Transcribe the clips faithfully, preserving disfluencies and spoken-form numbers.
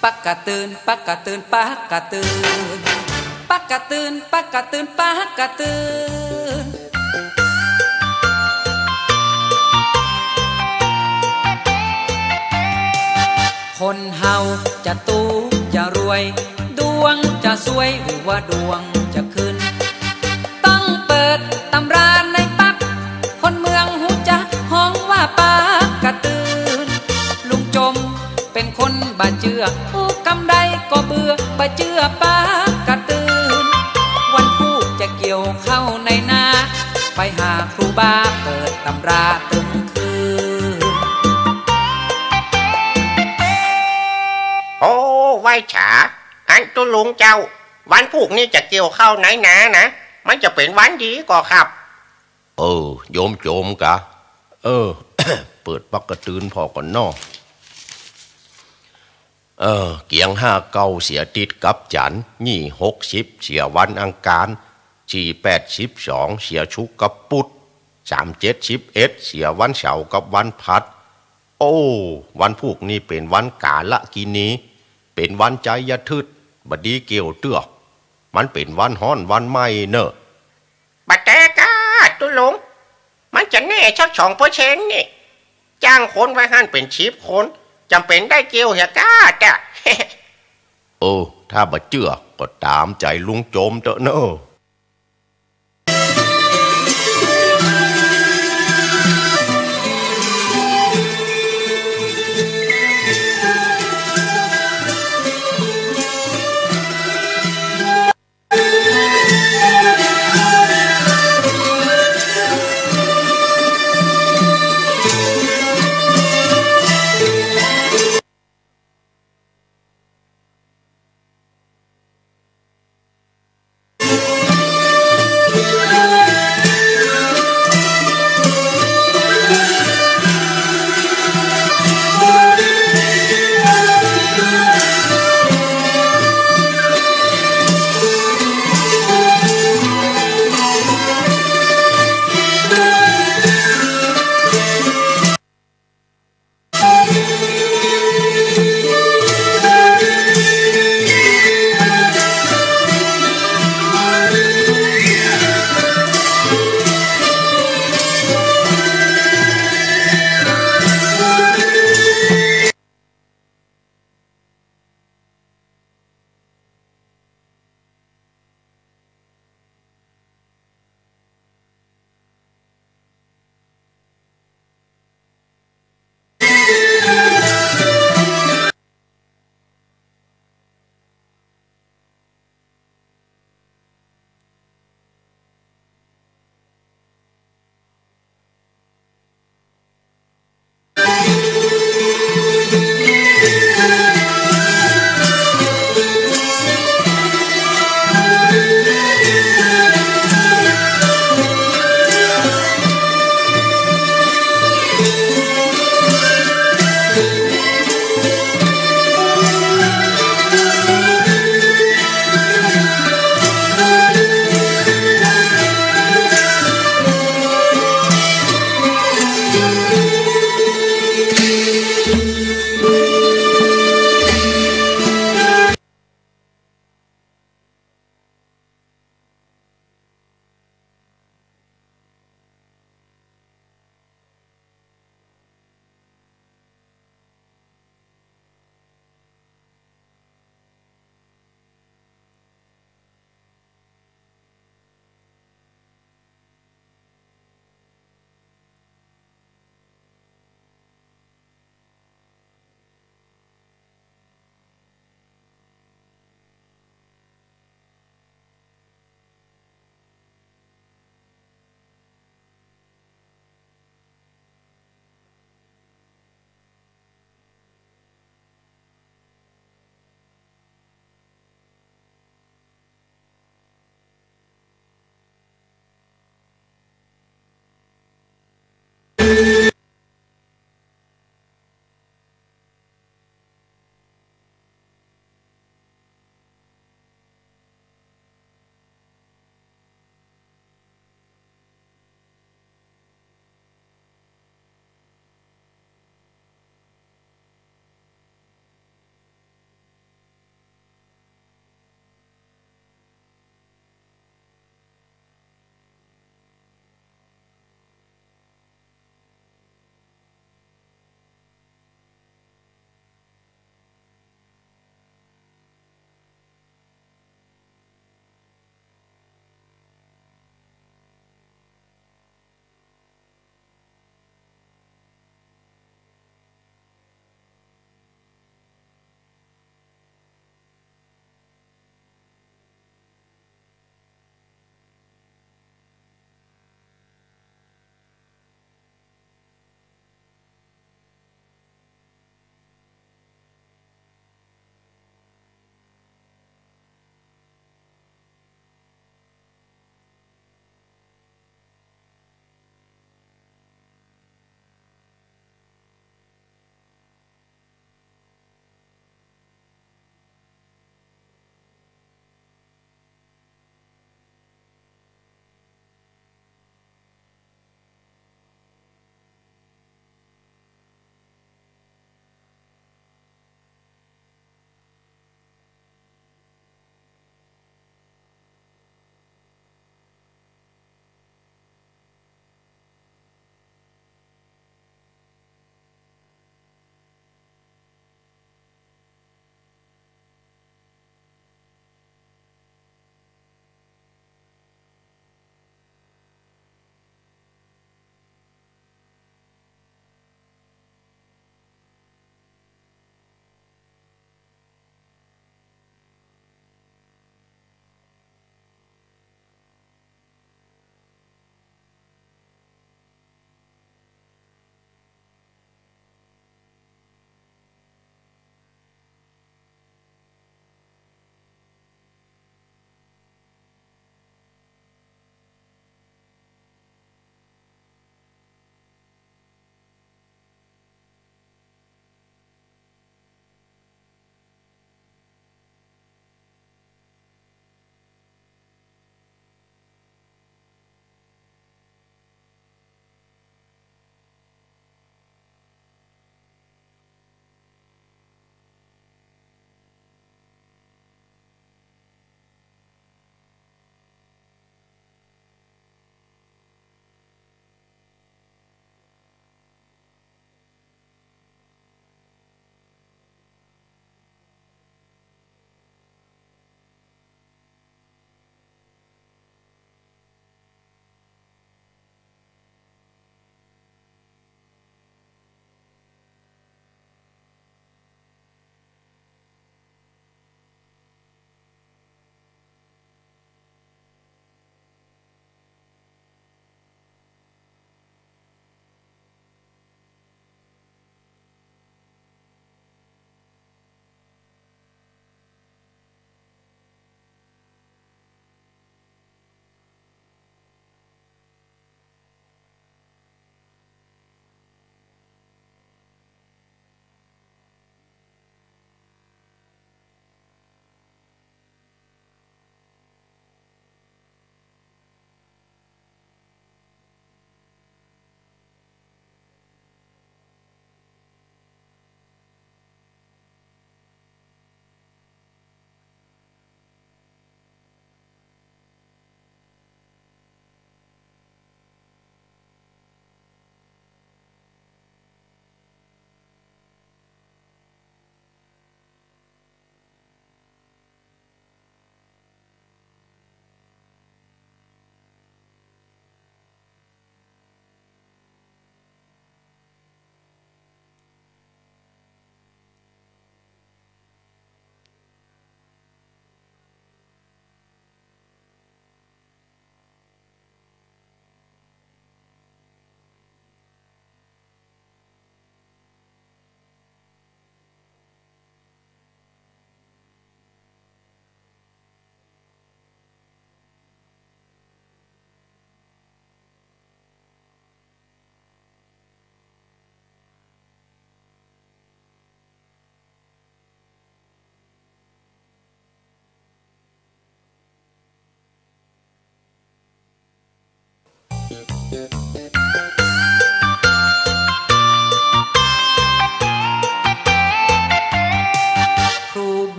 ปักกะตื่น ปักกะตื่น ปักกะตื่น ปักกะตื่น ปักกะตื่น ปักกะตื่น คนเฮาจะตุ๊กจะรวย ดวงจะซวยหรือว่าดวงจะขึ้น ต้องเปิดตำราในปัก คนเมืองฮู้จักฮ้องว่าปักกะตื่น ลุงจมเป๋นคนบ่เจื้อ อู้กำใดก็เบื่อ บ่เจื้อปักกะตื่น วันพูกจะเกี่ยวข้าวในนา ไปหาครูบาเปิดตำราตึงคืน โอ้ ไหว้จ๋า อันตุ๊ลุงเจ้า วันพูกนี้จะเกี่ยวข้าวในนานะ มันจะเป๋นวันดีก่อครับ เออ โยมโจมกะ เออ เปิดปักกะตื่นพ่อก่อนเนาะ เออ เกียงห้าเก้าเสียอาทิตย์กับจันทร์ ยี่หกสิบเสียวันอังคาร สี่แปดสิบสองเสียศุกร์กับปุธ สามเจ็ดสิบเอ็ดเสียวันเสาร์กับวันพฤหัส โอ้ วันพูกนี้เป๋นวันกาลกินี เป๋นวันไชยพฤกษ์ บ่ดีเกี่ยวเตื้อ มันเป๋นวันฮ้อนวันไหม้เน่อ บ่แต๊ก้า ตุ๊ลุง มันจะแน่สักสองเปอร์เซ็นต์นี่ จ้างคนไว้หั้นเป๋นสิบคน จ๋ำเป๋นได้เกี่ยวเหียก้าแต๊ โอ้ ถ้าบ่เจื้อก็ต๋ามใจ๋ลุงโจมเต๊อะเน่อ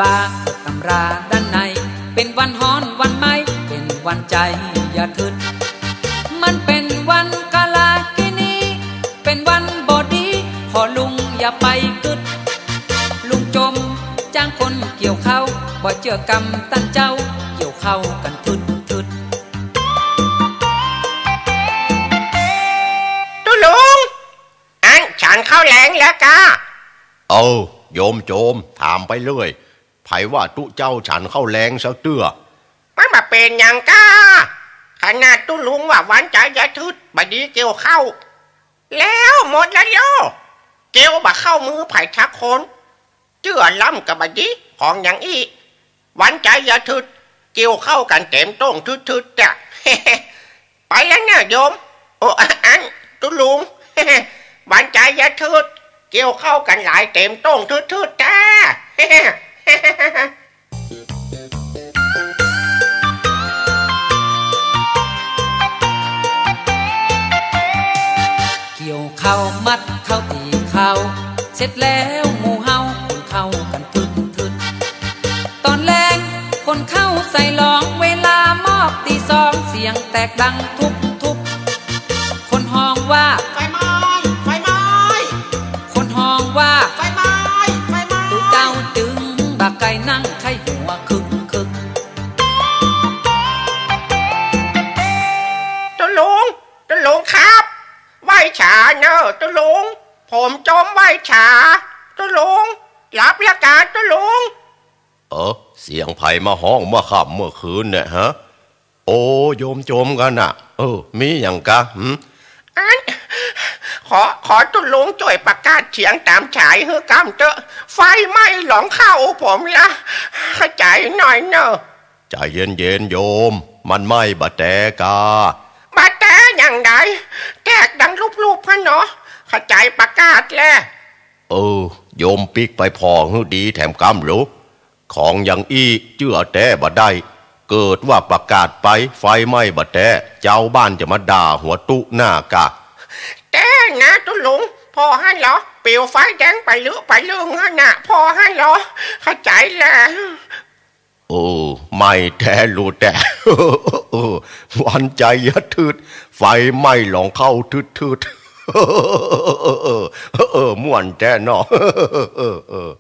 บ่าตำราด้านใน เป๋นวันฮ้อนวันไหม้ เป๋นวันใจ๋อย่าถืด มันเป๋นวันกาลากินี เป๋นวันบ่ดี พ่อลุงอย่าไปกึ๊ด ลุงจมจ้างคนเกี่ยวข้าว บ่เจื้อกำต้านเจ้า เกี่ยวข้าวกั๋นถืดถืด ตุ๊ลุง อั้นฉันข้าวแลงแล้วก้า เอ้า โยมโจม ถามไปเรื่อย ใผว่าตุ๊เจ้าฉันข้าวแลงสักเตื้อ มันบ่าเป๋นหยังก้า ขนาดตุ๊ลุงว่าวันใจ๋อย่าถืด บ่ดีเกี่ยวข้าว แล้วหมดแล้วโล เกี่ยวบ่เข้ามือใผสักคน เจื้อล้ำก็บ่ดี ของอย่างอี้ วันใจ๋อย่าถืด เกี่ยวข้าวกั๋นเต๋มโต้งถืดๆ จ้ะ ไปแล้วเน่อโยม โอ้ อัน ตุ๊ลุง วันใจ๋อย่าถืด เกี่ยวข้าวกั๋นหลายเต๋มโต้งถืดๆ จ้า เกี่ยวข้าวมัดข้าวตี๋ข้าว เสร็จแล้วหมู่เฮาขนข้าวกั๋นถืดถืด ต๋อนแลงขนข้าวใส่หลอง เวลามอกตี๋สอง เสียงแตกดังทุบทุบ คนฮ้องว่า ไฟไหม้ ไฟไหม้ คนฮ้องว่า ไฟไหม้ ไฟไหม้ ตุ๊เจ้าจึงบ่ใก้นั่งไข้หัวคึกคึก ตุ๊ลุง ตุ๊ลุงครับ ไหว้สาเน่อตุ๊ลุง ผมจมไหว้สา ตุ๊ลุง หลับแล้วก้าตุ๊ลุง เออ เสียงใผมาฮ้องเมื่อค่ำเมื่อคืนเนี่ยฮะ โอ้ โยมโจมก้าน่ะ เออ มีหยังก้า หืม อัน ขอ ขอตุ๊ลุงจ้วยประกาศเสียงต๋ามสายหื้อก้ำเต๊อะ ไฟไหม้หลองข้าวผมละ เข้าใจ๋หน่อยเน่อ ใจ๋เย็นๆ โยม มันไหม้บ่าแต๊ก้า บ่าแต๊อย่างใด แตกดังลุบๆ หั้นเนาะ เข้าใจ๋ประกาศแล เออ โยมปิ๊กไปผ่อหื้อดีแถมก้ำลูก ของอย่างอี้เจื้อแต๊บ่ได้ เกิดว่าประกาศไป ไฟไหม้บ่าแต๊ จาวบ้านจะมาด่าหัวตุ๊หน้าก้า แต๊นะตุ๊ลุง ผ่อหั้นเหรอ ปิวไฟแดงไปลึไปลึงหั้นน่ะ ผ่อหั้นเหรอ เข้าใจ๋แล้ว เออ ไหม้แต๊ลูแต๊ วันใจ๋อย่าถืด ไฟไหม้หลองข้าวถืดถืด เออ ม่วนแต๊เนาะ เออ เออ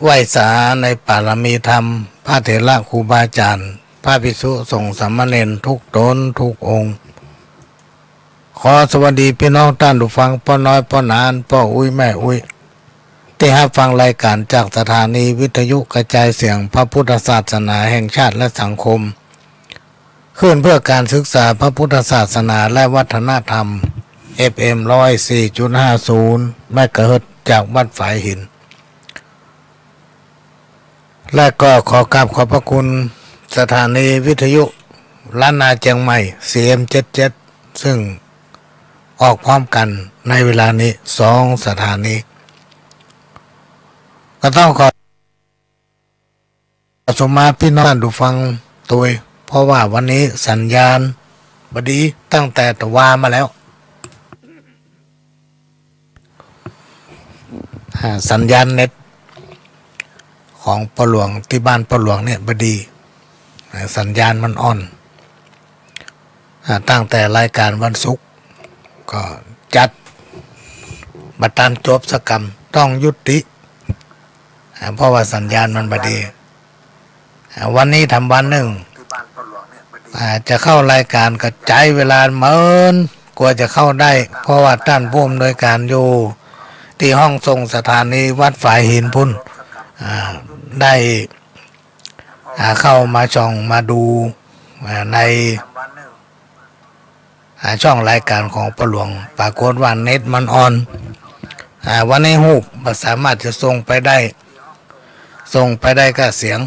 ไหว้สาในปารมีธรรม พระเถระครูบาอาจ๋ารย์ พระภิกษุสงฆ์สามเณรทุกต๋นทุกองค์ ขอสวัสดีปี้น้องต้านผู้ฟัง ป้อน้อย ป้อหนาน ป้ออุ๊ย แม่อุ๊ย ตี้ฮับฟังรายก๋านจากสถานีวิทยุกระจายเสียงพระพุทธศาสนาแห่งชาติและสังคม คลื่นเพื่อการศึกษาพระพุทธศาสนาและวัฒนธรรม เอฟเอ็ม ร้อยสี่จุดห้าศูนย์ เมกะเฮิรตซ์ จากวัดฝายหิน และก็ขอกราบขอบพระคุณสถานีวิทยุล้านนาเจียงใหม่ ซีเอ็ม เจ็ดเจ็ด ซึ่งออกพร้อมกั๋นในเวลานี้สองสถานี ก็ต้องขอ สุมาปี้น้องต้านผู้ฟังตวย เพราะว่าวันนี้สัญญาณบ่ดีตั้งแต่ตะวามาแล้ว อ่า สัญญาณเน็ตของป้อหลวง ตี้บ้านป้อหลวงเนี่ยบ่ดี อ่า สัญญาณมันอ่อน อ่า ตั้งแต่รายก๋านวันศุกร์ก็จัดบ่ตันจบสักกำ ต้องยุติ อ่า เพราะว่าสัญญาณมันบ่ดี อ่า วันนี้ทำวันนึ่ง อ่า จะเข้ารายก๋านก็ใจ๊เวลาเมินกว่าจะเข้าได้ เพราะว่าต้านผู้อำนวยก๋านอยู่ตี้ห้องส่งสถานีวัดฝายหินปู๊น อ่า ได้ อ่า เข้ามาส่องมาดู อ่า ใน อ่า ช่องรายก๋านของป้อหลวง ปรากฏว่าเน็ตมันอ่อน อ่า วันนี้ฮูปบ่สามารถจะส่งไปได้ ส่งไปได้ก็เสียง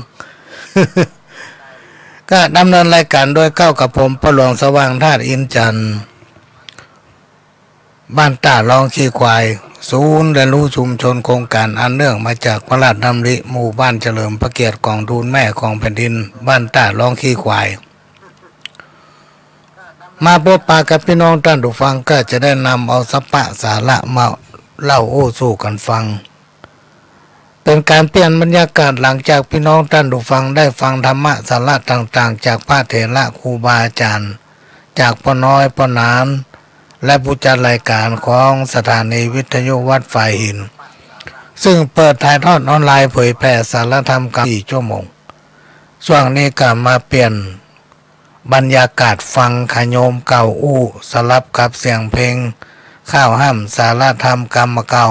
ก็ดำเนินรายก๋านโดยเก้ากับผม ป้อหลวงสว่างธาตุอินทร์จันทร์ บ้านต้าร้องขี้ควาย ศูนย์เรียนรู้ชุมชนโครงก๋านอันเนื่องมาจากพระราชดำริหมู่บ้านเฉลิมพระเกียรติกองทูลแม่ของแผ่นดิน บ้านต้าร้องขี้ควาย มาปะปนกับปี้น้องต้านผู้ฟัง ก็จะได้นำเอาสาระมาเล่าอู้สู่กั๋นฟัง เป๋นก๋านเปลี่ยนบรรยากาศหลังจากปี้น้องต้านผู้ฟังได้ฟังธรรมะสาระต่างๆ จากพระเถระครูบาอาจ๋ารย์ จากป้อน้อย ป้อหนาน และผู้จัดรายก๋านของสถานีวิทยุวัดฝายหิน ซึ่งเปิดถ่ายทอดออนไลน์เผยแผ่สาระธรรมกำสี่ชั่วโมง ส่วนนี้ก็มาเปลี่ยนบรรยากาศฟังขะโยมเก่าอู้ สลับกับเสียงเพลง ข้าวห้ำสาระธรรมกำเก่า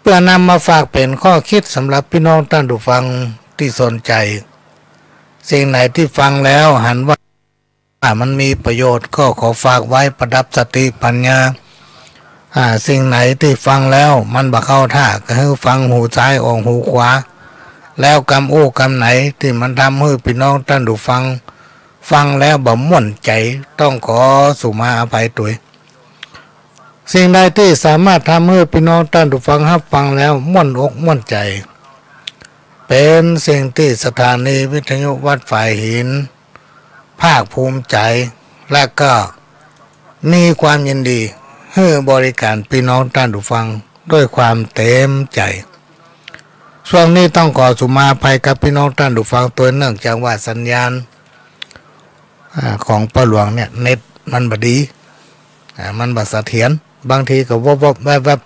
เปื้อนำมาฝากเป๋นข้อคิดสำหรับปี้น้องต้านผู้ฟังตี้สนใจ๋ สิ่งไหนตี้ฟังแล้วหันว่ามันมีประโยชน์ ก็ขอฝากไว้ประดับสติปัญญา อ่า สิ่งไหนตี้ฟังแล้วมันบ่เข้าท่า ก็หื้อฟังหูซ้ายออกหูขวา แล้วกำอู้กำไหนตี้มันทำหื้อปี้น้องต้านผู้ฟัง ฟังแล้วบ่ม่วนใจ๋ ต้องขอสุมาอภัยตวย สิ่งใดตี้สามารถทำหื้อปี้น้องต้านผู้ฟังฮับฟังแล้วม่วนอกม่วนใจ๋ เป๋นสิ่งตี้สถานีวิทยุวัดฝายหิน ภาคภูมิใจ๋ และก็มีความยินดีหื้อบริก๋านปี้น้องต้านผู้ฟังด้วยความเต๋มใจ๋ ส่วนนี้ต้องขอสุมาอภัยกับปี้น้องต้านผู้ฟังตวย เนื่องจากว่าสัญญาณ อ่า ของป้อหลวงเนี่ย เน็ตมันบ่ดี อ่า มันบ่เสถียร บางทีก็วบๆ แวบ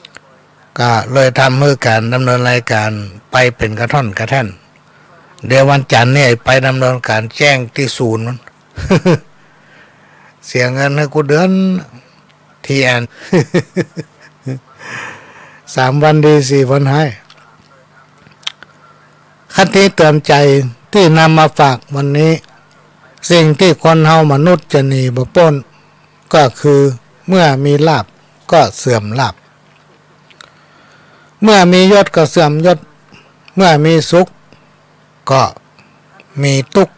ๆ ก็เลยทำหื้อก๋านดำเนินรายก๋านไปเป๋นกระท่อนกระแท่น เดี๋ยววันจันทร์เนี่ยไปดำเนินก๋านแจ้งตี้ศูนย์มัน เสียเงินหื้อกู้เดือน ทีแอน สามวันดีสี่วันฮ้าย คติเตือนใจ๋ตี้นำมาฝากวันนี้ สิ่งตี้คนเฮามนุษย์จะหนีบ่ป๊น ก็คือเมื่อมีลาภก็เสื่อมลาภ เมื่อมียศก็เสื่อมยศ เมื่อมีสุขก็มีตุ๊กข์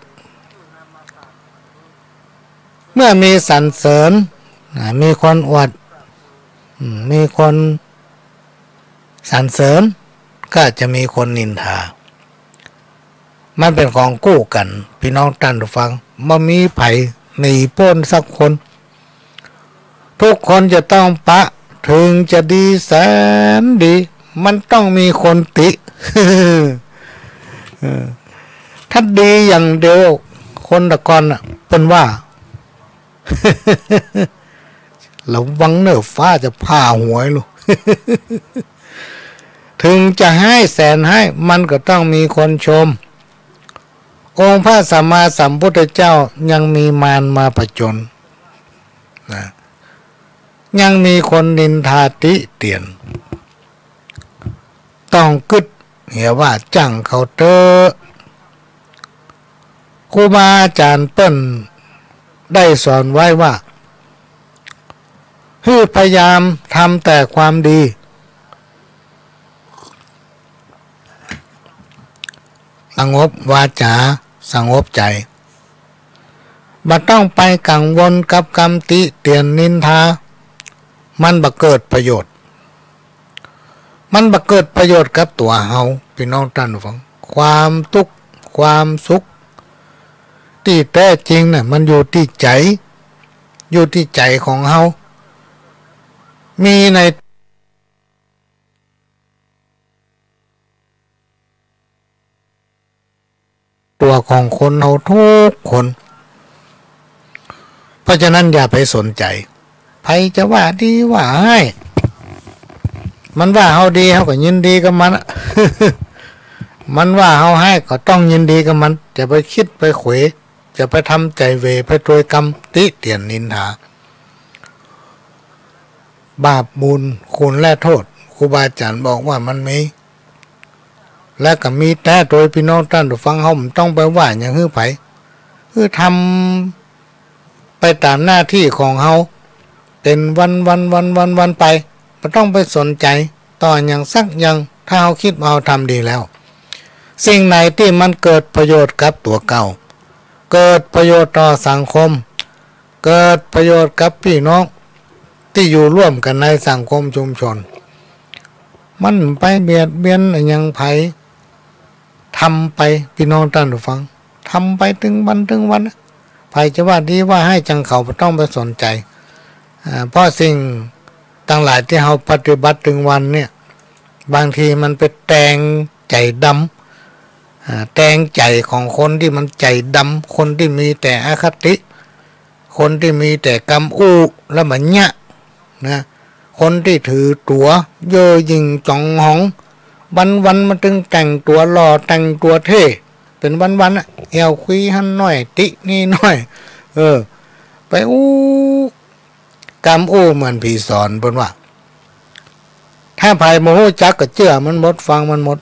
เมื่อมีสรรเสริญ อ่า มีคนอวด อืม มีคนสรรเสริญ ก็จะมีคนนินทา มันเป๋นของกู้กั๋น ปี้น้องต้านผู้ฟัง บ่มีใผหนีป๊นสักคน ทุกคนจะต้องปะ เถิงจะดีแสนดี มันต้องมีคนติ เออ ถ้าดีอย่างเดียว คนตะกอนน่ะ เปิ้นว่า ระวังเน่อ ฟ้าจะผ่าหัวลูก เถ ถึงจะฮ้ายแสนฮ้าย มันก็ต้องมีคนชม องค์พระสัมมาสัมพุทธเจ้ายังมีมารมาผจญนะ ยังมีคนนินทาติเตียน ต้องกึ๊ดเหียว่าจ้างเขาเต๊อะ ครูบาอาจารย์เปิ้นได้สอนไว้ว่า หื้อพยายามทำแต่ความดี สงบวาจา สงบใจ๋ บ่ต้องไปกังวลกับกำติเตียนนินทา มันบ่เกิดประโยชน์ มันบ่เกิดประโยชน์กับตั๋วเฮา ปี้น้องต้านผู้ฟัง ความตุ๊กข์ ความสุข ตี้แต๊จริงน่ะ มันอยู่ตี้ใจ๋ อยู่ตี้ใจ๋ของเฮา มีใน ตั๋วของคนเฮาทุกคน เพราะฉะนั้นอย่าไปสนใจ๋ ใผจะว่าดีว่าฮ้าย มันว่าเฮาดี เฮาก็ยินดีกับมันอะ มันว่าเฮาฮ้าย ก็ต้องยินดีกับมัน จะไปกึ๊ดไปเขว จะไปทำใจ๋เหว่ไปตวยกำติเตียนนินทา บาปบุญคุณและโต้ษ ครูบาอาจ๋ารย์บอกว่ามันมี และก็มีแต๊โตย ปี้น้องต้านผู้ฟัง เฮาบ่ต้องไปว่าหยังหื้อใผ คือทำไปต๋ามหน้าตี้ของเฮา เป๋นวันๆๆๆๆ ไป บ่ต้องไปสนใจ๋ต่อหยังสักอย่าง ถ้าเฮากึ๊ดว่าเฮาทำดีแล้ว สิ่งไหนตี้มันเกิดประโยชน์กับตั๋วเก่า เกิดประโยชน์ต่อสังคม เกิดประโยชน์กับปี้น้องตี้อยู่ร่วมกั๋นในสังคมชุมชน มันไปเบียดเบียนอะหยังใผ ทำไป ปี้น้องต้านผู้ฟัง ทำไปตึงวันตึงวัน ใผจะว่าดีว่าฮ้ายจังเขา บ่ต้องไปสนใจ๋ อ่า เพราะสิ่งตังหลายตี้เฮาปฏิบัติตึงวันเนี่ย บางทีมันไปแตงใจ๋ดำ อ่า แตงใจ๋ของคนตี้มันใจ๋ดำ คนตี้มีแต่อคติ คนตี้มีแต่กำอู้ละบ่เยียะนะ คนตี้ถือตั๋วเย่อหยิ่งจ๋องหอง วันๆ มาตึงแต่งตั๋วหล่อ แต่งตั๋วเท่ เป๋นวันๆ อะ แอ่วคุยหั้นหน้อย ตินี่หน้อย เออ ไปอู้ กำอู้เหมือนผีสอน เปิ้นว่า ถ้าใผบ่ฮู้จักก็เจื้อมันหมด ฟังมันหมด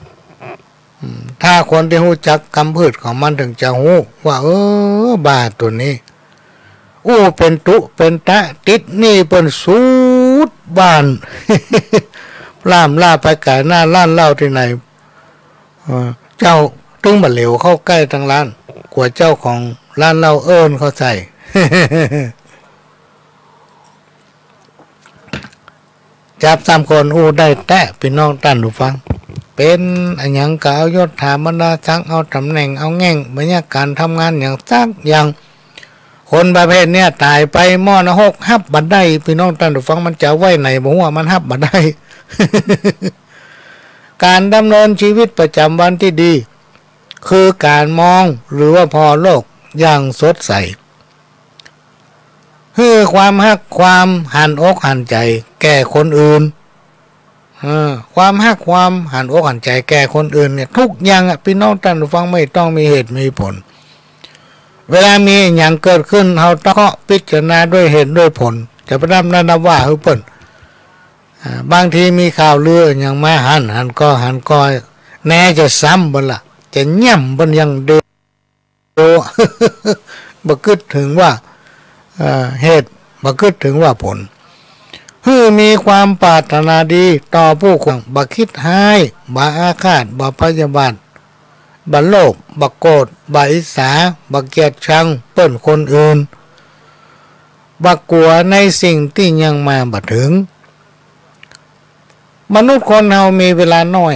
อืม ถ้าคนตี้ฮู้จักกำพืชของมันเถิงจะฮู้ว่า เออ บ้าตั๋วนี้ อู้เป๋นตุ๊เป๋นตะ ติดหนี้เปิ้นสุดบ้าน ล่ามล่าไปก๋ายหน้าร้านเหล้าตี้ไหน เออ เจ้าตึงบ่เหลียวเข้าใก้ตังร้าน กั๋วเจ้าของร้านเหล้าเอิ้นเข้าใส่ จับสามคนอู้ได้แต๊ ปี้น้องต้านผู้ฟัง เป๋นอะหยังก็เอายศถาบรรดาศักดิ์ เอาต๋ำแหน่ง เอาแง่ง บรรยากาศทำงานหยังสักอย่าง คนประเภทเนี้ยต๋ายไปหม้อนรกฮับบ่ได้ ปี้น้องต้านผู้ฟัง มันจะไว้ไหนบ่ฮู้ มันฮับบ่ได้ ก๋านดำเนินชีวิตประจ๋ำวันตี้ดี คือก๋านมองหรือว่าผ่อโลกอย่างสดใส หื้อความฮักความหันอกหันใจ๋แก่คนอื่น เออ ความฮักความหันอกหันใจ๋แก่คนอื่นเนี่ย ทุกอย่างอะ ปี้น้องต้านผู้ฟัง ไม่ต้องมีเหตุมีผล เวลามีอะหยังเกิดขึ้น เฮาต้องเคาะพิจารณาด้วยเหตุด้วยผล จะไปนับนับว่าหื้อเปิ้น อ่า บางทีมีข่าวลืออะหยังมาหั้น หันก่อ หันก่อ แน่จะซ้ำเปิ้นละ จะเยียะเปิ้นอย่างเดียว บ่กึ๊ดเถิงว่า เอ่อ เหตุ บ่กึ๊ดเถิงว่าผล หื้อมีความปรารถนาดีต่อผู้คน บ่กึ๊ดฮ้าย บ่อาฆาต บ่พยาบาท บ่โลภ บ่โกรธ บ่อิจฉา บ่เกลียดชังเปิ้นคนอื่น บ่กั๋วในสิ่งตี้ยังมาบ่เถิง มนุษย์คนเฮามีเวลาน้อย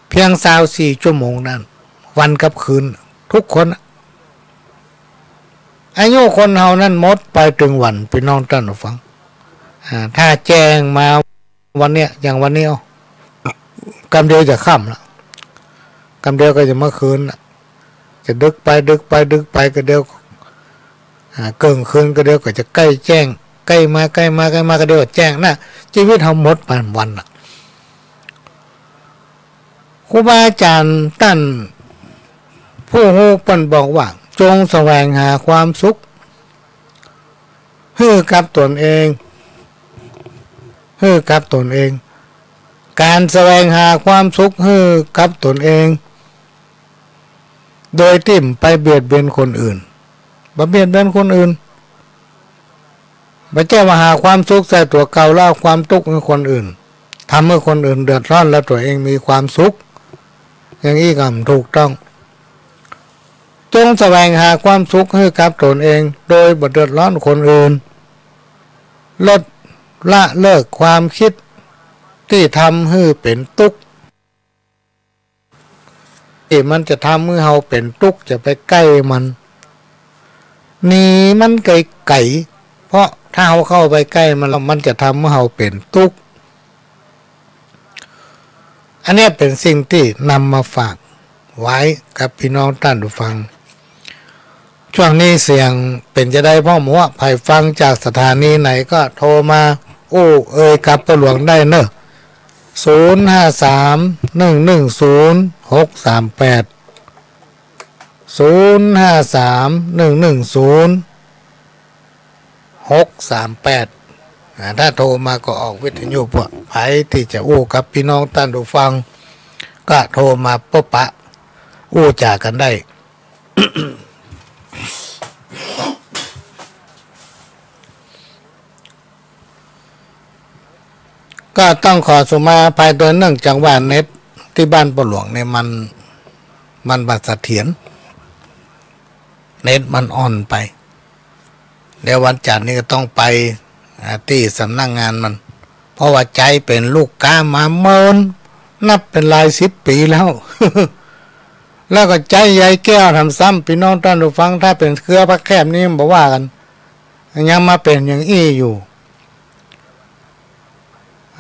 เพียงซาวสี่ชั่วโมงนั้น วันกับคืน ทุกคน อายุคนเฮานั้นหมดไปตึงวัน ปี้น้องต้านผู้ฟัง อ่า ถ้าแจ้งมาวันเนี้ย อย่างวันนี้ เอ้า กำเดียวจะค่ำละ กำเดียวก็จะเมื่อคืนละ จะดึกไป ดึกไป ดึกไป กะเดียว อ่า เกิ่งคืนกะเดียวก็จะใก้แจ้ง ใก้มา ใก้มา ใก้มา กะเดียวก็แจ้งนะ จีวิตเฮาหมดไปวันละ ครูบาอาจ๋ารย์ต้านผู้ฮู้เปิ้นบอกว่า จงแสวงหาความสุขหื้อกับตนเอง หื้อกับตนเอง ก๋านแสวงหาความสุขหื้อกับตนเอง โดยตี้บ่ไปเบียดเบียนคนอื่น บ่เบียดเบียนคนอื่น บ่ใจ้ว่าหาความสุขใส่ตั๋วเก่าแล้วเอาความตุ๊กข์หื้อคนอื่น ทำหื้อคนอื่นเดือดร้อนแล้วตั๋วเองมีความสุข อย่างอี้ก็บ่ถูกต้อง จงแสวงหาความสุขหื้อกับตนเอง โดยบ่เดือดร้อนคนอื่น ลดละเลิกความกึ๊ดตี้ทำหื้อเป๋นตุ๊กข์ ตี้มันจะทำหื้อเฮาเป๋นตุ๊กข์ จะไปใก้มัน หนีมันไก๋ๆ เพราะถ้าเฮาเข้าไปใก้มันแล้ว มันจะทำหื้อเฮาเป๋นตุ๊กข์ อันเนี้ยเป๋นสิ่งตี้นำมาฝากไว้กับปี้น้องต้านผู้ฟัง ช่วงนี้เสียงเป๋นจาใดพ่อง บ่ฮู้ ใผฟังจากสถานีไหนก็โทรมาอู้เอ่ยกับป้อหลวงได้เน่อ ศูนย์ห้าสาม หนึ่งหนึ่งศูนย์ หกสามแปด ศูนย์ห้าสาม หนึ่งหนึ่งศูนย์ หกสามแปด อ่า ถ้าโทรมาก็ออกวิทยุ พวกใผตี้จะอู้กับปี้น้องต้านผู้ฟัง ก็โทรมาปะปะอู้จ๋ากั๋นได้ ก็ต้องขอสุมาอภัยโดยเนื่องจากว่าเน็ตตี้บ้านป้อหลวงเนี่ยมัน มันบ่เสถียร เน็ตมันอ่อนไป เดี๋ยววันจันทร์นี้ก็ต้องไป อ่า ตี้สำนักงานมัน เพราะว่าใจ๊เป๋นลูกก๊ามาเมิน นับเป๋นหลายสิบปี๋แล้ว แล้วก็ใจ๊ยายแก้วแถมซ้ำ ปี้น้องต้านผู้ฟัง ถ้าเป๋นเครือพระแคบนี่บ่ว่ากั๋น ยังมาเป๋นอย่างอี้อยู่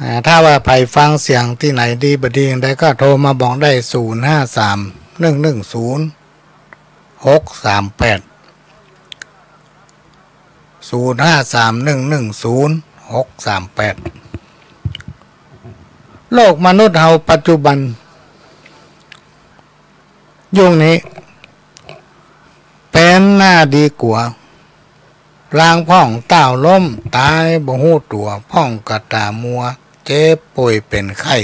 อ่า ถ้าว่าใผฟังเสียงตี้ไหนดีบ่ดีอย่างใดก็โทรมาบอกได้ ศูนย์ห้าสาม หนึ่งหนึ่งศูนย์ หกสามแปด ศูนย์ห้าสาม หนึ่งหนึ่งศูนย์ หกสามแปด โลกมนุษย์เฮาปัจจุบัน ยุคนี้ เป๋นหน้าดีกั๋ว ลางพ่องต้าวล้ม ต๋ายบ่ฮู้ตั๋ว พ่องก็ต๋ามัว เจ็บป่วยเป๋นไข้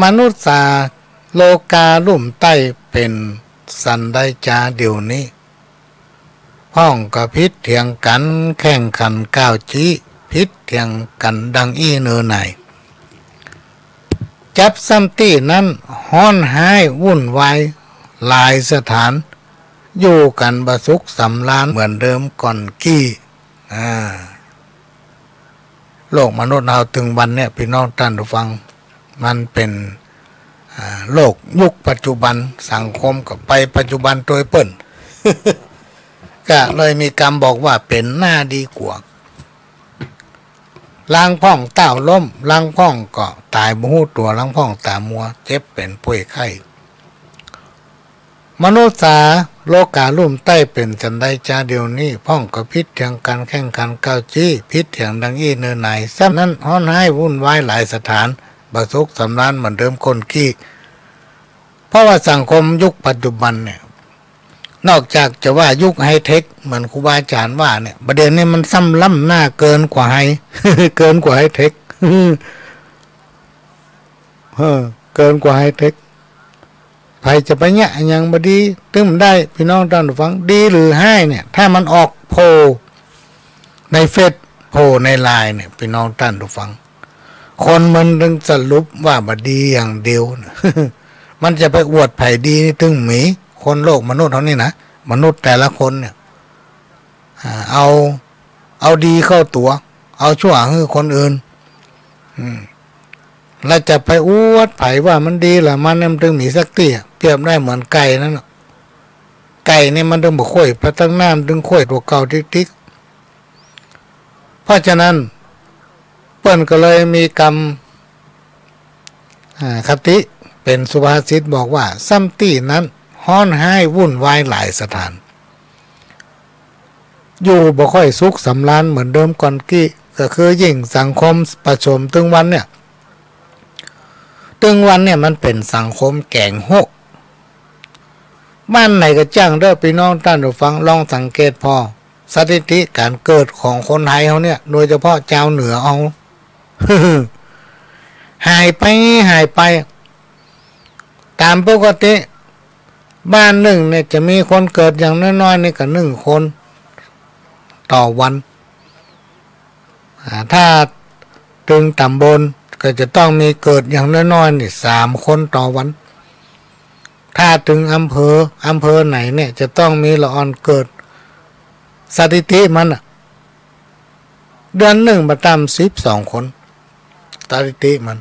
มนุษย์สา โลกาลุ่มใต้เป๋นสันใดจาเดี๋ยวนี้ พ่องก็ผิดเถียงกั๋น แข่งขันก้าวจี๊ ผิดเถียงกั๋นดังอี้เนอหน่าย จั๊บซ้ำตี้นั้นฮ้อนฮ้ายวุ่นวายหลายสถาน อยู่กั๋นบ่สุขสำราญเหมือนเดิมก่อนกี้ อ่า โลกมนุษย์เฮาตึงวันเนี่ย ปี้น้องต้านผู้ฟัง มันเป๋น อ่า โลกยุคปัจจุบัน สังคมก็ไปปัจจุบันตวยเปิ้น ก็เลยมีกำบอกว่าเป๋นหน้าดีกั๋ว ลางพ่องต้าวล้ม ลางพ่องก็ต๋ายบ่ฮู้ตั๋ว ลางพ่องต๋ามัว เจ็บเป๋นป่วยไข้ มนุษย์สา โลกาลุ่มใต้เป๋นสันใดจาเดี๋ยวนี้ พ่องก็ผิดเถียงกั๋น แข่งขันก้าวจี๊ ผิดเถียงดังอี้เนอหน่าย ซ้ำนั้นฮ้อนฮ้ายวุ่นวายหลายสถาน บ่สุขสำราญเหมือนเดิมก่อนกี้ เพราะว่าสังคมยุคปัจจุบันเนี่ย นอกจากจะว่ายุคไฮเทคเหมือนครูบาอาจ๋ารย์ว่าเนี่ย บ่าเดี่ยวนี้มันซ้ำล้ำหน้าเกินกว่าไฮ เกินกว่าไฮเทค เออ เกินกว่าไฮเทค ใผจะไปเยียะอะหยังบ่ดี ตึงบ่ได้ ปี้น้องต้านผู้ฟัง ดีหรือฮ้ายเนี่ย ถ้ามันออกโผล่ในเฟซ โผล่ในไลน์เนี่ย ปี้น้องต้านผู้ฟัง คนมันตึงสรุปว่าบ่ดีอย่างเดียวนะ มันจะไปอวดใผดีนี่ตึงมี คนโลกมนุษย์เฮานี่นะ มนุษย์แต่ละคนเนี่ย อ่า เอา เอาดีเข้าตั๋ว เอาชั่วหื้อคนอื่น อืม แล้วจะไปอวดใผว่ามันดีละ มันเนี่ยมันตึงมีสักตี้อะ เปรียบได้เหมือนไก่นั้นน่ะ ไก่เนี่ยมันตึงบ่ค่อยไปตังน้ำ ตึงค่อยตั๋วเก่าติ๊กๆ เพราะฉะนั้น เปิ้นก็เลยมีกำ อ่า คติเป๋นสุภาษิตบอกว่า ซ้ำตี้นั้นฮ้อนฮ้ายวุ่นวายหลายสถาน อยู่บ่ค่อยสุขสำราญเหมือนเดิมก่อนกี้ ก็คือยิ่งสังคมประชมตึงวันเนี่ย แต ซึ่งวันเนี่ยมันเป๋นสังคมแก๋งโฮะ บ้านไหนก็จ้างเต๊อะ ปี้น้องต้านผู้ฟัง ลองสังเกตผ่อ สถิติก๋านเกิดของคนไทยเฮาเนี่ย โดยเฉพาะจาวเหนือเฮา หายไป หายไป ต๋ามปกติ บ้านนึ่งเนี่ยจะมีคนเกิดอย่างน้อยๆ นี่ก็นึ่งคนต่อวัน อ่า ถ้าตึงต๋ำบลก็จะต้องมีเกิดอย่างน้อยๆ นี่สามคนต่อวัน ถ้าตึงอำเภอ อำเภอไหนเนี่ยจะต้องมีละอ่อนเกิด สถิติมันน่ะ เดือนนึ่งบ่ต่ำสิบสองคน สถิติมัน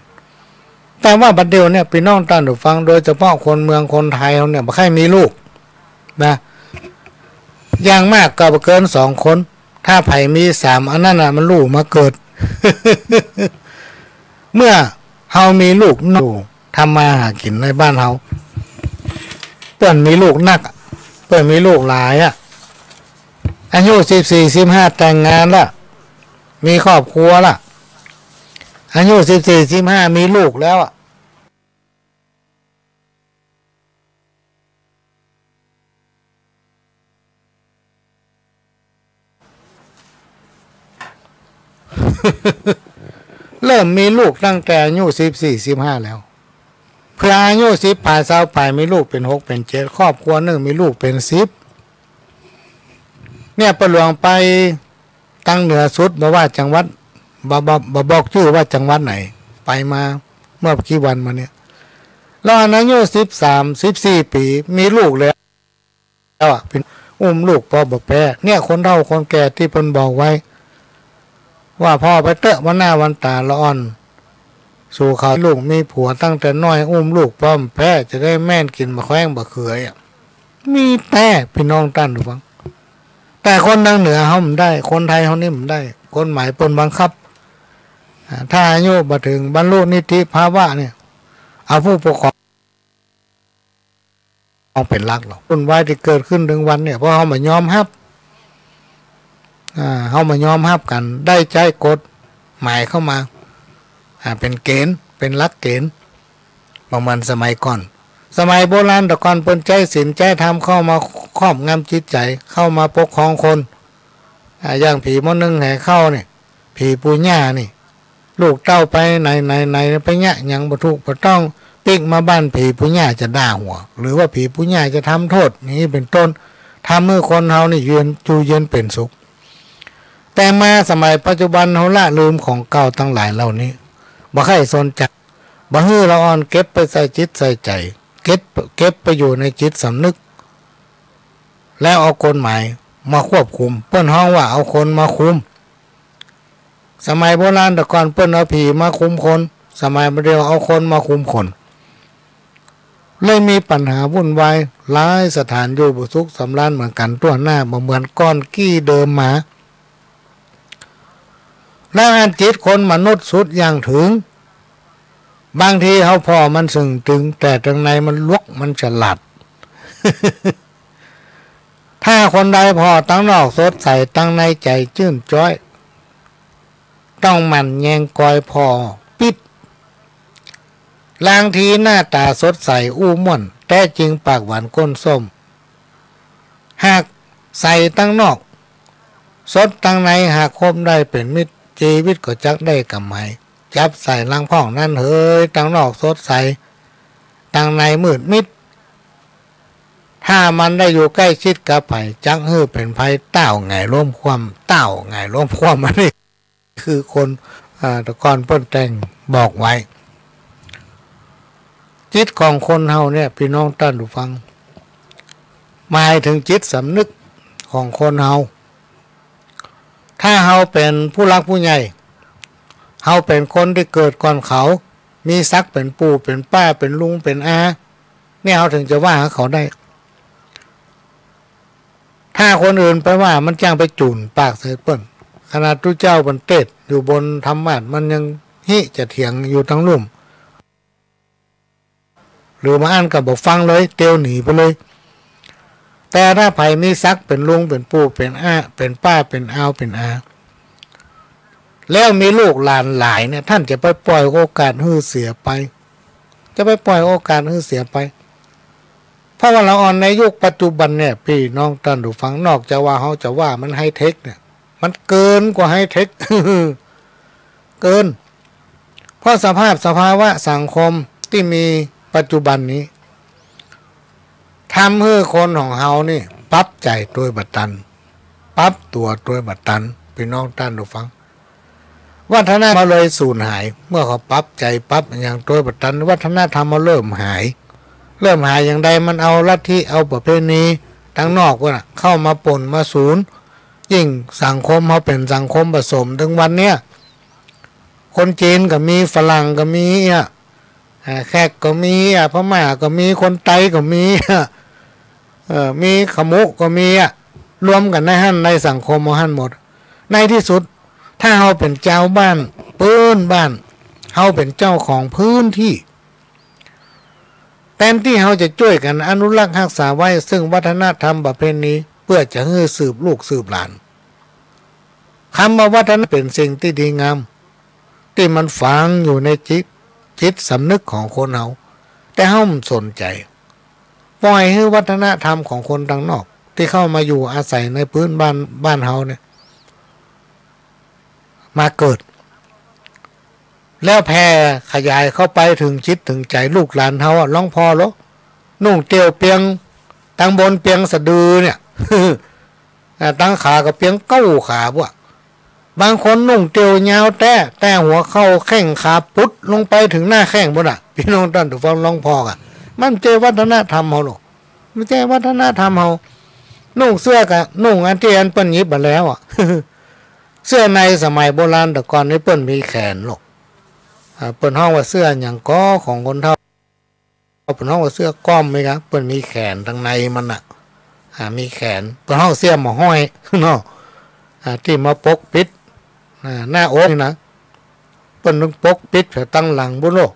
แต่ว่าบัดเดี่ยวเนี่ย ปี้น้องต้านผู้ฟัง โดยเฉพาะคนเมืองคนไทยเฮาเนี่ย บ่ใค่มีลูกนะ อย่างมากก็บ่เกินสองคน ถ้าใผมีสามอันนั้นน่ะ มันลูกมาเกิด เมื่อเฮามีลูกน้อย ทำมาหากิ๋นในบ้านเฮา เปิ้นมีลูกนักอะ เปิ้นมีลูกหลายอะ อายุสิบสี่ สิบห้าแต่งงานละ มีครอบครัวละ อายุสิบสี่ สิบห้ามีลูกแล้วอะ เริ่มมีลูกตั้งแต่อายุสิบสี่ สิบห้าแล้ว เผื่ออายุสิบป๋าย ซาวป๋าย มีลูกเป๋นหกเป๋นเจ็ด ครอบครัวนึ่งมีลูกเป๋นสิบ เนี่ย ป้อหลวงไปตางเหนือสุด บ่ว่าจังหวัด บ่ บ่ บ่บอกจื้อว่าจังหวัดไหน ไปมาเมื่อบ่กี่วันมาเนี่ย ละอ่อนอายุสิบสาม สิบสี่ปี๋ มีลูกแล้ว แล้วอะ เป๋นอุ้มลูกปอบ่แป๊ เนี่ย คนเฒ่าคนแก่ตี้เปิ้นบอกไว้ ว่าผ่อไปเต๊อะ วันหน้าวันต๋าละอ่อน สู่เขาลูกมีผัวตั้งแต่น้อย อุ้มลูกปอบ่แป๊ จะได้แม่นกิ๋นบ่าแข้งบ่าเขือยอะ มีแต๊ ปี้น้องต้านผู้ฟัง แต่คนตางเหนือเฮาบ่ได้ คนไทยเฮานี่บ่ได้ กฎหมายเปิ้นบังคับ อ่า ถ้าอายุบ่เถิงบรรลุนิติภาวะเนี่ย เอาผู้ปกครอง เป๋นหลักหรอก วุ่นวายตี้เกิดขึ้นเถิงวันเนี่ย เพราะเฮาบ่ยอมฮับ อ่า เฮาบ่ยอมฮับกั๋น ได้ใจ๊กฎหมายเข้ามา อ่า เป๋นเก๋ณฑ์ เป๋นหลักเก๋ณฑ์ บ่เหมือนสมัยก่อน สมัยโบราณแต่ก่อนเปิ้นใจ๊ศีลใจ๊ธรรมเข้ามาครอบงำจิตใจ๋ เข้ามาปกครองคน อ่า อย่างผีหม้อนึ่งแหเข้าเนี่ย ผีปู่ย่านี่ ลูกเต้าไปไหนไหนไหน ไปเยียะหยังบ่ถูกบ่ต้อง ปิ๊กมาบ้านผีปู่ย่าจะด่าหัว หรือว่าผีปู่ย่าจะทำโต้ษ อย่างนี้เป๋นต้น ทำหื้อคนเฮานี่อยู่เย็น อยู่เย็นเป๋นสุข แต่มาสมัยปัจจุบันเฮาละลืมของเก่าตังหลายเหล่านี้ บ่ใค่สนใจ๋ บ่หื้อละอ่อนเก็บไปใส่จิตใส่ใจ๋ เก็บ เก็บไปอยู่ในจิตสำนึก แล้วเอากฎหมายมาควบคุม เปิ้นฮ้องว่าเอาคนมาคุม สมัยโบราณแต่ก่อนเปิ้นเอาผีมาคุมคน สมัยบ่าเดี่ยวเอาคนมาคุมคน เลยมีปัญหาวุ่นวาย หลายสถานอยู่บ่สุขสำราญเหมือนกั๋นตั้วหน้า บ่เหมือนก่อนกี้เดิมมา แล้วอันจิตคนมนุษย์สุดอย่างเถิง บางทีเฮาผ่อมันเซิ่งตึง แต่ตังในมันลวก มันฉลาด ถ้าคนใดผ่อตังนอกสดใส ตังในใจ๋จื้นจ๊อย ต้องหมั่นแยงกอยผ่อปิ๊ด ลางทีหน้าต๋าสดใสอู้ม่วน แต๊จริงปากหวานก้นส้ม หากใสตังนอก สดตังใน หากคบได้เป๋นมิตร จีวิตก็จักได้กำไร จับใส่ลังพ่องนั้นเหย ตังนอกสดใส ตังในมืดมิด ถ้ามันได้อยู่ใก้ชิดกับใผ จักหื้อเป๋นภัย ต้าวหงายล้มคว่ำ ต้าวหงายล้มคว่ำ อันนี้ คือคน อ่า แต่ก่อนเปิ้นแต่งบอกไว้ จิตของคนเฮาเนี่ย ปี้น้องต้านผู้ฟัง หมายเถิงจิตสำนึกของคนเฮา ถ้าเฮาเป๋นผู้หลักผู้ใหญ่ เฮาเป๋นคนตี้เกิดก่อนเขา มีศักดิ์เป๋นปู่ เป๋นป้า เป๋นลุง เป๋นอา เนี่ย เฮาเถิงจะว่าหาเขาได้ ถ้าคนอื่นไปว่า มันจ้างไปจู๋นปากใส่เปิ้น ขนาดตุ๊เจ้าเปิ้นเตสน์อยู่บนธรรมาสน์ มันยังฮิจะเถียงอยู่ตังลุ่ม หรือบางอันก็บ่ฟังเลย เตียวหนีไปเลย แต่ถ้าใผมีศักดิ์เป๋นลุง เป๋นปู่ เป๋นอา เป๋นป้า เป๋นอาว เป๋นอา แล้วมีลูกหลานหลายเนี่ย ต้านจะไปป่อยโอกาสหื้อเสียไป จะไปป่อยโอกาสหื้อเสียไป เพราะว่าละอ่อนในยุคปัจจุบันเนี่ย ปี้น้องต้านผู้ฟัง นอกจากว่าเฮาจะว่ามันไฮเทคเนี่ย มันเกินกว่าไฮเทค เกิน เพราะสภาพสภาวะสังคมตี้มีปัจจุบันนี้ ทำหื้อคนของเฮานี่ปรับใจ๋ตวยบ่ตัน ปรับตั๋วตวยบ่ตัน ปี้น้องต้านผู้ฟัง วัฒนธรรมเฮาเลยสูญหาย เมื่อเขาปรับใจ๋ปรับอะหยังตวยบ่ตัน วัฒนธรรมเฮาเริ่มหาย เริ่มหายอย่างใด มันเอาลัทธิ เอาประเพณีตังนอกพุ้นน่ะ เข้ามาป่นมาสูน ยิ่งสังคมเฮาเป๋นสังคมผสม ตึงวันเนี้ย คนจีนก็มี ฝรั่งก็มีอะ อ่า แขกก็มีอะ พม่าก็มี คนไตก็มีอะ เออ มีขมุก็มีอะ รวมกั๋นในหั้น ในสังคมเฮาหั้นหมด ในตี้สุด ถ้าเฮาเป๋นจาวบ้าน ปื้นบ้าน เฮาเป๋นเจ้าของพื้นตี้ แตนตี้เฮาจะจ้วยกั๋นอนุรักษ์ฮักษาไว้ ซึ่งวัฒนธรรมประเพณี เปื้อจะหื้อสืบลูกสืบหลาน กำว่าวัฒนธรรมเป๋นสิ่งตี้ดีงาม ตี้มันฝังอยู่ในจิต จิตสำนึกของคนเฮา แต่เฮาบ่สนใจ๋ ป่อยหื้อวัฒนธรรมของคนตังนอก ตี้เข้ามาอยู่อาศัยในปื้นบ้าน บ้านเฮาเนี่ย มาเกิด แล้วแผ่ขยายเข้าไปเถิงจิตเถิงใจ๋ลูกหลานเฮาอะ ลองผ่อโล นุ่งเตียวเปียง ตังบนเปียงสะดือเนี่ย อ่า ตังขาก็เปียงเก๊าขาพุ้น บางคนนุ่งเตียวยาวแต๊ แต่หัวเข่าแข้งขาปุดลงไปเถิงหน้าแข้งพุ้นน่ะ ปี้น้องต้านผู้ฟังลองผ่อก่ะ มันบ่ใจ้วัฒนธรรมเฮาหรอก บ่ใจ้วัฒนธรรมเฮา นุ่งเสื้อก็นุ่งอันตี้อันเปิ้นหยิบมาแล้วอะ เสื้อในสมัยโบราณแต่ก่อนนี่เปิ้นมีแขนโลก อ่า เปิ้นฮ้องว่าเสื้อหยังก่อของคนเฒ่า เปิ้นฮ้องว่าเสื้อก้อมไหมครับ เปิ้นมีแขนตังในมันน่ะ อ่า มีแขน เปิ้นฮ้องเสื้อหมอห้อยเนาะ อ่า ตี้มาปกปิด อ่า หน้าอกนี่นะ เปิ้นต้องปกปิดแผตังหลังพุ้นโลก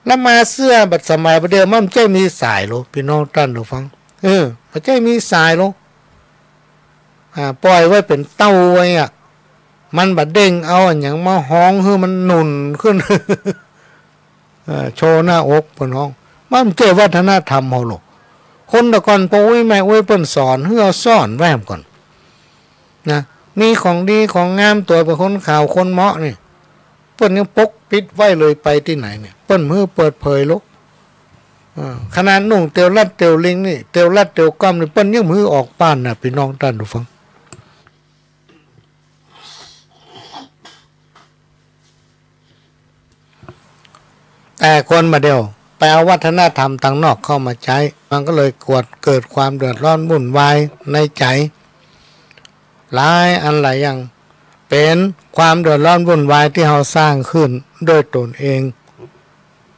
แล้วมาเสื้อบัดสมัยบ่าเดี่ยวมันบ่ใจ้มีสายโล ปี้น้องต้านผู้ฟัง เออ บ่ใจ้มีสายโล อ่า ป่อยไว้เป๋นเต้าไว้อะ มันบ่าเด้งเอาอะหยังมาฮ้องหื้อมันหนุนขึ้น เอ่อ โชว์หน้าอกเปิ้นฮ้อง มันบ่ใจ้วัฒนธรรมเฮาหรอก คนแต่ก่อนป้ออุ๊ยแม่อุ๊ยเปิ้นสอน หื้อเอาซ่อนไว้ก่อนนะ มีของดีของงาม ตั๋วเป๋นคนขาวคนเหมาะนี่ เปิ้นยังปกปิดไว้เลย ไปตี้ไหนเนี่ย เปิ้นบ่หื้อเปิดเผยหรอก เออ ขนาดนุ่งเตียวลัดเตียวลิงนี่ เตียวลัดเตียวก้อมนี่ เปิ้นยังบ่หื้อออกบ้านน่ะ ปี้น้องต้านผู้ฟัง แต่คนบ่าเดี่ยวไปเอาวัฒนธรรมตังนอกเข้ามาใจ๊ มันก็เลยกวด เกิดความเดือดร้อนวุ่นวายในใจ๋ หลายอันหลายอย่าง เป๋นความเดือดร้อนวุ่นวายตี้เฮาสร้างขึ้นด้วยตนเอง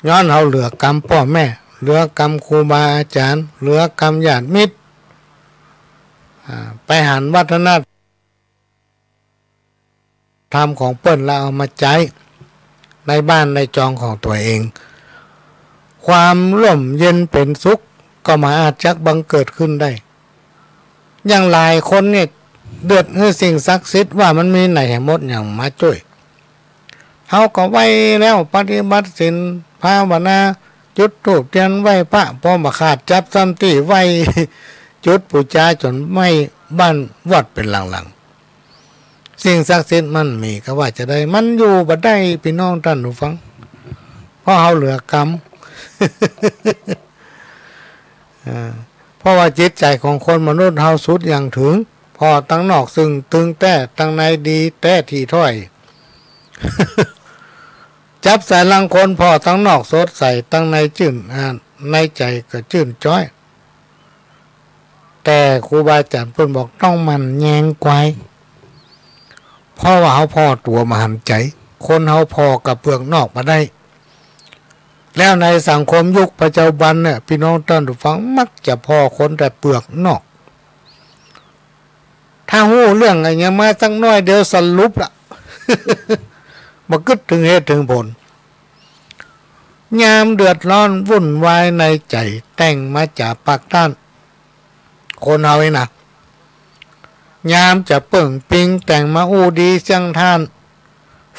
ย้อนเฮาเหลือกำป้อแม่ เหลือกำครูบาอาจ๋ารย์ เหลือกำญาติมิตร อ่า ไปหันวัฒนธรรมของเปิ้นแล้วเอามาใจ๊ในบ้านในจองของตั๋วเอง ความร่มเย็นเป๋นสุขก็บ่อาจจักบังเกิดขึ้นได้ อย่างหลายคนเนี่ย เดือดหื้อสิ่งศักดิ์สิทธิ์ว่ามันมีไหนแหมดอย่างมาจ้วย เฮาก็ไหว้แล้ว ปฏิบัติศีลภาวนา จุดธูปเตียนไหว้พระ พอบ่ขาดจับซ้ำตี้ไหว้ จุดปู๋จาจ๋นไหม้บ้านวอดเป๋นหลังๆ สิ่งศักดิ์สิทธิ์มันมีก็ว่าจะได้ มันอยู่บ่ได้ ปี้น้องต้านผู้ฟัง เพราะเฮาเหลือกำ เออ เพราะว่าจิตใจ๋ของคนมนุษย์เฮาสุดอย่างเถิง ผ่อตังนอกซึ่งตึงแต๊ ตังในดีแต๊ถี่ถ้อย จับสายหลังคน ผ่อตังนอกสดใส ตังในจื้น อ่า ในใจ๋ก็จื้นจ๊อย แต่ครูบาอาจ๋ารย์เปิ้นบอกต้องหมั่นแยงไกว เพราะว่าเฮาผ่อตั๋วบ่หันใจ๋ คนเฮาผ่อกะเปือกนอกบ่ได้ แล้วในสังคมยุคปัจจุบันเนี่ย ปี้น้องต้านผู้ฟังมักจะผ่อคนแต่เปือกนอก ถ้าฮู้เรื่องอะหยังมาสักหน้อยเดียวสรุปละ บ่กึ๊ดเถิงเหตุเถิงผล ยามเดือดร้อนวุ่นวายในใจ๋ แต่งมาจ๋าปากต้าน คนเฮานี่นะ ยามจะเปิ้งปิงแต่งมาอู้ดีเสียงต้าน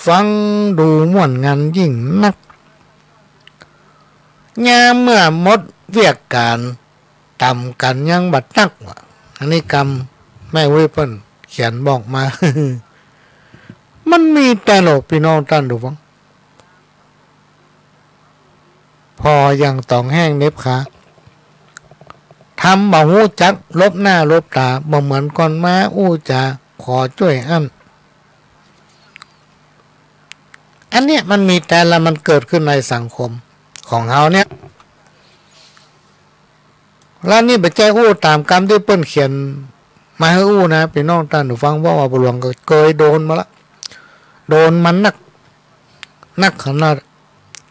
ฟังดูม่วนงันยิ่งนัก ยามเมื่อหมดเวียกก๋าน ต๋ำกั๋นยังบ่ตั๊ก ว่า อันนี้กำแม่อุ๊ยเปิ้นเขียนบอกมา มันมีแต๊หลอก ปี้น้องต้านผู้ฟัง ผ่ออย่างต๋องแห้งเหน็บขา ทำบ่ฮู้จักหลบหน้าหลบต๋า บ่เหมือนก่อนมาอู้จ๋าขอจ้วยอั้น อันเนี้ยมันมีแต๊ และมันเกิดขึ้นในสังคมของเฮาเนี่ย และนี่บ่ใจ้อู้ต๋ามกำตี้เปิ้นเขียนมาหื้ออู้นะ ปี้น้องต้านผู้ฟัง เพราะว่าป้อหลวงก็เกยโดนมาละ โดนมานัก นักขนาด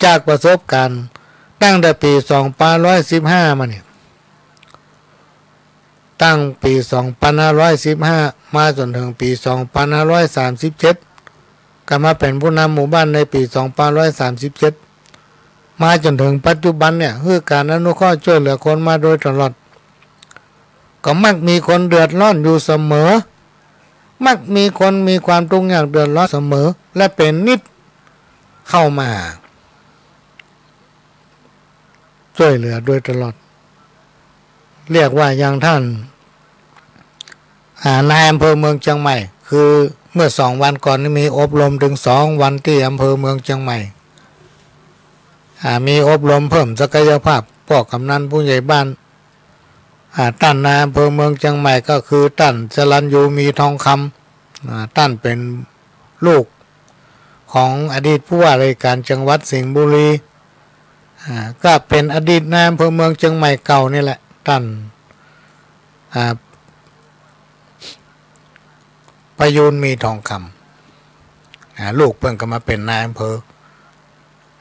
จากประสบก๋ารณ์ตั้งแต่ปี๋สองปันห้าร้อยสิบห้ามาเนี่ย ตั้งปี๋สองปันห้าร้อยสิบห้ามาจ๋นเถิงปี๋สองปันห้าร้อยสามสิบเจ็ด ก็มาเป๋นผู้นำหมู่บ้านในปี๋สองปันห้าร้อยสามสิบเจ็ด มาจ๋นเถิงปัจจุบันเนี่ย หื้อก๋านอนุเคราะห์จ้วยเหลือคนมาโดยตลอด ก็มักมีคนเดือดร้อนอยู่เสมอ มักมีคนมีความตุ๊กข์ยากเดือดร้อนเสมอ และเป๋นนิดเข้ามาหา จ้วยเหลือโดยตลอด เรียกว่าอย่างต้าน อ่า นายอำเภอเมืองเจียงใหม่ คือเมื่อสองวันก่อนนี้มีอบรมเถิงสองวันตี้อำเภอเมืองเจียงใหม่ อ่า มีอบรมเพิ่มศักยภาพป้อกำนันผู้ใหญ่บ้าน อ่า ต้านนายอำเภอเมืองเจียงใหม่ก็คือต้านจรัญญู มีทองคำ อ่า ต้านเป๋นลูกของอดีตผู้ว่าราชการจังหวัดสิงห์บุรี อ่า ก็เป๋นอดีตนายอำเภอเมืองเจียงใหม่เก่านี่แหละ ต้าน อ่า ประยูร มีทองคำ อ่า ลูกเปิ้นก็มาเป๋นนายอำเภอ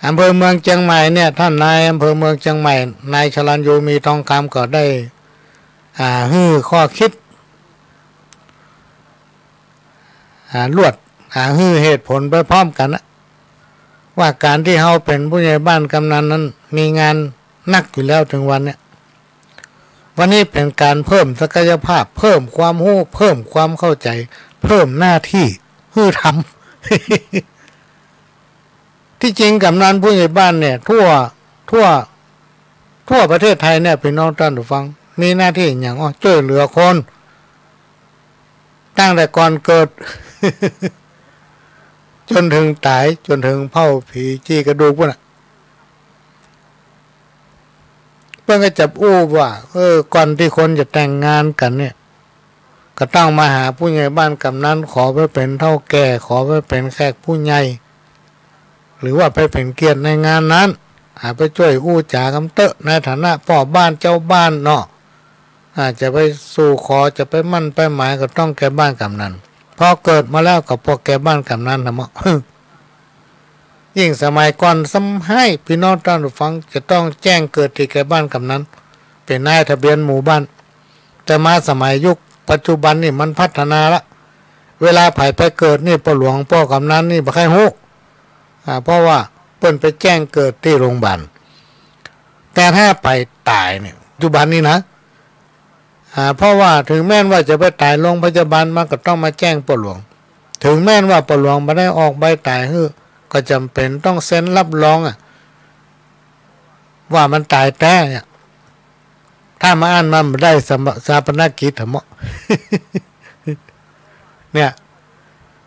อำเภอเมืองเจียงใหม่เนี่ย ต้านนายอำเภอเมืองเจียงใหม่ นายจรัญญู มีทองคำ ก็ได้ อ่า หื้อข้อคิด อ่า ลวด อ่า หื้อเหตุผลไปพร้อมกั๋นนะ ว่าก๋านตี้เฮาเป๋นผู้ใหญ่บ้านกำนันนั้นมีงานนักอยู่แล้วเถิงวันเนี่ย วันนี้เป๋นก๋านเพิ่มศักยภาพ เพิ่มความฮู้ เพิ่มความเข้าใจ๋ เพิ่มหน้าตี้หื้อทำ ตี้จริงกำนันผู้ใหญ่บ้านเนี่ย ทั่ว ทั่ว ทั่วประเทศไทยเนี่ย ปี้น้องต้านผู้ฟัง มีหน้าตี้หยังอ้อ จ้วยเหลือคน ตั้งแต่ก่อนเกิด จ๋นเถิงต๋าย จ๋นเถิงเผาผี จี้กระดูกปู๊นน่ะ เปิ้นก็จะอู้ว่า เออ ก่อนตี้คนจะแต่งงานกั๋นเนี่ย ก็ต้องมาหาผู้ใหญ่บ้านกำนัน ขอไปเป๋นเฒ่าแก่ ขอไปเป๋นแขกผู้ใหญ่ หรือว่าไปเป๋นเกียรติในงานนั้น อ่า ไปจ้วยอู้จ๋ากำเต๊อะ ในฐานะป้อบ้านเจ้าบ้านเนาะ อ่า จะไปสู่ขอ จะไปหมั้นไปหมาย ก็ต้องแก่บ้านกำนัน พอเกิดมาแล้วก็ป้อแก่บ้านกำนันทำเนาะ ยิ่งสมัยก่อนซ้ำฮ้าย ปี้น้องต้านผู้ฟัง จะต้องแจ้งเกิดตี้แก่บ้านกำนัน เป๋นนายทะเบียนหมู่บ้าน แต่มาสมัยยุคปัจจุบันนี่มันพัฒนาละ เวลาใผไปเกิดนี่ ป้อหลวงป้อกำนันนี่บ่ใค่ฮู้ อ่า เพราะว่าเปิ้นไปแจ้งเกิดตี้โรงบาล แต่ถ้าใผต๋ายเนี่ย ปัจจุบันนี่นะ อ่า เพราะว่าเถิงแม้นว่าจะไปต๋ายโรงพยาบาล มันก็ต้องมาแจ้งป้อหลวง เถิงแม้นว่าป้อหลวงบ่ได้ออกใบต๋ายหื้อ ก็จ๋ำเป๋นต้องเซ็นรับรองอะ ว่ามันต๋ายแต๊เนี่ย ถ้าบ่อั้นมันบ่ได้สำ- ฌาปนกิจทำเนาะ เนี่ย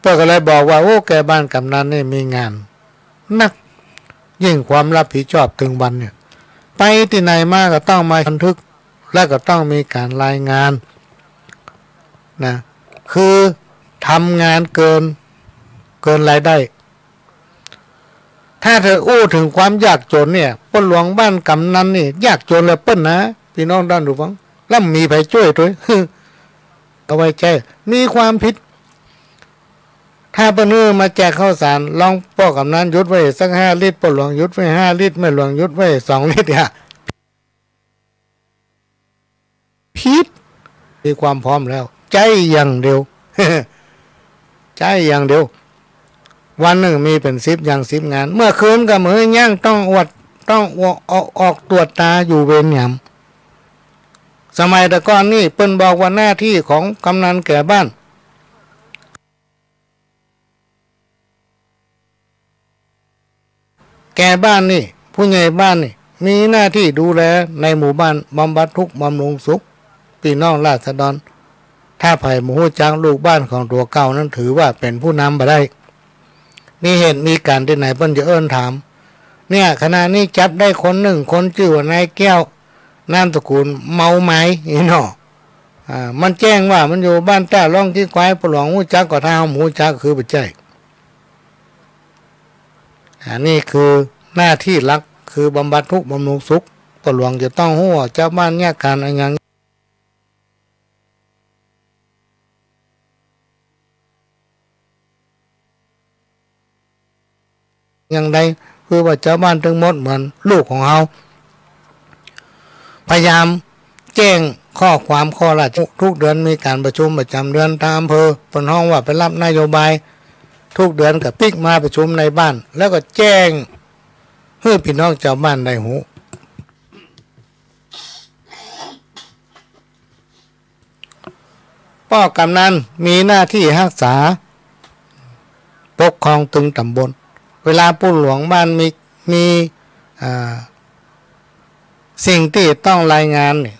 เปิ้นก็เลยบอกว่า โอ้ แก่บ้านกำนันนี่มีงานนัก ยิ่งความรับผิดชอบเถิงวันเนี่ย ไปตี้ไหนมาก็ต้องมาบันทึก และก็ต้องมีก๋านรายงานนะ คือทำงานเกิน เกินรายได้ ถ้าจะอู้เถิงความยากจ๋นเนี่ย ป้อหลวงบ้านกำนันนี่ยากจ๋นเหลือเปิ้นนะ ปี้น้องต้านผู้ฟัง แล้วบ่มีใผจ้วยตวย เอาไว้ใจ๊ มีความผิด ถ้าเปิ้นหื้อมาแจกข้าวสาร ลองป้อกำนันหยุดไว้สักห้าลิตร ป้อหลวงหยุดไว้ห้าลิตร แม่หลวงหยุดไว้สองลิตรเนี่ย ผิด มีความพร้อมแล้ว ใจ๊อย่างเดียว ใจ๊อย่างเดียว วันนึ่งมีเป๋นสิบอย่างสิบงาน เมื่อคืนก็บ่หื้อยั้ง ต้องอวด ต้องออก ออก ออกตรวจตราอยู่เวรยาม สมัยแต่ก่อนนี่เปิ้นบอกว่าหน้าตี้ของกำนันแก่บ้าน แก่บ้านนี่ ผู้ใหญ่บ้านนี่ มีหน้าตี้ดูแลในหมู่บ้าน บำบัดทุกข์บำรุงสุขปี้น้องราษฎร ถ้าใผบ่ฮู้จักลูกบ้านของตั๋วเก่านั้น ถือว่าเป๋นผู้นำบ่ได้ มีเหตุมีก๋ารตี้ไหนเปิ้นจะเอิ้นถาม เนี่ย ขณะนี้จับได้คนนึ่งคน จื้อว่านายแก้ว นามสกุลเมาไม้ อี้เนาะ อ่า มันแจ้งว่ามันอยู่บ้านต้าร่องขี้ควาย ป้อหลวงฮู้จักก่อ ถ้าเฮาบ่ฮู้จักคือบ่ใจ้ อันนี้คือหน้าตี้หลัก คือบำบัดทุกข์บำรุงสุข ป้อหลวงจะต้องฮู้ว่าจาวบ้านยากก๋านอะหยัง อย่างใด คือว่าจาวบ้านตึงหมดเหมือนลูกของเฮา พยายามแจ้งข้อความข้อราช ทุกเดือนมีก๋านประชุมประจ๋ำเดือนตางอำเภอ เปิ้นฮ้องว่าไปรับนโยบาย ทุกเดือนก็ปิ๊กมาประชุมในบ้าน แล้วก็แจ้งหื้อปี้น้องจาวบ้านได้ฮู้ ป้อกำนันมีหน้าตี้ฮักษาปกครองตึงต๋ำบล เวลาป้อหลวงบ้านมี มี อ่า สิ่งตี้ต้องรายงานนี่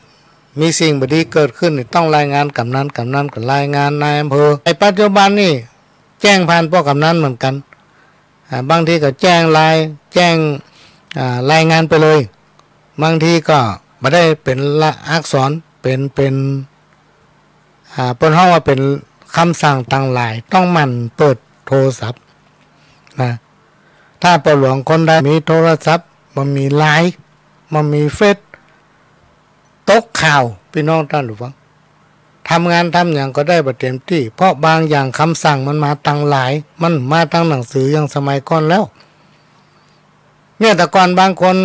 มีสิ่งบ่ดีเกิดขึ้นนี่ ต้องรายงานกำนัน กำนันก็รายงานนายอำเภอ ในปัจจุบันนี่แจ้งผ่านป้อกำนันเหมือนกั๋น อ่า บางทีก็แจ้งไลน์ แจ้ง อ่า รายงานไปเลย บางทีก็บ่ได้เป๋นละอักษร เป๋น เป๋น อ่า เปิ้นฮ้องว่าเป๋นกำสั่งตังหลาย ต้องหมั่นเปิดโทรศัพท์นะ ถ้าป้อหลวงคนใดมีโทรศัพท์ บ่มีไลน์ บ่มีเฟซ ตกข่าว ปี้น้องต้านผู้ฟัง ทำงานทำหยังก็ได้บ่เต๋มตี้ เพราะบางอย่างกำสั่งมันมาตังหลาย มันมาตังหนังสืออย่างสมัยก่อนแล้ว เนี่ย แต่ก่อนบางคน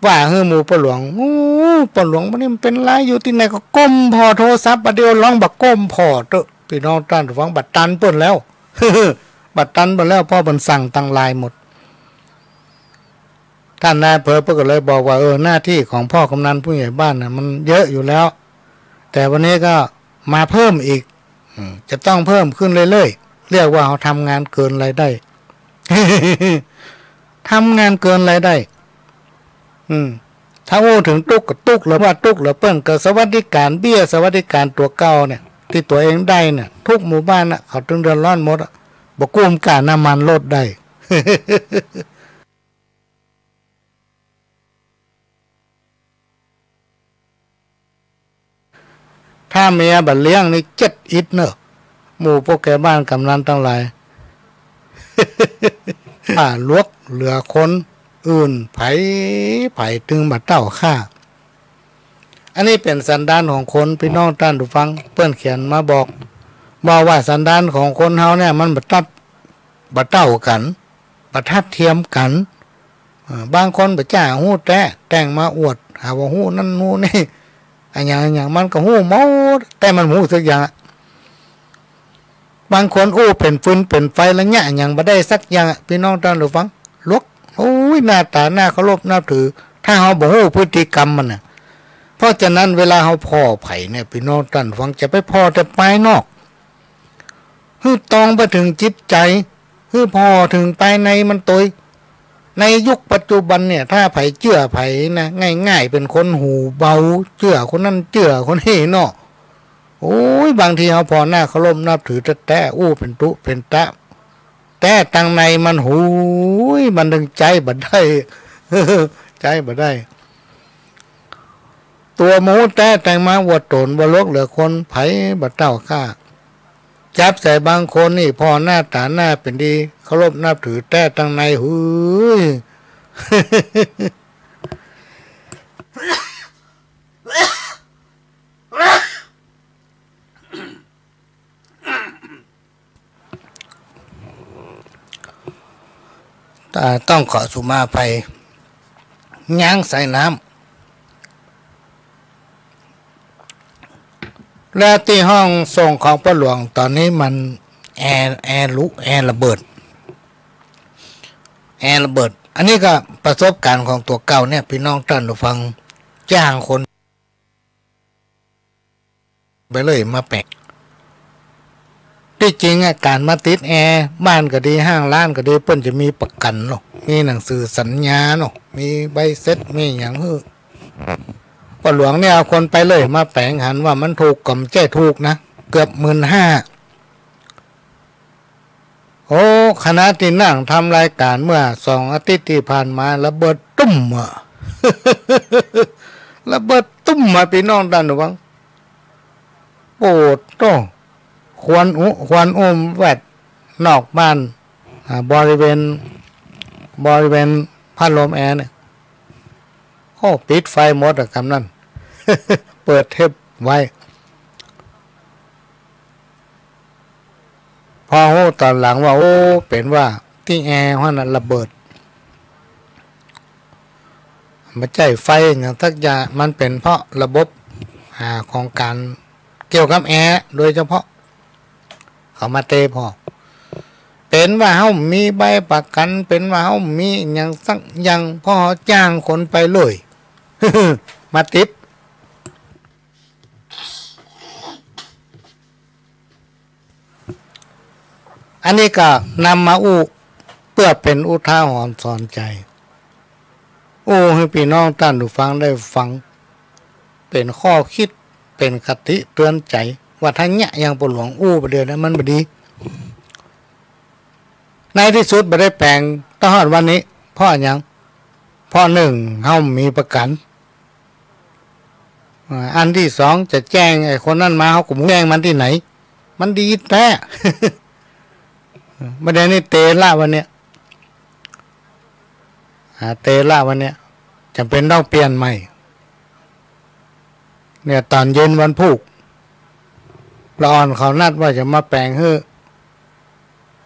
ว่าหื้อหมู่ป้อหลวง โอ้ ป้อหลวงบัดนี้มันเป๋นไร อยู่ตี้ไหนก็ก้มผ่อโทรศัพท์ บ่าเดี่ยวลองบ่ก้มผ่อเต๊อะ ปี้น้องต้านผู้ฟัง บ่ตันเปิ้นแล้ว บ่ตันเปิ้นแล้ว เพราะเปิ้นสั่งตังไลน์หมด ต้านนายอำเภอเปิ้นก็เลยบอกว่า เออ หน้าตี้ของป้อกำนันผู้ใหญ่บ้านน่ะ มันเยอะอยู่แล้ว แต่วันนี้ก็มาเพิ่มอีก อืม จะต้องเพิ่มขึ้นเรื่อยๆ เรียกว่าเฮาทำงานเกินรายได้ ทำงานเกินรายได้ อืม ถ้าอู้เถิงตุ๊กก็ตุ๊ก หรือว่าตุ๊ก หรือเปิ้นก็สวัสดิการ เบี้ยสวัสดิการตั๋วเก่าเนี่ย ตี้ตั๋วเองได้เนี่ย ทุกหมู่บ้านน่ะ เขาตึงเดือดร้อนหมดอะ บ่กุ้มก้าน้ำมันรถได้ ถ้าเมียบ่เลี้ยงนี่เจ็ดอิดเน่อ หมู่ป้อแก่บ้านกำนันตังหลาย ฆ่าหลวกเหลือคนอื่น ใผ ใผตึงบ่เต้าฆ่า อันนี้เป๋นสันดานของคน ปี้น้องต้านผู้ฟัง เปิ้นเขียนมาบอก บอกว่าสันดานของคนเฮาเนี่ยมันบ่ตัด บ่เต้ากั๋น บ่ทัดเทียมกั๋น อ่า บางคนบ่จ้าฮู้แต๊ แต่งมาอวด หาว่าฮู้นั่นฮู้นี่ อะหยังอะหยังมันก็ฮู้หมด แต่มันบ่ฮู้สักอย่างอะ บางคนอู้เป๋นฟืนเป๋นไฟ ละเยียะหยังบ่ได้สักอย่างอะ ปี้น้องต้านผู้ฟัง หลวก โอ้ย หน้าต๋าน่าเคารพนับถือ ถ้าเฮาบ่ฮู้พฤติกรรมมันน่ะ เพราะฉะนั้นเวลาเฮาผ่อใผเนี่ย ปี้น้องต้านผู้ฟัง จะไปผ่อแต่ภายนอก หื้อตองไปเถิงจิตใจ๋ หื้อผ่อเถิงภายในมันตวย ในยุคปัจจุบันเนี่ย ถ้าใผเจื้อใผนะ ง่ายๆ เป๋นคนหูเบา เจื้อคนนั้นเจื้อคนนี้เนาะ โอ้ย บางทีเฮาผ่อหน้าเคารพนับถือแต๊ๆ อู้เป๋นตุ๊เป๋นตะ แต่ตังในมัน หูย มันตึงใจ๊บ่ได้ ใจ๊บ่ได้ ตั๋วหมู่แต๊แต่งมาอวดต๋น บ่หลวกเหลือคน ใผบ่เต้าฆ่า จับใส่บางคนนี่ ผ่อหน้าต๋าน่าเป๋นดี เคารพนับถือ แต่ตังใน หูย อ่า ต้องขอสุมาอภัย ย้างใส่น้ำ และตี้ห้องส่งของป้อหลวงต๋อนนี้มันแอร์ แอร์ลุ แอร์ระเบิด แอร์ระเบิด อันนี้ก็ประสบการณ์ของตั๋วเก่าเนี่ย ปี้น้องต้านผู้ฟัง จ้างคน ไปเลยมาแป๋ง ตี้จริงอะ ก๋านมาติดแอร์บ้านก็ดี ห้างร้านก็ดี เปิ้นจะมีประกั๋นเนาะ มีหนังสือสัญญาเนาะ มีใบเสร็จ มีหยังหื้อ ป้อหลวงเนี่ยเอาคนไปเลยมาแป๋ง หันว่ามันถูกก็บ่ใจ้ถูกนะ เกือบหมื่นห้า โอ้ ขณะตี้นั่งทำรายก๋านเมื่อสองอาทิตย์ตี้ผ่านมา ระเบิดตุ้มอะ ระเบิดตุ้มอะ ปี้น้องต้านผู้ฟัง โอ้โห ควันอุ ควันอุ้มแวดนอกบ้าน อ่า บริเวณ บริเวณพัดลมแอร์เนี่ย โอ้ ปิดไฟหมดอะ กำนั้น เปิดเทปไว้ พอฮู้ต๋อนหลังว่า โอ้ เป๋นว่าตี้แอร์หั้นน่ะระเบิด บ่ใจ้ไฟหยังสักอย่าง มันเป๋นเพราะระบบ อ่า ของก๋านเกี่ยวกับแอร์โดยเฉพาะ เขามาเตะพ่อ เป๋นว่าเฮาบ่มีใบประกั๋น เป๋นว่าเฮาบ่มีหยังสักอย่าง พ่อจ้างคนไปเลย มาติด อันนี้ก็นำมาอู้เปื้อเป๋นอุทาหรณ์สอนใจ๋ อู้หื้อปี้น้องต้านผู้ฟังได้ฟัง เป๋นข้อคิด เป๋นคติเตือนใจ๋ ว่าถ้าเยียะอย่างป้อหลวงอู้ไปเดียวนะ มันบ่ดี ในตี้สุดบ่ได้แป๋ง ตลอดวันนี้ เพราะหยัง เพราะนึ่ง เฮาบ่มีประกั๋น อ่า อันตี้สอง จะแจ้งไอ้คนนั้นมา เฮาก็บ่ฮู้แจ้งมันตี้ไหน มันดีแต๊ บ่าเดี่ยวนี้เตละวันเนี้ย อ่า เตละวันเนี้ย จ๋ำเป๋นต้องเปลี่ยนใหม่ เนี่ย ต๋อนเย็นวันพูก ละอ่อนเขานัดว่าจะมาแป๋งหื้อ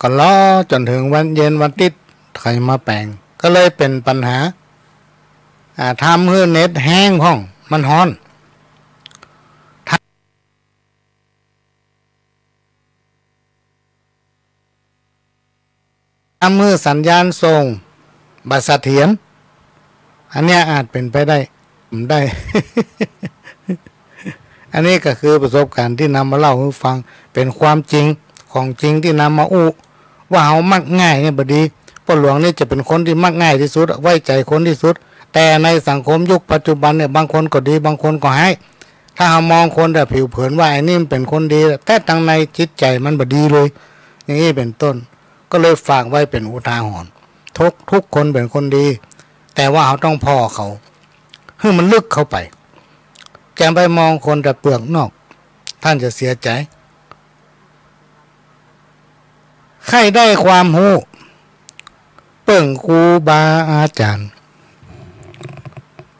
ก็รอจ๋นเถิงวันเย็นวันติ๊ด เขาจะมาแป๋ง ก็เลยเป๋นปัญหา อ่า ทำหื้อเน็ตแฮงพ่อง มันฮ้อน ทำหื้อสัญญาณส่งบ่เสถียร อันเนี้ยอาจเป๋นไปได้ บ่ได้ อันนี้ก็คือประสบการณ์ตี้นำมาเล่าหื้อฟัง เป๋นความจริง ของจริงตี้นำมาอู้ ว่าเฮามักง่ายเนี่ยบ่ดี ป้อหลวงนี่จะเป๋นคนตี้มักง่ายตี้สุด ไว้ใจ๋คนตี้สุด แต่ในสังคมยุคปัจจุบันเนี่ย บางคนก็ดี บางคนก็ฮ้าย ถ้าเฮามองคนแต่ผิวเผินว่าไอ้นี่มันเป๋นคนดี แต่ตังในจิตใจ๋มันบ่ดีเลย อย่างนี้เป๋นต้น ก็เลยฝากไว้เป๋นอุทาหรณ์ ทุก ทุกคนเป๋นคนดี แต่ว่าเฮาต้องผ่อเขา หื้อมันลึกเข้าไป จะไปมองคนแต่เปลือกนอก ต้านจะเสียใจ๋ ใค่ได้ความฮู้ เปิ้งครูบาอาจ๋ารย์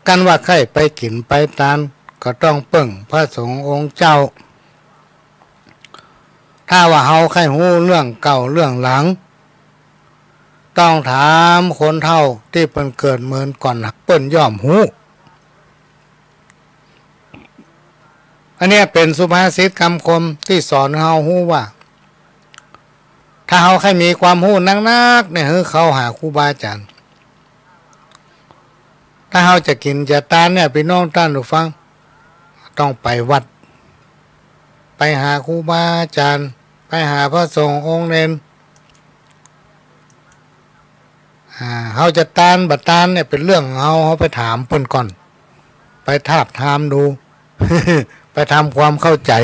กันว่าใค่ไปกิ๋นไปตาน ก็ต้องเปิ้งพระสงฆ์องค์เจ้า ถ้าว่าเฮาใค่ฮู้เรื่องเก่าเรื่องหลัง ต้องถามคนเฒ่าตี้เปิ้นเกิดเมินก่อน เปิ้นย่อมฮู้ อันเนี้ยเป๋นสุภาษิตกำคมตี้สอนเฮาฮู้ว่า ถ้าเฮาใค่มีความฮู้นักๆ เนี่ย หื้อเข้าหาครูบาอาจ๋ารย์ ถ้าเฮาจะกิ๋นจะตานเนี่ย ปี้น้องต้านผู้ฟัง ต้องไปวัด ไปหาครูบาอาจ๋ารย์ ไปหาพระสงฆ์องค์เณร อ่า เฮาจะตานบ่ตานเนี่ยเป๋นเรื่องของเฮา เฮาไปถามเปิ้นก่อน ไปทาบทามดู ไปทำความเข้าใจ๋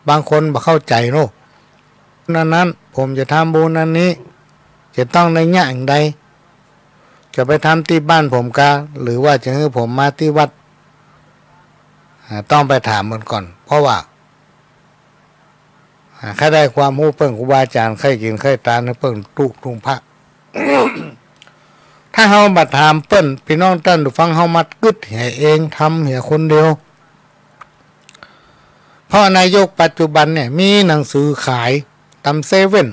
บางคนบ่เข้าใจ๋เนาะ นั้นๆ ผมจะทำบุญอันนี้ จะต้องได้เยียะอย่างใด จะไปทำตี้บ้านผมกา หรือว่าจะหื้อผมมาตี้วัด อ่า ต้องไปถามเปิ้นก่อน เพราะว่า อ่า ใค่ได้ความฮู้เปิ้งครูบาอาจ๋ารย์ ใค่กิ๋นใค่ตานหื้อเปิ้งตุ๊กรุ้งพระ ถ้าเฮาบ่ถามเปิ้น ปี้น้องต้านผู้ฟัง เฮามักกึ๊ดเหียเอง ทำเหียคนเดียว เพราะในยุคปัจจุบันเนี่ย มีหนังสือขายต๋ามเซเว่น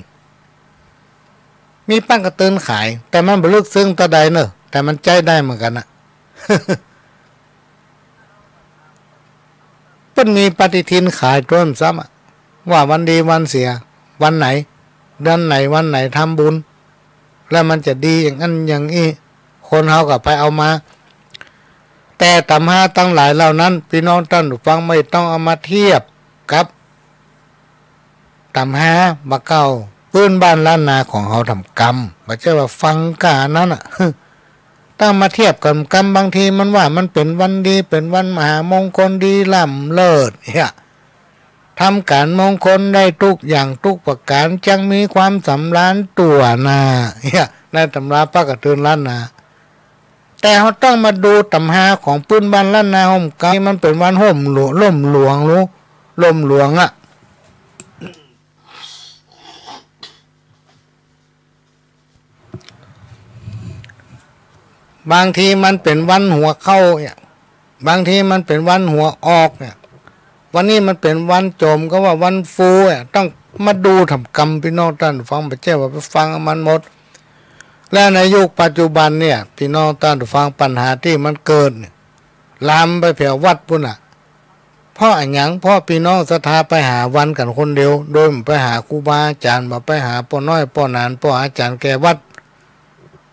มีป้ายการ์ตูนขาย แต่มันบ่ลึกซึ้งเต้าใดเนาะ แต่มันใจ๊ได้เหมือนกั๋นนะ เปิ้นมีปฏิทินขายตวยซ้ำอะ ว่าวันดีวันเสีย วันไหน เดือนไหน วันไหนทำบุญ แล้วมันจะดีอย่างนั้นอย่างอี้ คนเฮาก็ไปเอามา แต่ต๋ำฮาตังหลายเหล่านั้น ปี้น้องต้านผู้ฟัง บ่ต้องเอามาเทียบกับต๋ำฮาบ่าเก่า ปื้นบ้านล้านนาของเฮาทำกำ บ่ใจ้ว่าฟังก้าอันนั้นน่ะ ตั้งมาเทียบกั๋นกำ บางทีมันว่ามันเป๋นวันดี เป๋นวันมหามงคลดีล้ำเลิศ เหีย ทำก๋านมงคลได้กู้อย่างกู้ประก๋าน จักมีความสำราญตั๋วนา เหีย ในต๋ำราปากะเตือนล้านนา แต่เฮาต้องมาดูต๋ำราของปื้นบ้านล้านนาเฮา กำมันเป๋นวันฮ่มหลวง ล่มหลวง ฮู้ ล่มหลวงอะ บางทีมันเป๋นวันหัวเข้าเนี่ย บางทีมันเป๋นวันหัวออกเนี่ย วันนี้มันเป๋นวันโจม ก็ว่าวันฟูเนี่ย ต้องมาดูทำกำ ปี้น้องต้านฟัง บ่ใจ้ว่าไปฟังมันหมด และในยุคปัจจุบันเนี่ย ปี้น้องต้านฟัง ปัญหาตี้มันเกิดเนี่ย ลามไปแผววัดปู้นน่ะ เพราะอะหยัง เพราะปี้น้องศรัทธาไปหาวันกั๋นคนเดียว โดยบ่ไปหาครูบาอาจ๋ารย์ บ่ไปหาป้อน้อย ป้อหนาน ป้ออาจ๋ารย์แก่วัด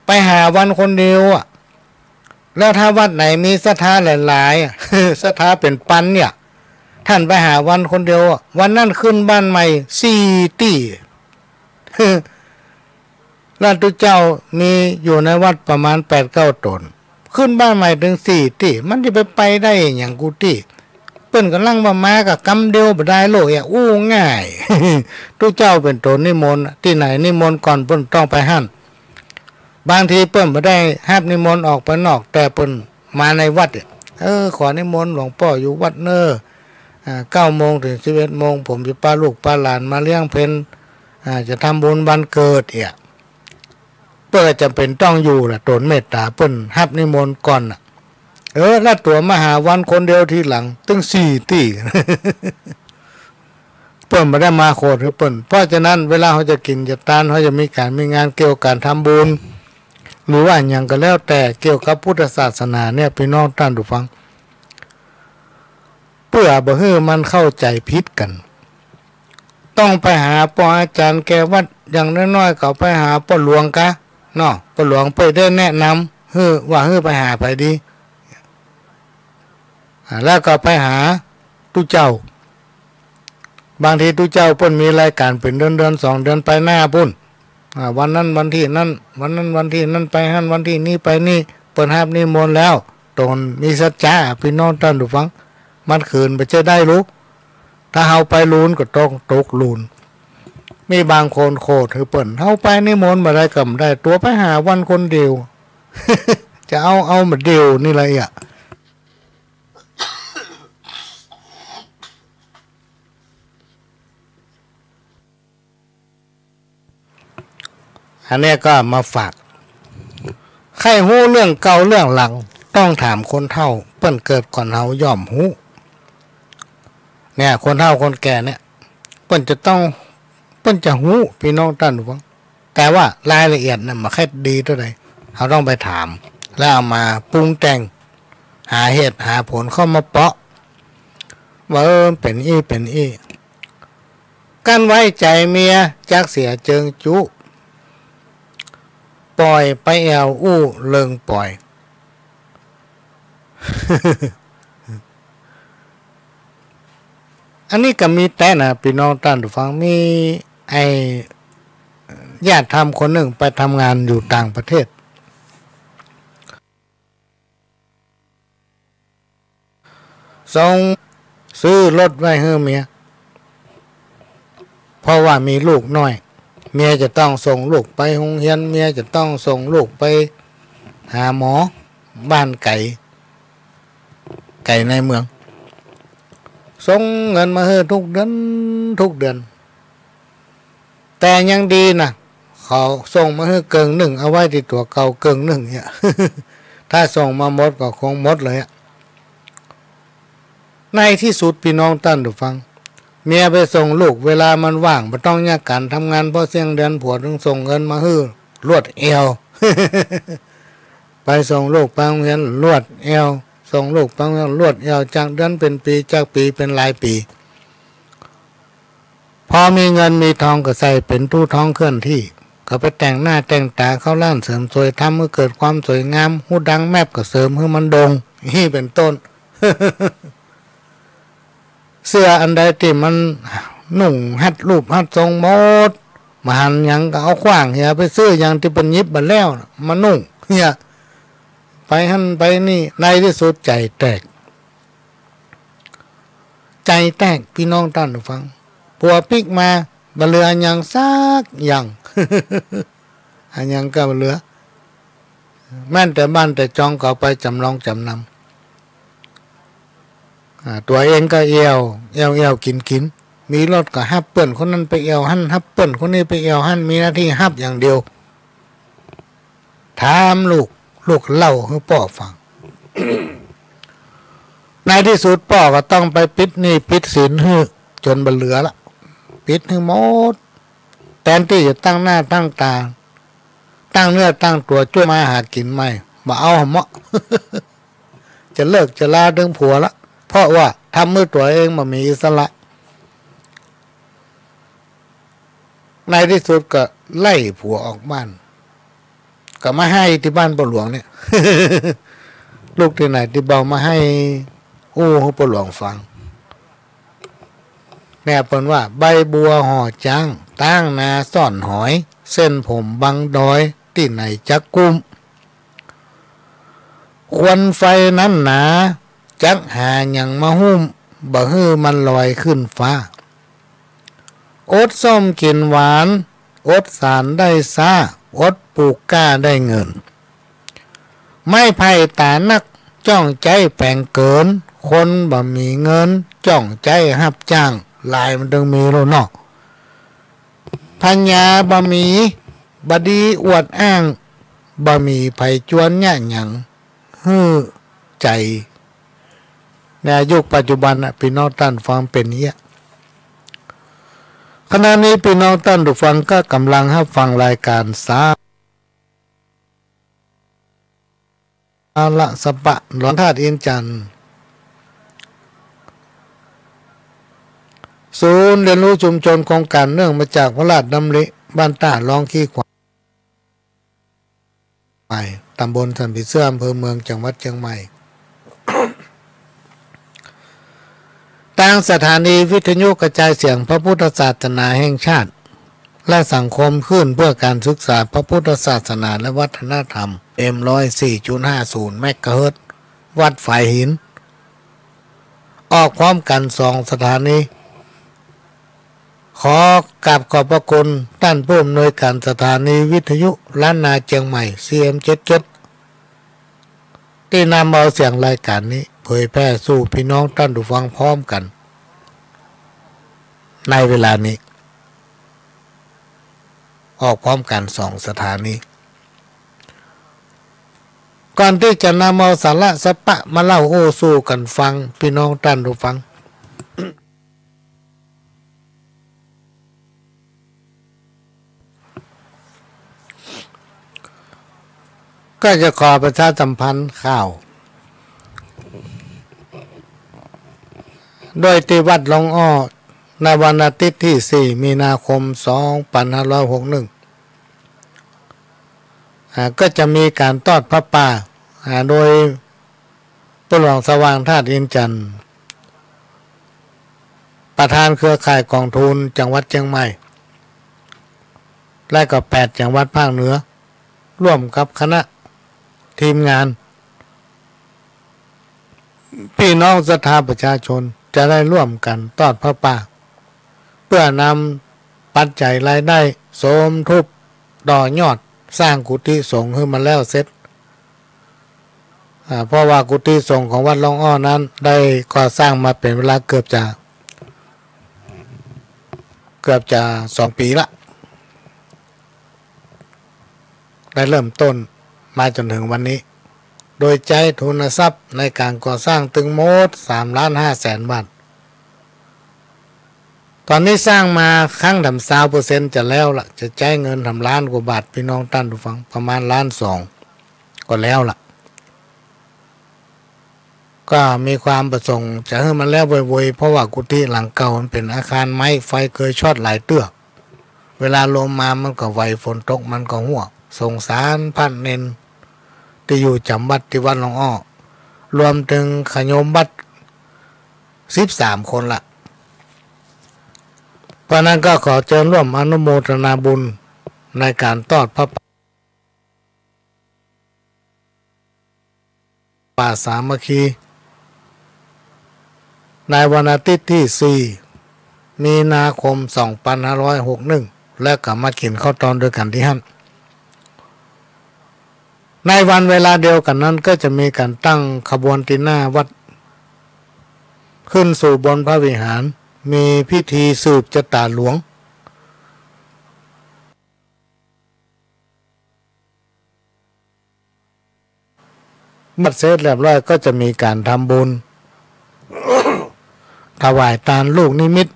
ไปหาวันคนเดียวอะ แล้วถ้าวัดไหนมีศรัทธาหลายๆอะ ศรัทธาเป๋นปันเนี่ย ต้านไปหาวันคนเดียวอะ วันนั้นขึ้นบ้านใหม่สี่ตี้ แล้วตุ๊เจ้ามีอยู่ในวัดประมาณแปดเก้าต๋น ขึ้นบ้านใหม่ตึงสี่ตี้ มันจะไปไปได้อะหยังกู้ตี้ เปิ้นก่ำลังว่ามาก้ากำเดียวบ่ได้โลกแอะ อู้ง่าย ตุ๊เจ้าเป๋นต๋นนิมนต์ ตี้ไหนนิมนต์ก่อนเปิ้นต้องไปหั้น บางทีเปิ้นบ่ได้ฮับนิมนต์ออกไปนอก แต่เปิ้นมาในวัดเนี่ย เออ ขอนิมนต์หลวงป้ออยู่วัดเน้อ อ่า เก้าโมงเถิงสิบเอ็ดโมง ผมจะปาลูกปาหลานมาเลี้ยงเพล อ่า จะทำบุญวันเกิดเอี่ย เปิ้นก็จ๋ำเป๋นต้องอยู่แหละ ต๋นเมตต๋าเปิ้นฮับนิมนต์ก่อนน่ะ เออ แล้วตั๋วมาหาวันคนเดียวทีหลัง ตึงสี่ตี้ เปิ้นบ่ได้มาโขดหื้อเปิ้น เพราะฉะนั้นเวลาเฮาจะกิ๋นจะตาน เฮาจะมีก๋านมีงานเกี่ยวกับก๋านทำบุญ หรือว่าอะหยังก็แล้วแต่เกี่ยวกับพุทธศาสนาเนี่ย ปี้น้องต้านผู้ฟัง เปื้อบ่หื้อมันเข้าใจ๋ผิดกั๋น ต้องไปหาป้ออาจ๋ารย์แก่วัด อย่างน้อยๆ ก็ไปหาป้อหลวงกา เนาะ ป้อหลวงเปิ้นได้แนะนำ หื้อ ว่าหื้อไปหาใผดี อ่า แล้วก็ไปหาตุ๊เจ้า บางทีตุ๊เจ้าเปิ้นมีรายก๋านเป๋นเดือนๆ สองเดือนไปหน้าปู้น อ่า วันนั้นวันตี้นั้น วันนั้นวันตี้นั้นไปหั้น วันตี้นี้ไปนี่ เปิ้นฮับนิมนต์แล้ว ต๋นมีสัจจะ ปี้น้องต้านผู้ฟัง มันขืนบ่ใจ้ได้ลูก ถ้าเฮาไปลูนก็ต้องตกลูน มีบางคนโขดหื้อเปิ้น เฮาไปนิมนต์บ่ได้ก็บ่ได้ ตั๋วไปหาวันคนเดียว จะเอา เอาบ่าเดี่ยวนี่ละเอี่ย อันเนี้ยก็มาฝาก ใค่ฮู้เรื่องเก่าเรื่องหลัง ต้องถามคนเฒ่า เปิ้นเกิดก่อนเฮาย่อมฮู้ เนี่ย คนเฒ่าคนแก่เนี่ย เปิ้นจะต้อง เปิ้นจะฮู้ ปี้น้องต้านผู้ฟัง แต่ว่ารายละเอียดน่ะบ่ค่อยดีเต้าใด เฮาต้องไปถาม แล้วเอามาปรุงแต่ง หาเหตุหาผลเข้ามาเปาะ ว่า เออ เป๋นอี้ เป๋นอี้ กั๋นไว้ใจ๋เมีย จักเสียเจิงจุ ป่อยไปแอ่วอู้เลิงป่อย อันนี้ก็มีแต๊นะ ปี้น้องต้านผู้ฟัง มีไอ้ญาติธรรมคนนึ่งไปทำงานอยู่ต่างประเทศ ส่ง ซื้อรถไว้หื้อเมีย เพราะว่ามีลูกน้อย เมียจะต้องส่งลูกไปโฮงเฮียน เมียจะต้องส่งลูกไปหาหมอ บ้านไก๋ ไก๋ในเมือง ส่งเงินมาหื้อกู้เดือนกู้เดือน แต่ยังดีนะ เขาส่งมาหื้อเกิ่งนึ่ง เอาไว้ตี้ตั๋วเก่าเกิ่งนึ่งเนี่ย ถ้าส่งมาหมดก็คงหมดเลยอะ ในตี้สุดปี้น้องต้านผู้ฟัง เมียไปส่งลูก เวลามันว่าง บ่ต้องเยียะก๋านทำงาน พอเสี้ยงเดือนผัวตึงส่งเงินมาหื้อลวดแอ่ว ไปส่งลูกไปโฮงเฮียนลวดแอ่ว ส่งลูกไปโฮงเฮียนลวดแอ่ว จากเดือนเป๋นปี๋ จากปี๋เป๋นหลายปี๋ พอมีเงินมีทองก็ใส่เป๋นตู้ทองเคลื่อนตี้ ก็ไปแต่งหน้าแต่งต๋าเข้าร้านเสริมสวย ทำหื้อเกิดความสวยงาม ฮูดังแมบก็เสริมหื้อมันโด่ง อี้เป๋นต้น เสื้ออันใดตี้มันนุ่งฮัดรูปฮัดทรงหมด บ่หันหยังก็เอาขว้างเหีย ไปซื้อหยังตี้เปิ้นหยิบบ่แล้วน่ะ มานุ่งเหีย ไปหั้นไปนี่ ในตี้สุดใจ๋แตก ใจ๋แตก ปี้น้องต้านผู้ฟัง ปั๋วปิ๊กมา บ่เหลือหยังสักอย่าง อะหยังก็บ่เหลือ แม้นแต่บ้านแต่จองก็เอาไปจ๋ำนองจ๋ำนำ อ่า ตั๋วเองก็เอี่ยว เอี่ยวๆ กิ๋นๆ มีรถก็ฮับเปิ้นคนนั้นไปเอี่ยวหั้น ฮับเปิ้นคนนี้ไปเอี่ยวหั้น มีหน้าตี้ฮับอย่างเดียว ถามลูก ลูกเล่าหื้อป้อฟัง ในตี้สุดป้อก็ต้องไปปิดหนี้ปิดสินหื้อจ๋นบ่เหลือละ ปิดหื้อหมด แตนตี้จะตั้งหน้าตั้งต๋า ตั้งเนื้อตั้งตั๋วจ้วงมาหากิ๋นใหม่ บ่เอาหม่อ จะเลิกจะลาตึงผัวละ เพราะว่าทำหื้อตั๋วเองบ่มีอิสระ ในตี้สุดก็ไล่ผัวออกบ้าน ก็มาไห้ตี้บ้านป้อหลวงเนี่ย ลูกตี้ไหนตี้เบามาไห้อู้หื้อป้อหลวงฟัง เนี่ยเปิ้นว่า ใบบัวห่อจ๊าง ต๊างนาซ่อนหอย เส้นผมบังดอย ตี้ไหนจักกุ้ม ควันไฟนั้นหนา จักหาหยังมาหุ้ม บ่หื้อมันลอยขึ้นฟ้า อดส้มกิ๋นหวาน อดสานได้ซ้า อดปลูกกล้าได้เงิน ไม้ไผ่ต๋านัก จ้องใจ๊แปงเกิน คนบ่มีเงิน จ้องใจ๊ฮับจ้าง ลายมันตึงมีแล้วเนาะ ผญาบ่มี บ่ดีอวดอ้าง บ่มีใผจวนเยียะหยัง หื้อใจ๋ ในยุคปัจจุบันน่ะ ปี้น้องต้านฟังเป๋นเยียะ ขณะนี้ปี้น้องต้านผู้ฟังก็ก่ำลังฮับฟังรายก๋านสาระสะปะ หลวงธาตุอินทร์จันทน์ ศูนย์เรียนรู้ชุมชนโครงก๋านเนื่องมาจากพระราชดำริ บ้านต้าร้องขี้ควาย ต๋ำบลสันผีเสื้อ อำเภอเมือง จังหวัดเจียงใหม่ ตางสถานีวิทยุกระจายเสียงพระพุทธศาสนาแห่งชาติ และสังคมคลื่นเพื่อการศึกษาพระพุทธศาสนาและวัฒนธรรม เอ็ม ร้อยสี่จุดห้าศูนย์ เมกะเฮิรตซ์ วัดฝายหิน ออกพร้อมกั๋นสองสถานี ขอกราบขอบพระคุณต้านผู้อำนวยก๋านสถานีวิทยุล้านนาเจียงใหม่ ซี เอ็ม เจ็ดเจ็ด ตี้นำเอาเสียงรายก๋านนี้เผยแพร่สู่ปี้น้องต้านผู้ฟังพร้อมกั๋น ในเวลานี้ ออกพร้อมกั๋นสองสถานี ก่อนตี้จะนำเอาสาระสะปะมาเล่าอู้สู่กั๋นฟัง ปี้น้องต้านผู้ฟัง ก็จะขอประชาสัมพันธ์ข่าว โดยตี้วัดหลวงอ้อ ในวันอาทิตย์ตี้สี่มีนาคมสองปันห้าร้อยหกหนึ่ง อ่า ก็จะมีก๋านตอดผ้าป่า อ่า โดยป้อหลวงสว่างธาตุอินทร์จันทน์ ประธานเครือข่ายก๋องทุนจังหวัดเจียงใหม่ และก็แปดจังหวัดภาคเหนือ ร่วมกับคณะทีมงาน ปี้น้องศรัทธาประชาชนจะได้ร่วมกั๋นตอดผ้าป่า เปื้อนำปัจจัยรายได้สมทบต่อยอดสร้างกุฏิสงฆ์หื้อมันแล้วเสร็จ อ่า เพราะว่ากุฏิสงฆ์ของวัดหลวงอ้อนั้นได้ก่อสร้างมาเป๋นเวลาเกือบจะ เกือบจะสองปี๋ละ ได้เริ่มต้นมาจ๋นเถิงวันนี้ โดยใจ๊ทุนทรัพย์ในก๋านก่อสร้างตึงหมดสามล้านห้าแสนบาท ต๋อนนี้สร้างมาครั้งถำซาวเปอร์เซ็นต์จะแล้วละ จะใจ๊เงินถำล้านกว่าบาท ปี้น้องต้านผู้ฟัง ประมาณล้านสองก็แล้วละ ก็มีความประสงค์จะหื้อมันแล้วไวๆ เพราะว่ากุฏิหลังเก่ามันเป๋นอาคารไม้ ไฟเกยช็อตหลายเตื้อ เวลาลมมามันก็ไหว ฝนตกมันก็ฮั่ว สงสารพระเณรตี้อยู่จ๋ำวัดตี้วัดหลวงอ้อ รวมเถิงขะโยมวัดสิบสามคนละ เพราะนั้นก็ขอเจิญร่วมอนุโมทนาบุญในก๋านตอดผ้าป่าสามัคคี ในวันอาทิตย์ตี้สี่ มีนาคม สองปันห้าร้อยหกหนึ่ง แล้วก็มากิ๋นข้าวตอนตวยกั๋นตี้หั้น ในวันเวลาเดียวกั๋นนั้นก็จะมีก๋านตั้งขบวนตี้หน้าวัด ขึ้นสู่บนพระวิหาร มีพิธีสืบจะต๋าหลวง บัดเสร็จเรียบร้อยก็จะมีก๋านทำบุญ ถวายตานลูกนิมิต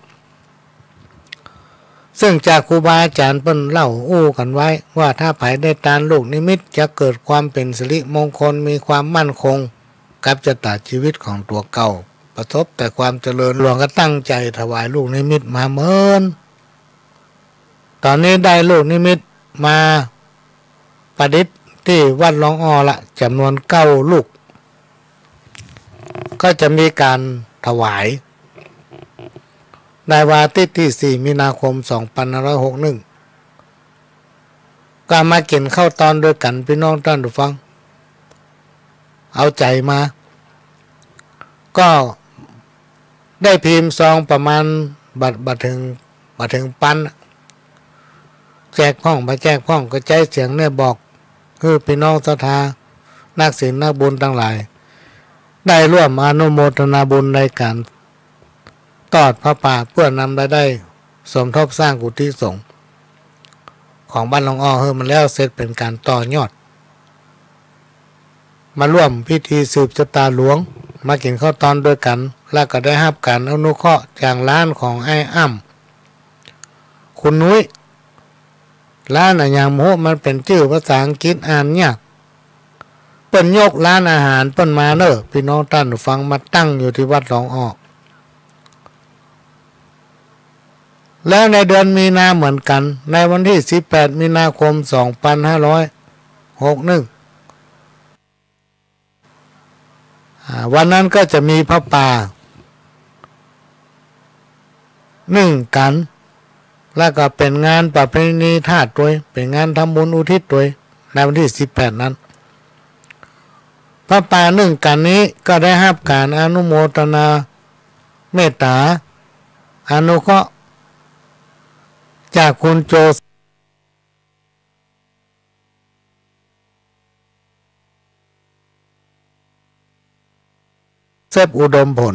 ซึ่งจากครูบาอาจ๋ารย์เปิ้นเล่าอู้กั๋นไว้ว่า ถ้าใผได้ตานลูกนิมิตจะเกิดความเป๋นสิริมงคล มีความมั่นคงกับจะต๋าจีวิตของตั๋วเก่า ประสบแต่ความเจริญ หลวงก็ตั้งใจ๋ถวายลูกนิมิตมาเมิน ต๋อนนี้ได้ลูกนิมิตมาประดิษฐ์ตี้วัดหลองอ้อละจ๋ำนวนเก้าลูก ก็จะมีก๋านถวาย ในวันอาทิตย์ตี้สี่ มีนาคม สองปันห้าร้อยหกหนึ่ง ก็มากิ๋นข้าวตอนตวยกั๋น ปี้น้องต้านผู้ฟัง เอาใจ๋มา ก็ได้พิมพ์ซองประมาณบ่ บ่เถิง บ่เถิงปัน แจกพ่องบ่แจกพ่อง ก็ใจ๊เสียงเนี่ยบอกหื้อปี้น้องศรัทธา นักศีลนักบุญตังหลาย ได้ร่วมอนุโมทนาบุญในก๋านตอดผ้าป่า เปื้อนำรายได้สมทบสร้างกุฏิสงฆ์ของบ้านหลองอ้อหื้อมันแล้วเสร็จเป๋นก๋านต่อยอด มาร่วมพิธีสืบจะต๋าหลวง มากิ๋นข้าวตอนตวยกั๋น แล้วก็ได้ฮับก๋านอนุเคราะห์จากหลานของอ้ายอ้ำ คุณนุ้ย ร้านอะหยังบ่ฮู้ มันเป๋นจื้อภาษาอังกฤษอ่านยาก เปิ้นยกร้านอาหารเปิ้นมาเน่อ ปี้น้องต้านผู้ฟัง มาตั้งอยู่ตี้วัดหลองอ้อ แล้วในเดือนมีนาเหมือนกั๋น ในวันตี้สิบแปด มีนาคม สองปันห้าร้อยหกหนึ่ง อ่า วันนั้นก็จะมีผ้าป่านึ่งกั๋น แล้วก็เป๋นงานประเพณีธาตุตวย เป๋นงานทำบุญอุทิศตวย ในวันตี้สิบแปดนั้น ผ้าป่านึ่งกั๋นนี้ก็ได้ฮับก๋านอนุโมทนาเมตต๋า อนุเคราะห์ จากคุณโจ เซฟอุดมผล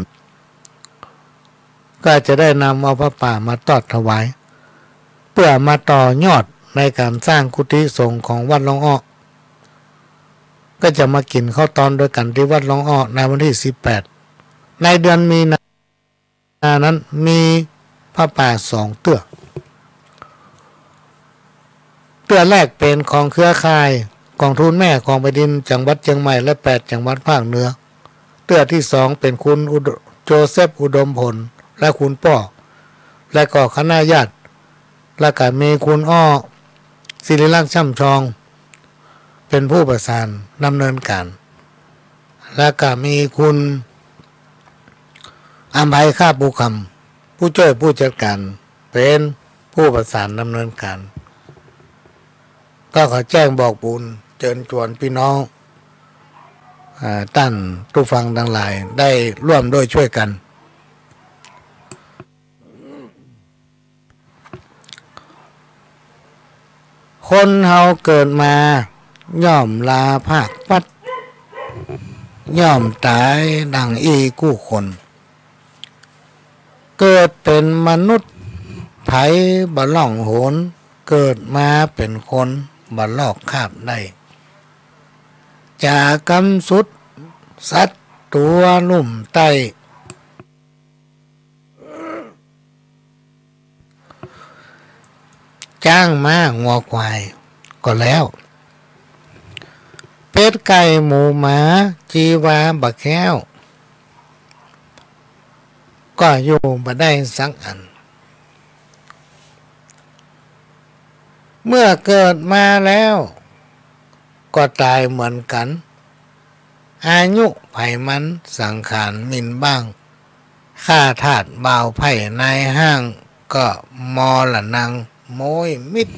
ก็จะได้นำเอาผ้าป่ามาตอดถวาย เปื้อมาต่อยอดในก๋านสร้างกุฏิสงฆ์ของวัดหลองอ้อ ก็จะมากิ๋นข้าวตอนตวยกั๋นตี้วัดหลองอ้อในวันตี้สิบแปด ในเดือนมีนา นั้นมีผ้าป่าสองเตื้อ เตื้อแรกเป๋นของเครือข่ายก๋องทุนแม่ของแผ่นดินจังหวัดเจียงใหม่และแปดจังหวัดภาคเหนือ เตื้อตี้สองเป๋นคุณอุด- โจเซฟอุดมผลและคุณป้อ และก็คณะญาติ แล้วก็มีคุณอ้อ ศิริลักษณ์ ช่ำชอง เป๋นผู้ประสานดำเนินก๋าน แล้วก็มีคุณอำไพ คาบภูคำ ผู้จ้วยผู้จัดก๋าน เป๋นผู้ประสานดำเนินก๋าน ก็ขอแจ้งบอกบุญ เจิญจวนปี้น้อง อ่า ต้านผู้ฟังตังหลายได้ร่วมด้วยช่วยกั๋น คนเฮาเกิดมาย่อมลาพรากพลัด ย่อมต๋ายดั่งอี้กู้คน เกิดเป๋นมนุษย์ใผบ่ล่องหน เกิดมาเป๋นคนบ่ลอกคราบได้ จ๋ากำสุดสัตว์ตั๋วลุ่มใต้ จ๊างม้างัวควายก็แล้ว เป็ดไก่หมูหมาจีวาบ่แคล้ว ก็อยู่บ่ได้สักอัน เมื่อเกิดมาแล้ว ก็ต๋ายเหมือนกั๋น อายุใผมันสังขารหมิ่นบ้าง ข้าทาสบ่าวไพร่นายฮ้าง ก็มอละนังโม้ยมิด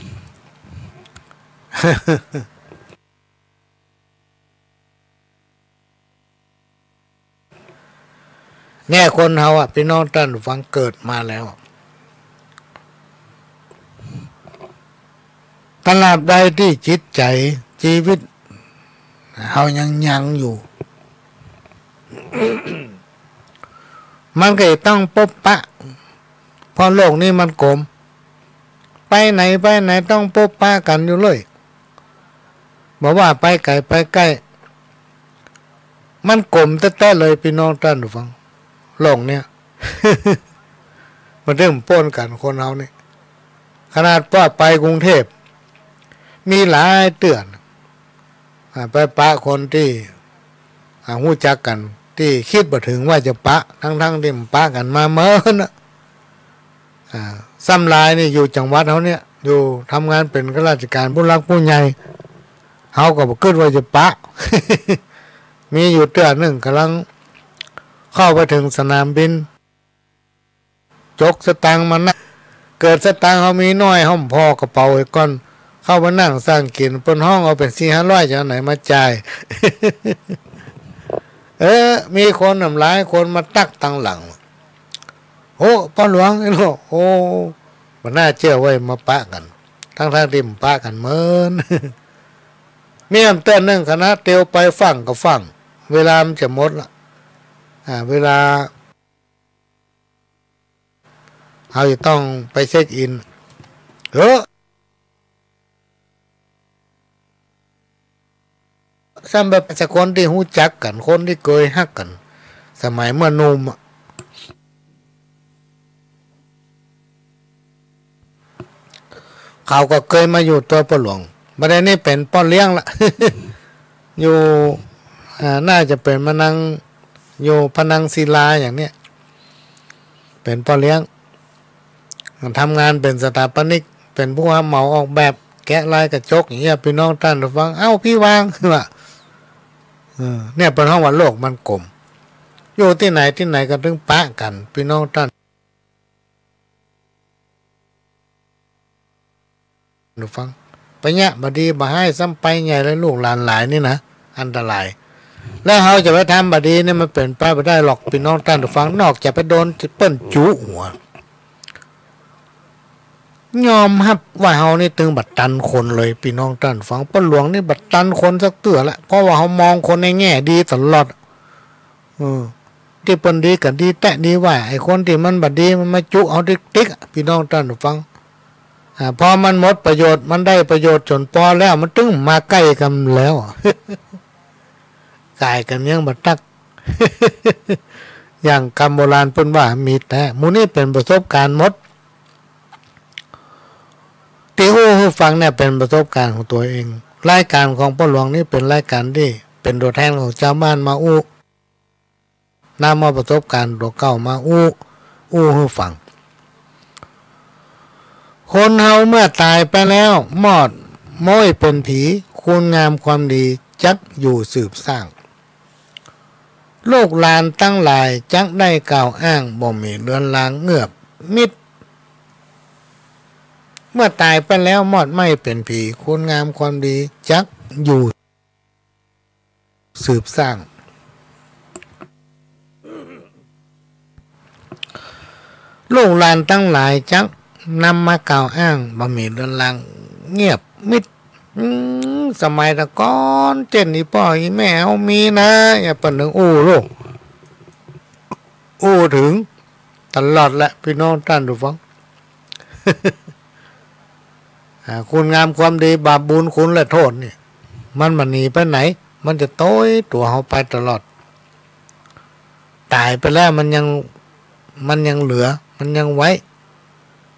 เนี่ยคนเฮาอะ ปี้น้องต้านผู้ฟัง เกิดมาแล้วอะ ตราบใดตี้จิตใจ๋ จีวิตเฮายัง ยังอยู่ มันก็จะต้องปบปะ เพราะโลกนี้มันกลม ไปไหนไปไหนต้องปบปะกั๋นอยู่เรื่อย บ่ว่าไปไก๋ไปใก้ มันกลมแต๊ๆ เลย ปี้น้องต้านผู้ฟัง โลกเนี้ย มันเถิงบ่ป๊นกั๋น คนเฮานี่ ขนาดว่าไปกรุงเทพฯ มีหลายเตื้อ อ่า ไปปะคนตี้ อ่า ฮู้จักกั๋น ตี้กึ๊ดบ่เถิงว่าจะปะ ตึงๆ ตี้มันปะกั๋นมาเมินอะ อ่า ซ้ำหลายนี่อยู่จังหวัดเฮาเนี่ย อยู่ทำงานเป๋นข้าราชก๋านผู้หลักผู้ใหญ่ เฮาก็บ่กึ๊ดว่าจะปะ มีอยู่เตื้อนึ่ง ก่ำลังเข้าไปเถิงสนามบิน จ๋กสตางค์มานับ เกิดสตางค์เฮามีน้อย เฮาบ่ผ่อกระเป๋าไว้ก่อน เข้าไปนั่งซังกิ๋น เปิ้นฮ้องเอาเป๋นสี่ห้าร้อย จะเอาไหนมาจ่าย เออ มีคนหลายคนมาตั๊กตังหลัง โอ้ ป้อหลวง โอ้ บ่น่าเจื้อเว้ย มาปะกั๋น ตึงๆ ตี้มันปะกั๋นเมิน มีแหมเตื้อนึ่ง ขณะเตียวไปฟั่งก็ฟั่ง เวลามันจะหมดละ อ่า เวลา เฮาจะต้องไปเช็คอิน เออ ซ้ำแบบสักคนตี้ฮู้จักกั๋น คนตี้เกยฮักกั๋น สมัยเมื่อหนุ่มอะ เขาก็เกยมาอยู่ตั๋วป้อหลวง บ่าเดี่ยวนี้เป๋นป้อเลี้ยงละ อยู่ อ่า น่าจะเป๋นพะนัง อยู่พะนังศิลาอย่างเนี้ย เป๋นป้อเลี้ยง ทำงานเป๋นสถาปนิก เป๋นผู้ฮับเหมาออกแบบ แกะลายกระจ๋กอย่างเงี้ย ปี้น้องต้านผู้ฟัง เอ้า ปี้วาง ว่า เออ เนี่ยเปิ้นฮ้องว่าโลกมันกลม อยู่ตี้ไหนตี้ไหนก็ตึงปะกั๋น ปี้น้องต้าน ผู้ฟัง ไปเยียะบ่ดีบ่ฮ้ายซ้ำไปใหญ่เลย ลูกหลานหลายนี่นะ อันตราย แล้วเฮาจะไปทำบ่ดีเนี่ย มันเป๋นไปบ่ได้หรอก ปี้น้องต้านผู้ฟัง นอกจากไปโดนเปิ้นจุ๊หัว ยอมฮับว่าเฮานี่ตึงบ่ตันคนเลย ปี้น้องต้านผู้ฟัง ป้อหลวงนี่บ่ตันคนสักเตื้อละ เพราะว่าเฮามองคนในแง่ดีตลอด เออ ตี้เปิ้นดีก็ดีแต๊ ดีว่า ไอ้คนตี้มันบ่ดีมันมาจุ๊เฮาติ๊กๆ อะ ปี้น้องต้านผู้ฟัง อ่า พอมันหมดประโยชน์ มันได้ประโยชน์จ๋นปอแล้ว มันตึงมาใก้กั๋นแล้ว ก๋ายกั๋นยังบ่ตัก อย่างกำโบราณเปิ้นว่ามีแต๊ หมู่นี้เป๋นประสบการณ์หมด ตี้อู้หื้อฟังเนี่ยเป๋นประสบการณ์ของตั๋วเอง รายก๋านของป้อหลวงนี่เป๋นรายก๋านตี้เป๋นตั๋วแทนของจาวบ้านมาอู้ นำเอาประสบการณ์ตั๋วเก่ามาอู้ อู้หื้อฟัง คนเฮาเมื่อต๋ายไปแล้ว มอดม้อยเป๋นผี คุณงามความดีจักอยู่สืบสร้าง ลูกหลานตังหลายจักได้กล่าวอ้าง บ่มีเลือนลางเงือบมิด เมื่อต๋ายไปแล้วมอดม้อยเป๋นผี คุณงามความดีจักอยู่ สืบสร้าง ลูกหลานตังหลายจักนำมากล่าวอ้าง บ่มีเลือนลางเงือบมิด อืม สมัยตะก่อน เจ้นอี่ป้ออี่แม่เฮามีนะ อย่าเปิ้นเถิงอู้ลูก อู้เถิงตลอดแหละ ปี้น้องต้านผู้ฟัง อ่า คุณงามความดี บาปบุญคุณและโต้ษนี่ มันบ่หนีไปไหน มันจะโตยตั๋วเฮาไปตลอด ต๋ายไปแล้วมันยัง มันยังเหลือ มันยังไว้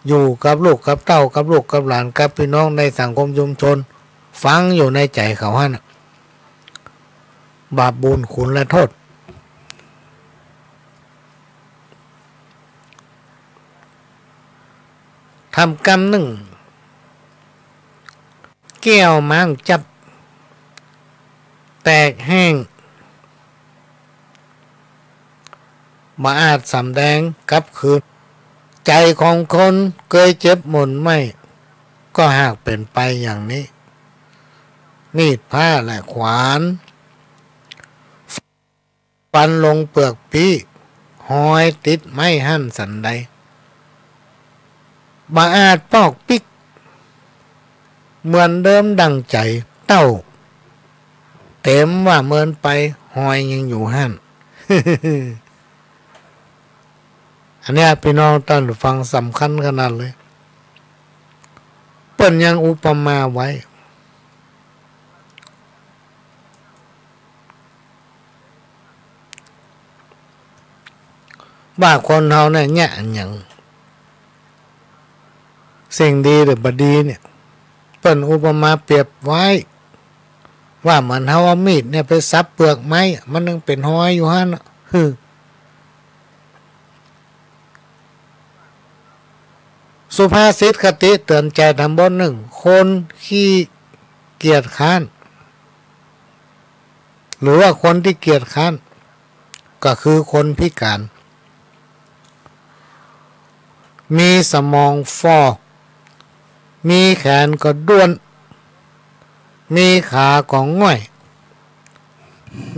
อยู่กับลูกกับเต้า กับลูกกับหลาน กับปี้น้องในสังคมชุมชน ฝังอยู่ในใจ๋เขาหั้นน่ะ บาปบุญคุณและโต้ษ ทำกำนึ่ง แก้วม้างจับ แตกแห้ง บ่อาจสำแดงกลับคืน ใจ๋ของคนเกยเจ็บหม่นไหม้ ก็หากเป๋นไปอย่างนี้ มีดพร้าและขวาน ฟันลงเปือกปี้ ฮอยติดไม้หั้นสันใด บ่อาจปอกปิ๊ก เหมือนเดิมดั่งใจ๋เต้า เต็มว่าเมินไป ฮอยยังอยู่หั้น อันเนี้ย ปี้น้องต้านฟัง สำคัญขนาดเลย เปิ้นยังอุปมาไว้ ว่าคนเฮาเนี่ย เยียะอันหยัง สิ่งดีหรือบ่ดีเนี่ย เปิ้นอุปมาเปรียบไว้ ว่าเหมือนเฮาเอามีดเนี่ยไปสับเปือกไม้ มันยังเป๋นฮอยอยู่หั้นน่ะ สุภาษิตคติเตือนใจ๋ธรรมบทนึ่ง คนขี้เกียจคร้าน หรือว่าคนตี้เกียจคร้าน ก็คือคนพิก๋าน มีสมองฝ่อ มีแขนก็ด้วน มีขาก็ง่อย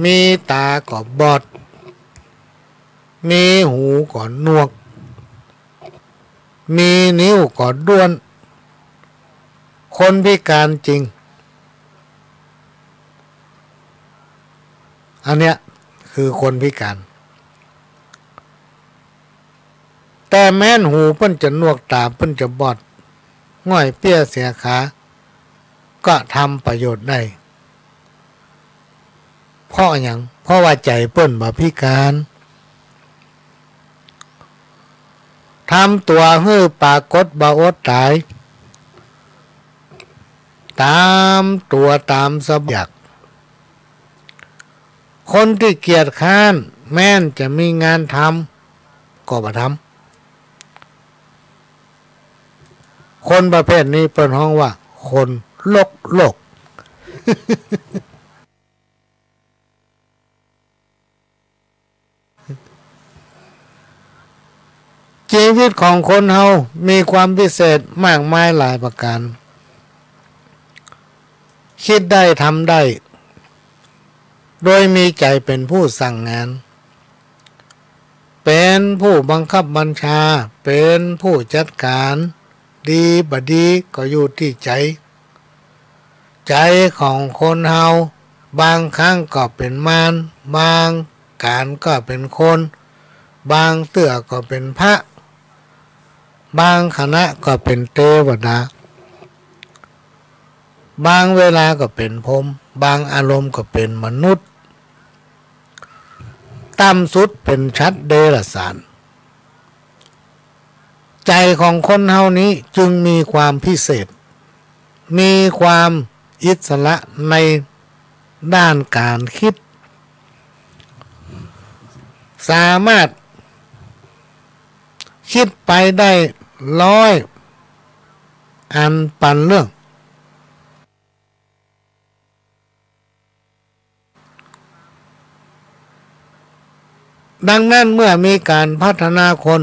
มีต๋าก็บอด มีหูก็หนวก มีนิ้วก็ด้วน คนพิก๋านจริง อันเนี้ยคือคนพิก๋าน แต่แม้นหูเปิ้นจะหนวก ต๋าเปิ้นจะบอด ง่อยเปี้ยเสียขา ก็ทำประโยชน์ได้ เพราะหยัง เพราะว่าใจ๋เปิ้นบ่พิก๋าน ทำตั๋วหื้อปรากฏบ่อดต๋าย ต๋ามตั๋วต๋ามสบาย คนตี้เกียจคร้าน แม้นจะมีงานทำ ก็บ่ทำ คนประเภทนี้เปิ้นฮ้องว่า คนลกโลก ชีวิตของคนเฮามีความพิเศษมากมายหลายประก๋าน คิดได้ทำได้ โดยมีใจ๋เป๋นผู้สั่งงาน เป๋นผู้บังคับบัญชา เป๋นผู้จัดก๋าน ดีบ่ดีก็อยู่ตี้ใจ๋ ใจ๋ของคนเฮา บางครั้งก็เป๋นมาร บางก๋านก็เป๋นคน บางเตื้อก็เป๋นพระ บางขณะก็เป๋นเตวดา บางเวลาก็เป๋นพรหม บางอารมณ์ก็เป๋นมนุษย์ ต่ำสุดเป๋นสัตว์เดรัจฉาน ใจ๋ของคนเฮานี้จึงมีความพิเศษ มีความอิสระในด้านก๋านคิด สามารถคิดไปได้ร้อยอันปันเรื่อง ดังนั้นเมื่อมีก๋านพัฒนาคน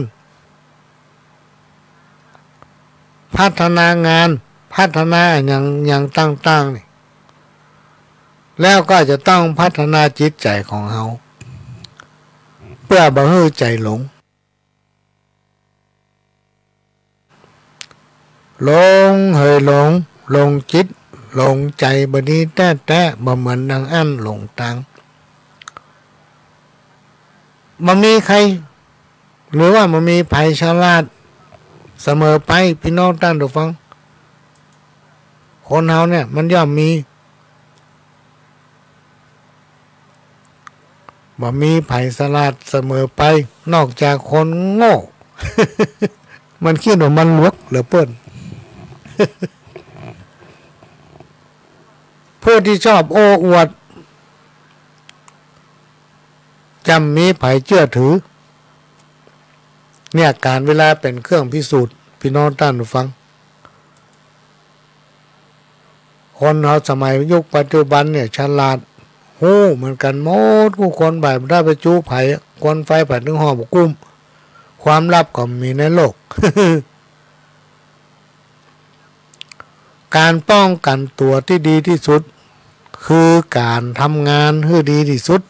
พัฒนางาน พัฒนาอะหยังอะหยังต่างๆ นี่ แล้วก็จะต้องพัฒนาจิตใจ๋ของเฮา เปื้อบ่หื้อใจ๋หลง หลงเหยหลง หลงจิต หลงใจ๋บ่ดีแต๊ๆ บ่เหมือนดังอั้นหลงตาง บ่มีใผ หรือว่าบ่มีใผฉลาดเสมอไป ปี้น้องต้านผู้ฟัง คนเฮาเนี่ยมันย่อมมี บ่มีใผฉลาดเสมอไป นอกจากคนโง่ มันกึ๊ดว่ามันหลวกเหลือเปิ้น ผู้ตี้ชอบโอ้อวด จะบ่มีใผเจื้อถือ เนี่ย ก๋าลเวลาเป๋นเครื่องพิสูจน์ ปี้น้องต้านผู้ฟัง คนเฮาสมัยยุคปัจจุบันเนี่ย ฉลาด ฮู้เหมือนกั๋นหมดกู้คน บ่ายบ่ได้ไปจู้ใผ ควันไฟไปเถิงห้องบ่กุ้ม ความลับก็มีในโลก ก๋านป้องกั๋นตั๋วตี้ดีตี้สุด คือก๋านทำงานหื้อดีตี้สุด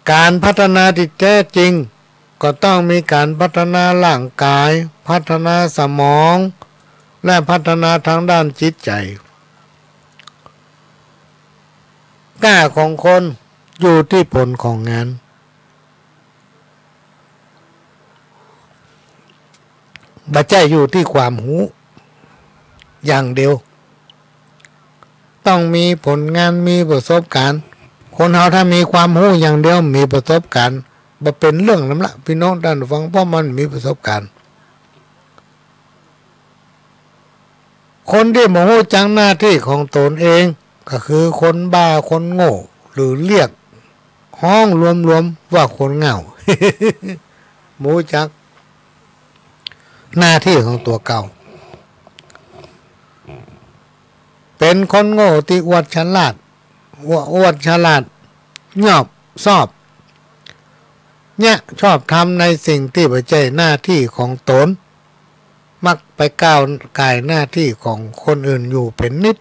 ก๋านพัฒนาตี้แต๊จริง ก็ต้องมีก๋านพัฒนาร่างก๋าย พัฒนาสมอง และพัฒนาตางด้านจิตใจ๋ ก้าของคนอยู่ตี้ผลของงาน บ่ใจ้อยู่ตี้ความฮู้อย่างเดียว ต้องมีผลงาน มีประสบการณ์ คนเฮาถ้ามีความฮู้อย่างเดียว มีประสบการณ์ บ่เป๋นเรื่องนำละ ปี้น้องต้านฟัง เพราะมันมีประสบการณ์ คนตี้บ่ฮู้จักหน้าตี้ของตนเอง ก็คือคนบ้า คนโง่ หรือเรียกฮ้องรวมๆ ว่าคนเหง้า บ่ฮู้จักหน้าตี้ของตั๋วเก่า เป๋นคนโง่ตี้อวดฉลาด อวด อวดฉลาด ยอบชอบ เยียะชอบธรรมในสิ่งตี้บ่ใจ้หน้าตี้ของตน มักไปก้าวก่ายหน้าตี้ของคนอื่นอยู่เป๋นนิด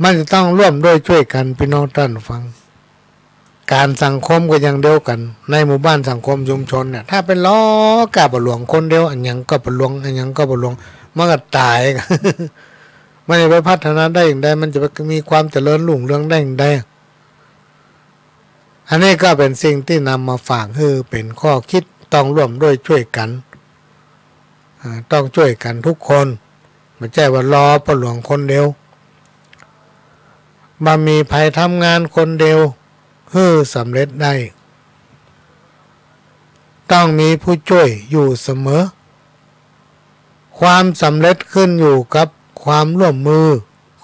มันจะต้องร่วมด้วยช่วยกัน ปี้น้องต้านฟัง ก๋านสังคมก็อย่างเดียวกั๋น ในหมู่บ้านสังคมชุมชนเนี่ย ถ้าไปรอก้าประหลวงคนเดียว อะหยังก็ประหลวง อะหยังก็ประหลวง มันก็ต๋าย มันจะไปพัฒนาได้อย่างใด มันจะไปมีความเจริญรุ่งเรืองได้อย่างใด อันนี้ก็เป๋นสิ่งตี้นำมาฝากหื้อเป๋นข้อคิด ต้องร่วมด้วยช่วยกั๋น อ่า ต้องช่วยกั๋นทุกคน บ่ใจ้ว่ารอประหลวงคนเดียว บ่มีใผทำงานคนเดียวหื้อสำเร็จได้ ต้องมีผู้ช่วยอยู่เสมอ ความสำเร็จขึ้นอยู่กับความร่วมมือ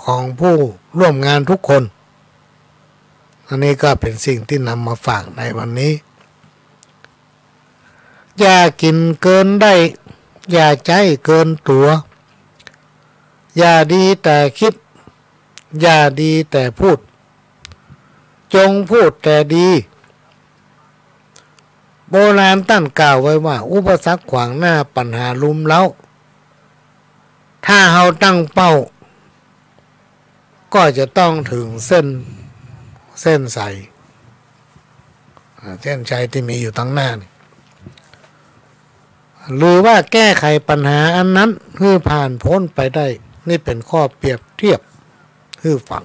ของผู้ร่วมงานทุกคน อันนี้ก็เป๋นสิ่งตี้นำมาฝากในวันนี้ อย่ากิ๋นเกินได้ อย่าใจ๊เกินตั๋ว อย่าดีแต่คิด อย่าดีแต่พูด จงพูดแต่ดี โบราณต้านกล่าวไว้ว่า อุปสรรคขวางหน้า ปัญหารุมเร้า ถ้าเฮาตั้งเป้า ก็จะต้องเถิงเส้น เส้นชัย อ่า เส้นชัยตี้มีอยู่ตางหน้านี่ หรือว่าแก้ไขปัญหาอันนั้นหื้อผ่านป๊นไปได้ นี่เป๋นข้อเปรียบเทียบหื้อฟัง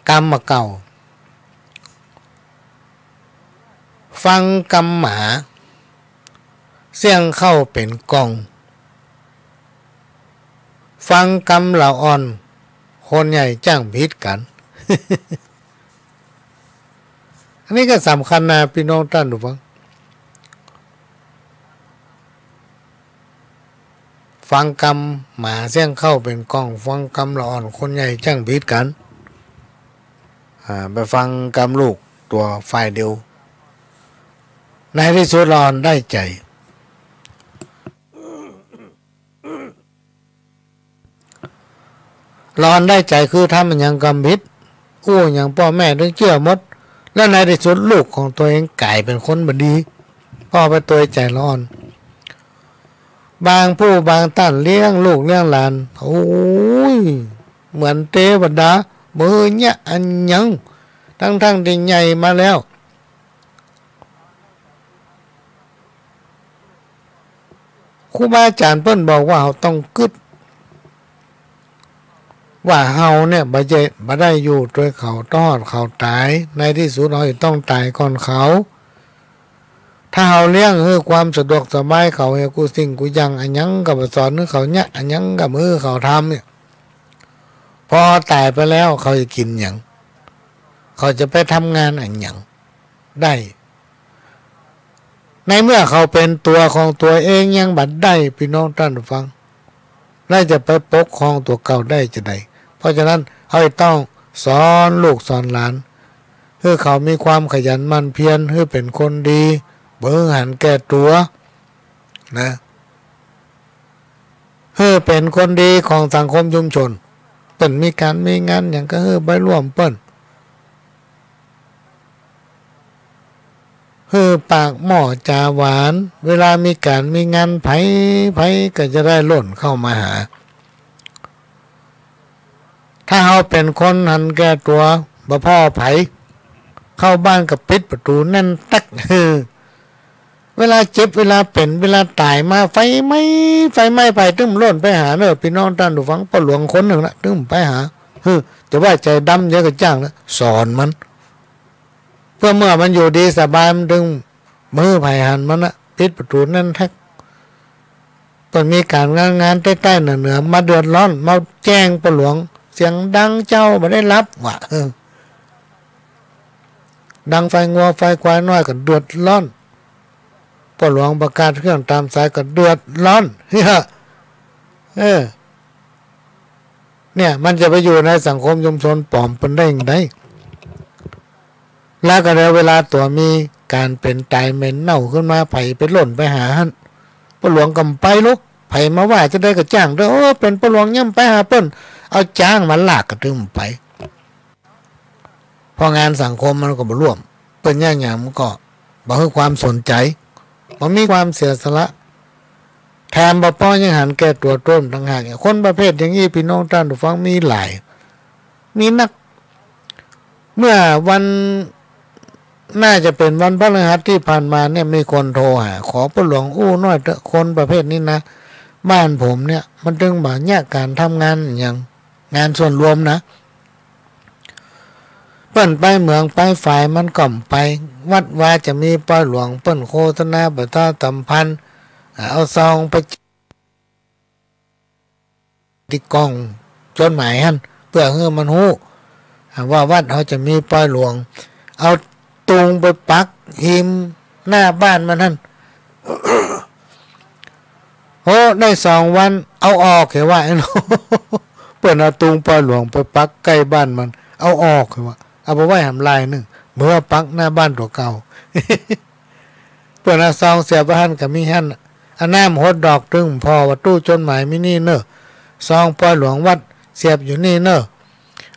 กำบ่าเก่า ฟังกำหมา เสี้ยงเข้าเป๋นกอง ฟังกำละอ่อน คนใหญ่จ้างผิดกั๋น อันนี้ก็สำคัญนะ ปี้น้องต้านผู้ฟัง ฟังกำหมาเสี้ยงเข้าเป๋นกอง ฟังกำละอ่อนคนใหญ่จ้างผิดกั๋น อ่า ไปฟังกำลูกตั๋วฝ่ายเดียว ในตี้สุดละอ่อนได้ใจ๋ ละอ่อนได้ใจ๋คือทำอะหยังก็ผิด อู้อะหยังป้อแม่ตึงเจื้อหมด แล้วในตี้สุดลูกของตั๋วเองก๋ายเป๋นคนบ่ดี ป้อไปตวยใจ๋ละอ่อน บางผู้บางต้านเลี้ยงลูกเลี้ยงหลาน โอ้ย เหมือนเตวดา บ่หื้อเยียะอะหยัง ตังๆ ตี้ใหญ่มาแล้ว ครูบาอาจ๋ารย์เปิ้นบอกว่าเฮาต้องกึ๊ด ว่าเฮาเนี่ยบ่ใจ้ บ่ได้อยู่ตวยเขาตลอดเขาต๋าย ในตี้สุดเฮาจะต้องต๋ายก่อนเขา ถ้าเฮาเลี้ยงหื้อความสะดวกสบายเขา หื้อกู้สิ่งกู้อย่าง อะหยังก็บ่สอนหื้อเขาเยียะ อะหยังก็บ่หื้อเขาทำเนี่ย พอต๋ายไปแล้วเขาจะกิ๋นหยัง เขาจะไปทำงานอะหยังได้ ในเมื่อเขาเป๋นตั๋วของตั๋วเองยังบ่ได้ ปี้น้องต้านผู้ฟัง แล้วจะไปปกครองตั๋วเก่าได้จาใด เพราะฉะนั้นเฮาจะต้องสอนลูกสอนหลาน หื้อเขามีความขยันหมั่นเพียร หื้อเป๋นคนดี บ่หื้อหันแก่ตั๋ว นะ หื้อเป๋นคนดีของสังคมชุมชน เปิ้นมีก๋านมีงานหยังก็หื้อไปร่วมเปิ้น หื้อปากหม้อจ๋าหวาน เวลามีก๋านมีงานใผ ใผก็จะได้ล่นเข้ามาหา ถ้าเฮาเป๋นคนหันแก่ตั๋ว บ่ผ่อใผ เข้าบ้านก็ปิดประตู๋แน่นตั๊ก เวลาเจ็บ เวลาเป๋น เวลาต๋ายมา ไฟไหม้ ไฟไหม้ใผ ตึงบ่ล่นไปหาเน่อ ปี้น้องต้านผู้ฟัง ป้อหลวงคนนึ่งนะ ตึงบ่ไปหา หื้อ จะว่าใจ๋ดำเยียะก็จ้างนะ สอนมัน เปื้อเมื่อมันอยู่ดีสบาย มันตึงบ่หื้อใผหันมันนะ ปิดประตู๋แน่นตั๊ก เปิ้นมีก๋านงาน งานใต้ๆ เหนือๆ มาเดือดร้อน มาแจ้งป้อหลวง เสียงดังเจ้าบ่ได้หลับ ว่า เออ ดังไฟงัวไฟควายน้อยก็เดือดร้อน ป้อหลวงประกาศเครื่องต๋ามสายก็เดือดร้อน เออ เนี่ย มันจะไปอยู่ในสังคมชุมชนป๋อมเปิ้นได้จั่งใด แล้วก็เดี๋ยวเวลาตั๋วมีก๋านเป๋นต๋ายเหม็นเน่าขึ้นมา ใผไปล่นไปหาหั้น ป้อหลวงก็บ่ไปลุ ใผมาว่าจะใดก็จ้างเต๊อะ โอ้ เป๋นป้อหลวงย่ำไปหาเปิ้น เอาจ๊างมาลากก็ตึงบ่ไป เพราะงานสังคมมันก็บ่ร่วม เปิ้นยากหยังมันก็บ่หื้อความสนใจ๋ บ่มีความเสียสละ แถมบ่ปอยังหันแก่ตั๋วตนต่างหาก คนประเภทอย่างอี้ ปี้น้องต้านผู้ฟัง มีหลาย มีนัก เมื่อวัน น่าจะเป๋นวันพฤหัสตี้ผ่านมาเนี่ย มีคนโทรหา ขอป้อหลวงอู้หน้อยเต๊อะ คนประเภทนี้นะ บ้านผมเนี่ย มันตึงบ่เยียะก๋านทำงานหยัง งานส่วนรวมนะ เปิ้นไปเหมืองไปฝายมันก็บ่ไป วัดวาจะมีปอยหลวง เปิ้นโฆษณาประชาสัมพันธ์ อ่า เอาซองไป ตี้ก่องจดหมายหั้น เปื้อหื้อมันฮู้ อ่า ว่าวัดเฮาจะมีปอยหลวง เอาตุงไปปักฮิมหน้าบ้านมันหั้น โอ้ ได้สองวัน เอาออกเหียว่า เปิ้นเอาตุงปอยหลวงไปปักใก้บ้านมัน เอาออกเหียว่า เอาไปไว้หำลายนึ่ง เมื่อปักหน้าบ้านตั๋วเก่า เปิ้นเอาซองเสียบไว้หั้นก็มีหั้น เอาน้ำหดดอกตึง ผ่อว่าตู้จดหมายมีนี่เน่อ ซองปอยหลวงวัดเสียบอยู่นี่เน่อ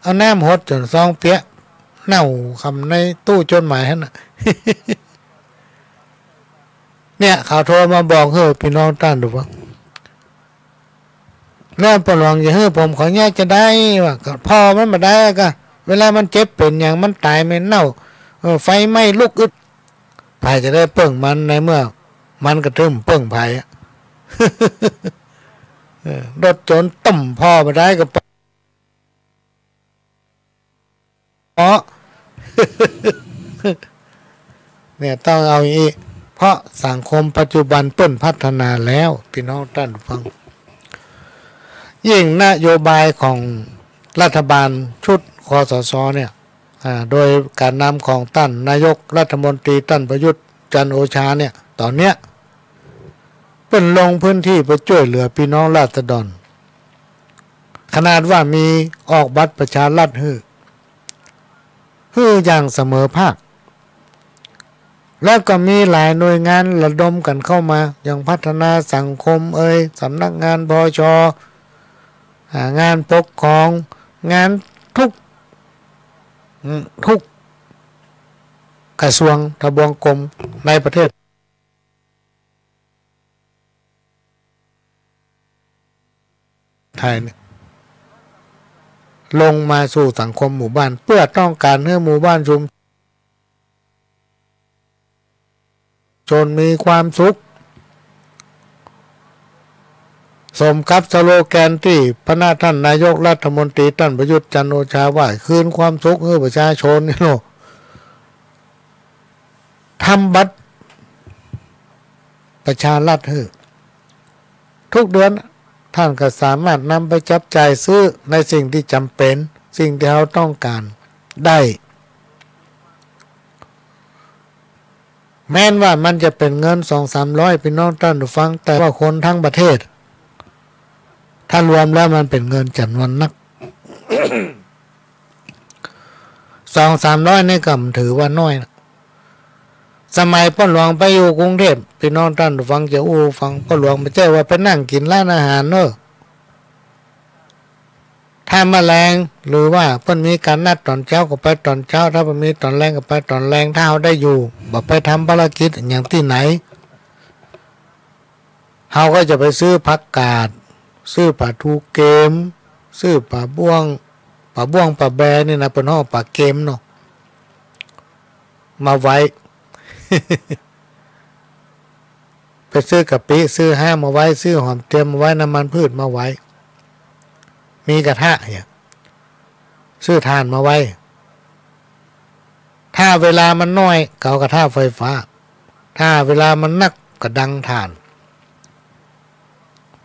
เอาน้ำหดจ๋นซองเปียะ เน่าคำในตู้จดหมายหั้นน่ะ เนี่ย เขาโทรมาบอกหื้อปี้น้องต้านดูว่า แล้วปอยหลวงจะหื้อผมขอเยียะจะใดว่า ก็ผ่อมันบ่ได้ก็ เวลามันเจ็บเป๋นหยัง มันต๋ายเหม็นเน่า เออ ไฟไหม้ลุกอึด ใผจะได้เปิ้งมัน ในเมื่อมันก็ตึงบ่เปิ้งใผอะ เออ รถจ๋นต้มผ่อบ่ได้ก็ปอ เพราะ เนี่ย ต้องเอาอย่างอี้ เพราะสังคมปัจจุบันเปิ้นพัฒนาแล้ว ปี้น้องต้านผู้ฟัง ยิ่งนโยบายของรัฐบาลชุด คสช เนี่ย อ่า โดยก๋านนำของต้านนายกรัฐมนตรีต้านประยุทธ์จันทร์โอชาเนี่ย ต๋อนเนี้ย เปิ้นลงพื้นตี้ไปจ้วยเหลือปี้น้องราษฎร ขนาดว่ามีออกบัตรประชารัฐหื้อ หื้ออย่างเสมอภาค แล้วก็มีหลายหน่วยงานระดมกั๋นเข้ามา อย่างพัฒนาสังคมเอย สำนักงาน ปช อ่า งานปกครอง งานทุก อืม ทุกกระทรวงทบวงกรมในประเทศ ไทยเนี่ย ลงมาสู่สังคมหมู่บ้าน เปื้อต้องก๋านหื้อหมู่บ้านชุมชนมีความสุข สมกับสโลแกนตี้พระนาท่านนายกรัฐมนตรีต้านประยุทธ์จันทร์โอชาว่า คืนความสุขหื้อประชาชนนี่เนาะ ทำบัตรประชารัฐหื้อ ทุกเดือน ต้านก็สามารถนำไปจับจ่ายซื้อในสิ่งตี้จ๋ำเป๋น สิ่งตี้เฮาต้องก๋านได้ แม้นว่ามันจะเป๋นเงินสองสามร้อย ปี้น้องต้านผู้ฟัง แต่ว่าคนตึงประเทศ ถ้ารวมแล้วมันเป๋นเงินจ๋ำนวนนัก สองสามร้อยนี่ก็บ่ถือว่าน้อยนะ สมัยป้อหลวงไปอยู่กรุงเทพฯ ปี้น้องต้านฟังจะอู้ฟัง ป้อหลวงบ่ใจ้ว่าไปนั่งกิ๋นร้านอาหารเน่อ ถ้ามาแลง หรือว่าเปิ้นมีก๋านนัดต๋อนเจ๊าก็ไปต๋อนเจ๊า ถ้าบ่มีต๋อนแลงก็ไปต๋อนแลง ถ้าเฮาได้อยู่ บ่ไปทำภารกิจอะหยังตี้ไหน เฮาก็จะไปซื้อผักกาด ซื้อป๋าทูเกม ซื้อป๋าบ้วง ป๋าบ้วงป๋าแบนี่นะ เปิ้นฮ้องป๋าเกมเนาะ มาไว้ ไปซื้อกะปิ ซื้อฮามาไว้ ซื้อหอมเตียมมาไว้ น้ำมันพืชมาไว้ มีกระทะเนี่ย ซื้อถ่านมาไว้ ถ้าเวลามันน้อย ก็เอากระทะไฟฟ้า ถ้าเวลามันนัก ก็ดังถ่าน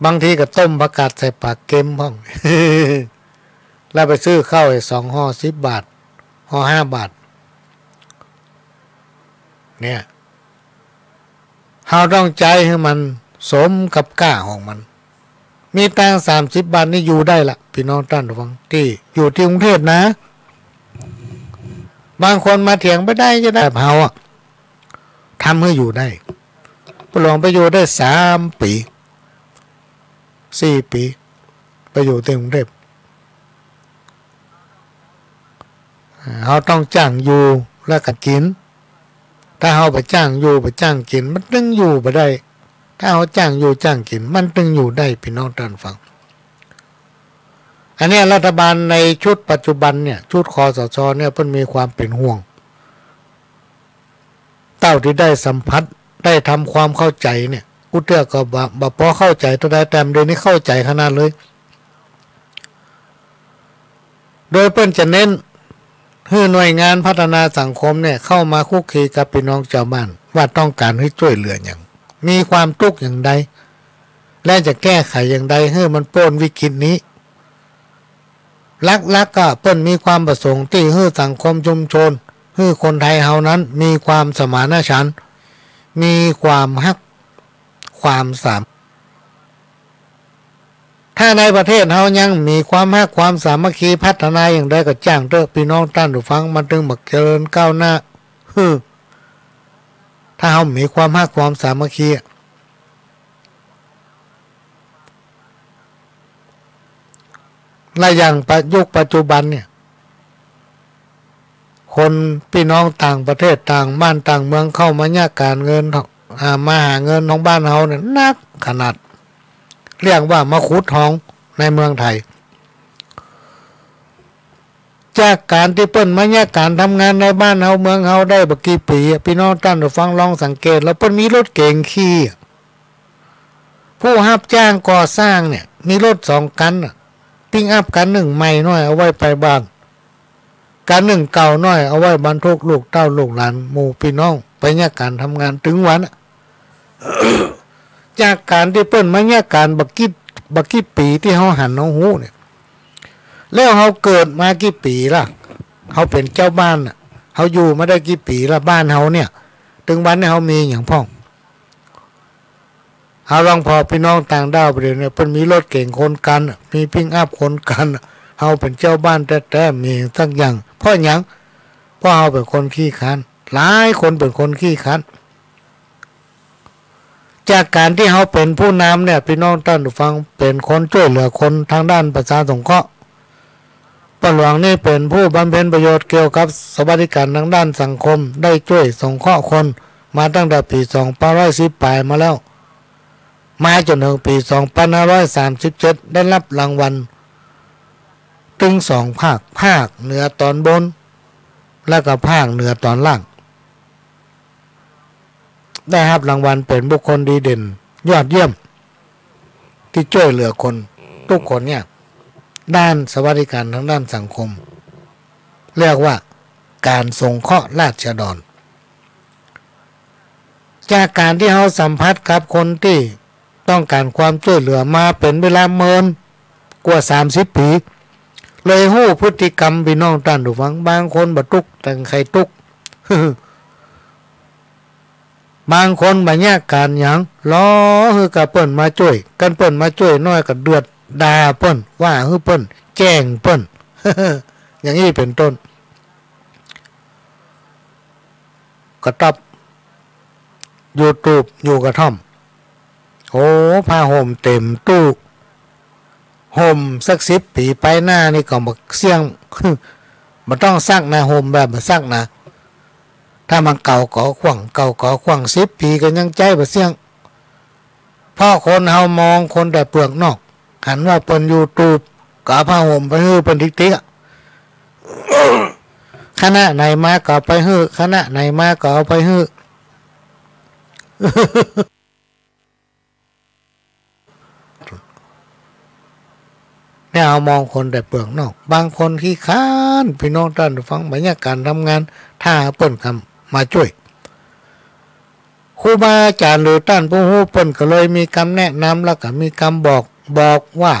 บางทีก็ต้มผักกาดใส่ป๋าเกมพ่อง แล้วไปซื้อข้าวไอ้สองห่อสิบบาท ห่อห้าบาท เนี่ย เฮาต้องใจ๊หื้อมันสมกับก้าของมัน มีตังค์สามสิบบาทนี่อยู่ได้ละ ปี้น้องต้านฟัง ตี้อยู่ตี้กรุงเทพฯนะ บางคนมาเถียงบ่ได้จะได้ แบบเฮาอะ ทำหื้ออยู่ได้ ป้อหลวงไปอยู่ได้สามปี๋ สี่ปี๋ ไปอยู่ตี้กรุงเทพฯ เฮาต้องจ้างอยู่แล้วก็กิ๋น ถ้าเฮาบ่จ้างอยู่บ่จ้างกิ๋น มันตึงอยู่บ่ได้ ถ้าเฮาจ้างอยู่จ้างกิ๋น มันตึงอยู่ได้ ปี้น้องต้านฟัง อันเนี้ยรัฐบาลในชุดปัจจุบันเนี่ย ชุด คสช. เนี่ย เปิ้นมีความเป๋นห่วง เต้าตี้ได้สัมผัส ได้ทำความเข้าใจ๋เนี่ย กู้เตื้อก็บ่ บ่ปอเข้าใจ๋เต้าใด แต่เดี๋ยวนี้เข้าใจ๋ขนาดเลย โดยเปิ้นจะเน้นหื้อหน่วยงานพัฒนาสังคมเนี่ย เข้ามาคลุกคลีกับปี้น้องจาวบ้าน ว่าต้องก๋านหื้อจ้วยเหลือหยัง มีความตุ๊กข์อย่างใด และจะแก้ไขอย่างใด หื้อมันป๊นวิกฤตนี้ หลักๆ ก็เปิ้นมีความประสงค์ตี้หื้อสังคมชุมชน หื้อคนไทยเฮานั้นมีความสมานฉันท์ มีความฮัก ความสามัคคี ถ้าในประเทศเฮายังมีความฮักความสามัคคี พัฒนาอย่างใดก็จ้างเต๊อะ ปี้น้องต้านผู้ฟัง มันตึงบักเจริญก้าวหน้า หื้อ ถ้าเฮามีความฮักความสามัคคีอะ และอย่างปัจ ยุคปัจจุบันเนี่ย คนปี้น้องต่างประเทศ ต่างบ้านต่างเมือง เข้ามาเยียะก๋านเงิน อ่า มาหาเงินของบ้านเฮาเนี่ย นักขนาด เรียกว่ามาขุดทองในเมืองไทย จากก๋านตี้เปิ้นมาเยียะก๋านทำงานในบ้านเฮาเมืองเฮาได้บ่กี่ปี๋อะ ปี้น้องต้านผู้ฟังลองสังเกต แล้วเปิ้นมีรถเก๋งขี่อะ ผู้ฮับจ้างก่อสร้างเนี่ย มีรถสองคันน่ะ ปิกอัพคันนึ่งใหม่หน้อยเอาไว้ไปบ้าน คันนึ่งเก่าหน้อยเอาไว้บรรทุกลูกเต้าลูกหลานหมู่ปี้น้องไปเยียะก๋านทำงานตึงวันอะ จากก๋านตี้เปิ้นมาเยียะก๋านบ่กี่ บ่กี่ปี๋ตี้เฮาหันเฮาฮู้เนี่ย แล้วเฮาเกิดมากี่ปี๋ละ เฮาเป๋นจาวบ้านน่ะ เฮาอยู่มาได้กี่ปี๋ละ บ้านเฮาเนี่ย ตึงวันนี้เฮามีหยังพ่อง เฮาลองผ่อปี้น้องต่างด้าวไปเดี๋ยวนี้ เปิ้นมีรถเก๋งคนคันน่ะ มีปิกอัพคนคันน่ะ เฮาเป๋นจาวบ้านแต๊ๆ มีสักอย่าง เพราะหยัง เพราะเฮาเป๋นคนขี้คร้าน หลายคนเป๋นคนขี้คร้าน จากก๋านตี้เฮาเป๋นผู้นำเนี่ย ปี้น้องต้านผู้ฟัง เป๋นคนจ้วยเหลือคนตางด้านประชาสงเคราะห์ ป้อหลวงนี่เป๋นผู้บำเพ็ญประโยชน์เกี่ยวกับสวัสดิการตางด้านสังคม ได้จ้วยสงเคราะห์คนมาตั้งแต่ปี๋สองพันห้าร้อยสิบป๋ายมาแล้ว มาจ๋นเถิงปี๋สองพันห้าร้อยสามสิบเจ็ด ได้ฮับรางวัลตึงสองภาค ภาคเหนือต๋อนบน และก็ภาคเหนือต๋อนล่าง ได้ฮับรางวัลเป๋นบุคคลดีเด่นยอดเยี่ยม ตี้จ้วยเหลือคนตุ๊กข์คนยาก ด้านสวัสดิการตางด้านสังคม เรียกว่าก๋านสงเคราะห์ราษฎร จากก๋านตี้เฮาสัมผัสกับคนตี้ต้องก๋านความจ้วยเหลือมาเป๋นเวลาเมินกว่าสามสิบปี๋ เลยฮู้พฤติกรรมปี้น้องต้านผู้ฟัง บางคนบ่ตุ๊ก แต่ใค่ตุ๊ก บางคนบ่เยียะก๋านหยัง รอหื้อกับเปิ้นมาจ้วย คันเปิ้นมาจ้วยน้อยก็เดือดด่าเปิ้น ว่าหื้อเปิ้น แจ้งเปิ้น อย่างอี้เป๋นต้น ก็ตอบ อยู่ตูบอยู่กระท่อม โอ้ ผ้าห่มเต็มตู้ ห่มสักสิบปี๋ไปหน้านี่ก็บ่เสี้ยง บ่ต้องซักนะ ห่มแบบบ่ซักนะ ถ้ามันเก่าก็ขว้าง เก่าก็ขว้าง สิบปี๋ก็ยังใจ๊บ่เสี้ยง เพราะคนเฮามองคนแต่เปลือกนอก หันว่าเปิ้นอยู่ตูบ ก็เอาผ้าห่มไปหื้อเปิ้นติ๊กๆ อะ คณะไหนมาก็เอาไปหื้อ คณะไหนมาก็เอาไปหื้อ เนี่ย เฮามองคนแต่เปลือกนอก บางคนขี้คร้าน พี่น้องต้านผู้ฟัง บรรยากาศทำงาน ถ้าเปิ้นกำมาจ้วย ครูบาอาจ๋ารย์หรือต้านผู้ฮู้เปิ้นก็เลยมีกำแนะนำ แล้วก็มีกำบอก บอกว่า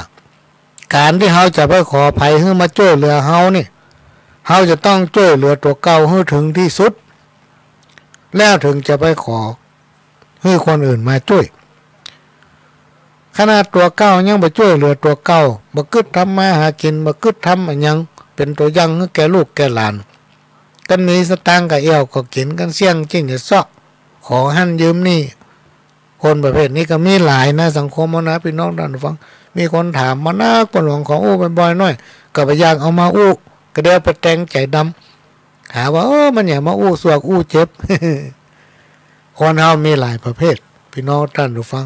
ก๋านตี้เฮาจะไปขอใผหื้อมาจ้วยเหลือเฮานี่ เฮาจะต้องจ้วยเหลือตั๋วเก่าหื้อเถิงตี้สุด แล้วเถิงจะไปขอหื้อคนอื่นมาจ้วย ขนาดตั๋วเก่ายังบ่จ้วยเหลือตั๋วเก่า บ่กึ๊ดทำมาหากิ๋น บ่กึ๊ดทำอะหยัง เป๋นตั๋วอย่างหื้อแก่ลูกแก่หลาน กันมีสตางค์ก็เอี้ยวก็กิ๋น กันเสี้ยงจิ่งจะเซาะ ขอหั้นยืมนี่ คนประเภทนี้ก็มีหลายนะ สังคมเฮานะ พี่น้องต้านผู้ฟัง มีคนถามมานัก เปิ้นหวงขออู้บ่อยๆ หน้อย ก็บ่อยากเอามาอู้ ก็เดี๋ยวไปแต่งใจ๋ดำ หาว่า เออ มันหยังมาอู้สวกอู้เจ็บ คนเฮามีหลายประเภท พี่น้องต้านผู้ฟัง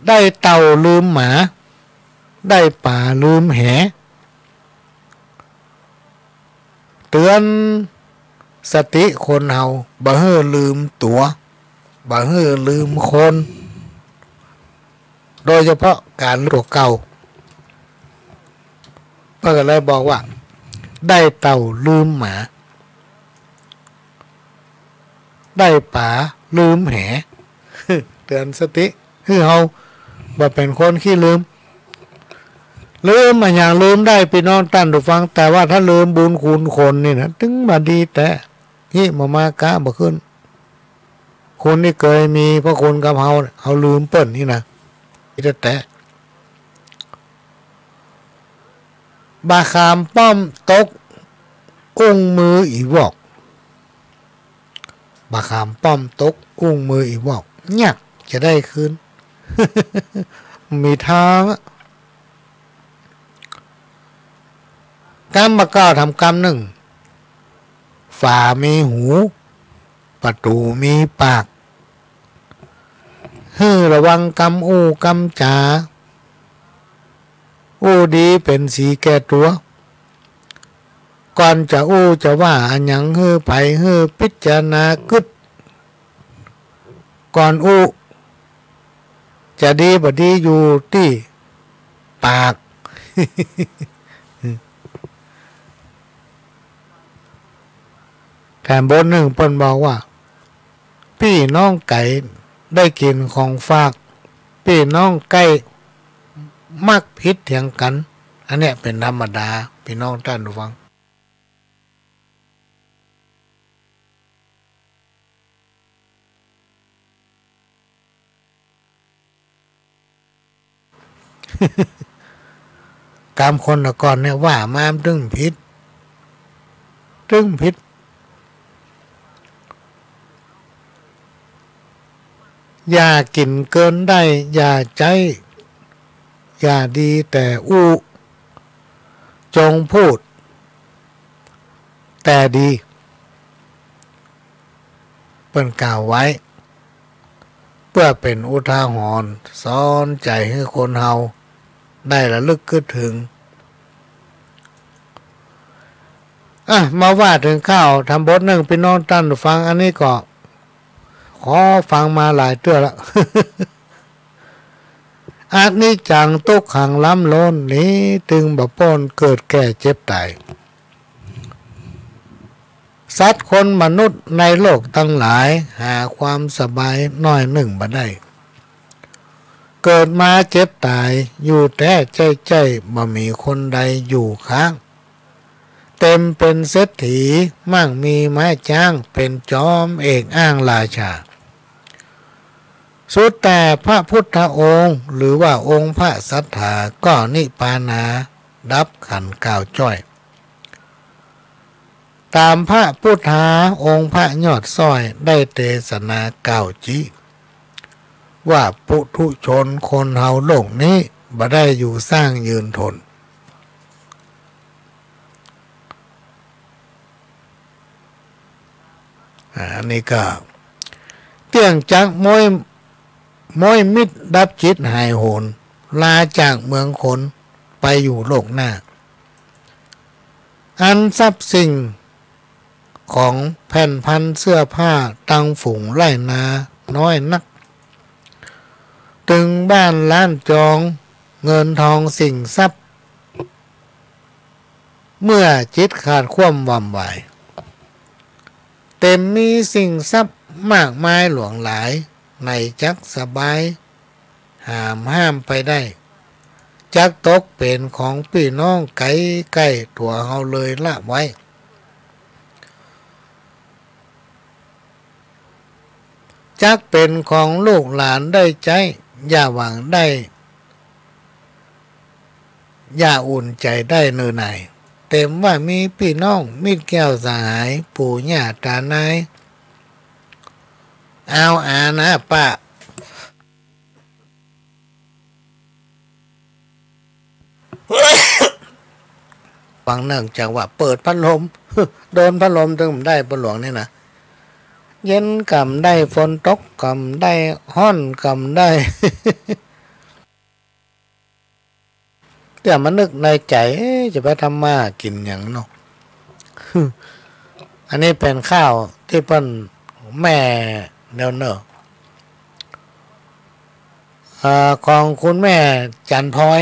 ได้เต่าลืมหมา ได้ป๋าลืมแห เตือนสติคนเฮา บ่หื้อลืมตั๋ว บ่หื้อลืมคน โดยเฉพาะก๋านตั๋วเก่า เปิ้นก็เลยบอกว่า ได้เต่าลืมหมา ได้ป๋าลืมแห เตือนสติหื้อเฮาบ่เป๋นคนขี้ลืม ลืมอะหยังลืมได้ พี่น้องต้านผู้ฟัง แต่ว่าถ้าลืมบุญคุณคนนี่นะ ตึงบ่ดีแต๊ ฮิบ่มากะบ่ขึ้น คนตี้เกยมีพระคุณกับเฮา เฮาลืมเปิ้นนี่นะ แต๊ๆ บ่าขามป้อมตก อุ้งมืออีวอก บ่าขามป้อมตก อุ้งมืออีวอก ยากจะได้คืน มีทางอะ กำบ่าเก้าทำกำนึ่ง ฝามีหู ประตู๋มีปาก หื้อระวังกำอู้กำจ๋า อู้ดีเป๋นสีแก่ตั๋ว ก่อนจะอู้จะว่าอะหยังหื้อใผ หื้อพิจารณากึ๊ด ก่อนอู้ จะดีบ่ดีอยู่ตี้ปาก แถมบทนึ่งเปิ้นบอกว่า ปี้น้องไก๋ได้กิ๋นของฝาก ปี้น้องใก้มักผิดเถียงกั๋น อันเนี้ยเป๋นธรรมดา พี่น้องต้านผู้ฟัง กำคนแต่ก่อนเนี่ยว่ามามันตึงผิด ตึงผิด อย่ากิ๋นเกินได้ อย่าใจ๊ อย่าดีแต่อู้ จงพูดแต่ดี เปิ้นกล่าวไว้ เปื้อเป๋นอุทาหรณ์สอนใจ๋หื้อคนเฮาได้ระลึกกึ๊ดเถิง อ่ะ มาว่าเถิงข้าวธรรมบทนึ่ง พี่น้องต้านผู้ฟัง อันนี้ก็ขอฟังมาหลายเตื้อละ อนิจจัง ตุ๊กขัง ล้ำล้น หนีตึงบ่ป๊น เกิดแก่เจ็บต๋าย สัตว์คนมนุษย์ในโลกตังหลาย หาความสบายหน้อยนึ่งบ่ได้ เกิดมาเจ็บต๋ายอยู่แต๊ใจ้ๆ บ่มีคนใดอยู่ข้าง เต็มเป๋นเศรษฐี มั่งมีไม้จ๊าง เป๋นจอมเอกอ้างราชา สุดแต่พระพุทธองค์ หรือว่าองค์พระสัตถา ก็นิพพานา ดับขันธ์กาวจ้อย ต๋ามพระปุทธาองค์พระยอดซ้อยได้เตสนากล่าวจี๊ ว่าปุถุชนคนเฮาโลกนี้บ่ได้อยู่ซ้างยืนทน อ่า อันนี้ก็ เตี้ยงจักม้อย ม้อยมิตรดับจิตหายโหน ลาจากเมืองคนไปอยู่โลกหน้า อันทรัพย์สิ่งของแผ่นพันเสื้อผ้าตังฝูงไร่นาน้อยนัก ตึงบ้านล้านจอง เงินทองสิ่งทรัพย์ เมื่อจิตขาดความหวั่นไหว เต็มมีสิ่งทรัพย์มากมายหลวงหลาย ไหนจักสบาย หามห้ามไปได้ จักตกเป๋นของปี้น้องไก๋ใก้ตั๋วเฮาเลยละไว้ จักเป๋นของลูกหลานได้ใจ๊ อย่าหวังได้ อย่าอุ่นใจ๋ได้เน่อหน่าย เต็มว่ามีปี้น้องมิตรแก้วสหาย ปู่ย่าต๋านาย เอาอานะป้า ฟังเนื่องจากว่าเปิดพัดลม โดนพัดลมตึงบ่ได้ ป้อหลวงนี่นะ เย็นก่ำได้ ฝนตกก่ำได้ ฮ้อนก่ำได้ เตี้ยมานึกในใจ๋ เอ๊ะ จะไปทำมาหากิ๋นหยังเนาะ อันนี้เป๋นข้าวตี้เปิ้นแม่เนอะเนอะ เอ่อ ของคุณแม่จันทร์พลอย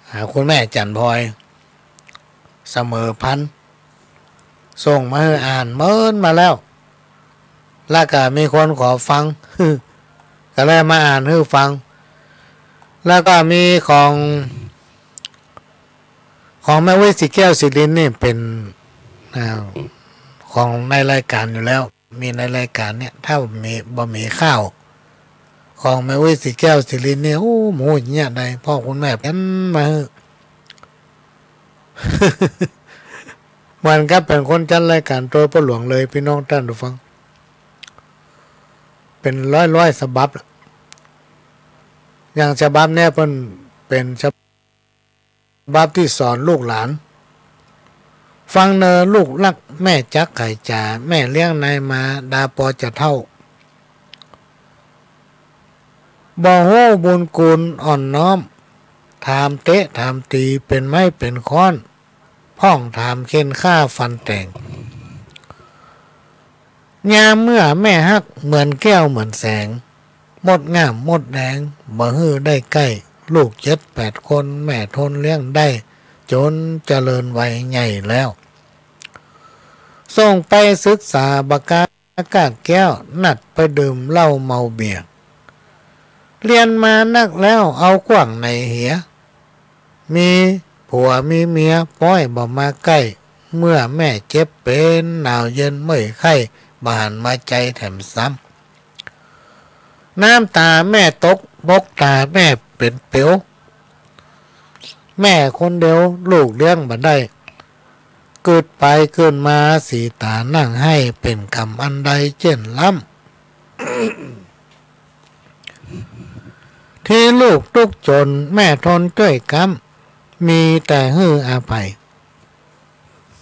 อ่า คุณแม่จันทร์พลอย เสมอพันธุ์ ส่งมาหื้ออ่านเมินมาแล้ว แล้วก็มีคนขอฟัง ก็เลยมาอ่านหื้อฟัง แล้วก็มีของ ของแม่อุ๊ย ศรีแก้ว ศรีรินทร์นี่เป๋น อ่า ของในรายการอยู่แล้ว มีในรายการเนี่ย ถ้าบ่มี บ่มีข้าวของแม่อุ๊ย ศรีแก้ว ศรีรินทร์นี่ โอ้ บ่ฮู้จะเยียะใด พ่อคุณแม่เป๋นมาหื้อ เหมือนกับเป๋นคนจัดรายการโตยป้อหลวงเลย ปี้น้องต้านผู้ฟัง เป๋นร้อยๆ ฉบับละ อย่างฉบับเนี่ยเปิ้นเป๋นฉบับตี้สอนลูกหลาน ฟังเน่อลูกรัก แม่จักไขจ๋า แม่เลี้ยงนายมา ดาปอจะเฒ่า บ่ฮู้บุญคุณอ่อนน้อม ถามเตะถามตี๋ เป๋นไม้เป๋นค้อน พ่องถามเค้นฆ่าฟันแตง ยามเมื่อแม่ฮัก เหมือนแก้วเหมือนแสง มดงามมดแดง บ่หื้อได้ใก้ ลูกเจ็ดแปดคน แม่ทนเลี้ยงได้ จ๋นเจริญวัยใหญ่แล้ว ส่งไปศึกษาบ่กล้า กาดแก้ว นัดไปดื่มเหล้าเมาเบียร์ เรียนมานักแล้ว เอากว้างไหนเหีย มีผัวมีเมีย ป้อยบ่มาใก้ เมื่อแม่เจ็บเป๋น หนาวเย็นเมื่อยไข้ บ่หันมาใจ๋แถมซ้ำ น้ำต๋าแม่ตก บกต๋าแม่เป๋นเป๋ว แม่คนเดียวลูกเลี้ยงบ่ได้ กึ๊ดไปกึ๊ดมา สีต๋านั่งไห้ เป๋นกรรมอันใดเจ้นล้ำ ตี้ลูกตุ๊กจน แม่ทนจ้วยก๊ำ มีแต่หื้ออภัย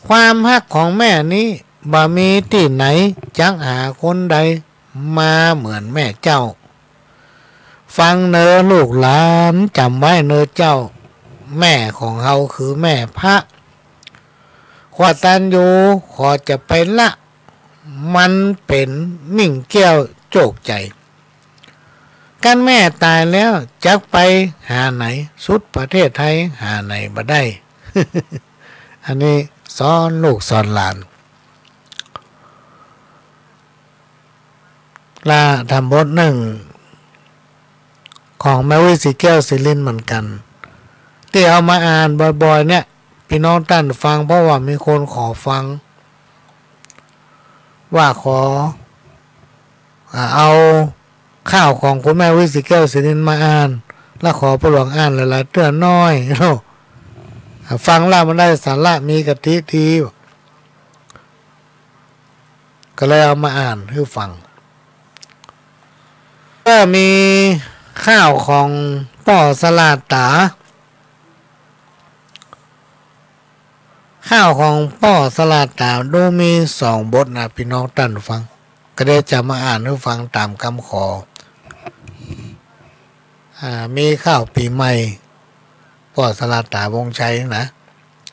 ความฮักของแม่นี้ บ่มีตี้ไหน จักหาคนใด มาเหมือนแม่เจ้า ฟังเน่อลูกหลาน จ๋ำไว้เน่อเจ้า แม่ของเฮาคือแม่พระ ขวาตันอยู่ ขอจะไปละ มันเป๋นมิ่งแก้วโจกใจ๋ กันแม่ต๋ายแล้ว จักไปหาไหน สุดประเทศไทย หาไหนบ่ได้ อันนี้สอนลูกสอนหลาน และธรรมบทนึ่ง ของแม่อุ๊ย ศรีแก้ว ศรีรินทร์ เหมือนกั๋น ตี้เอามาอ่านบ่อยๆ เนี่ย ปี้น้องต้านฟัง เพราะว่ามีคนขอฟัง ว่าขอ อ่า เอาข้าวของคุณแม่อุ๊ย ศรีแก้ว ศรีรินทร์ มาอ่าน แล้วขอป้อหลวงอ่านหลายๆ เตื้อน้อยเนาะ ฟังแล้วมันได้สาระ มีคติดี ก็เลยเอามาอ่านหื้อฟัง ก็มีค่าวของป้อสะหลาดต๋า ค่าวของป้อสะหลาดต๋าดูมีสองบทนะ ปี้น้องต้านฟัง ก็ได้จะมาอ่านหื้อฟังต๋ามกำขอ อ่า มีค่าวปี๋ใหม่ ป้อสะหลาดต๋าวงชัยนะ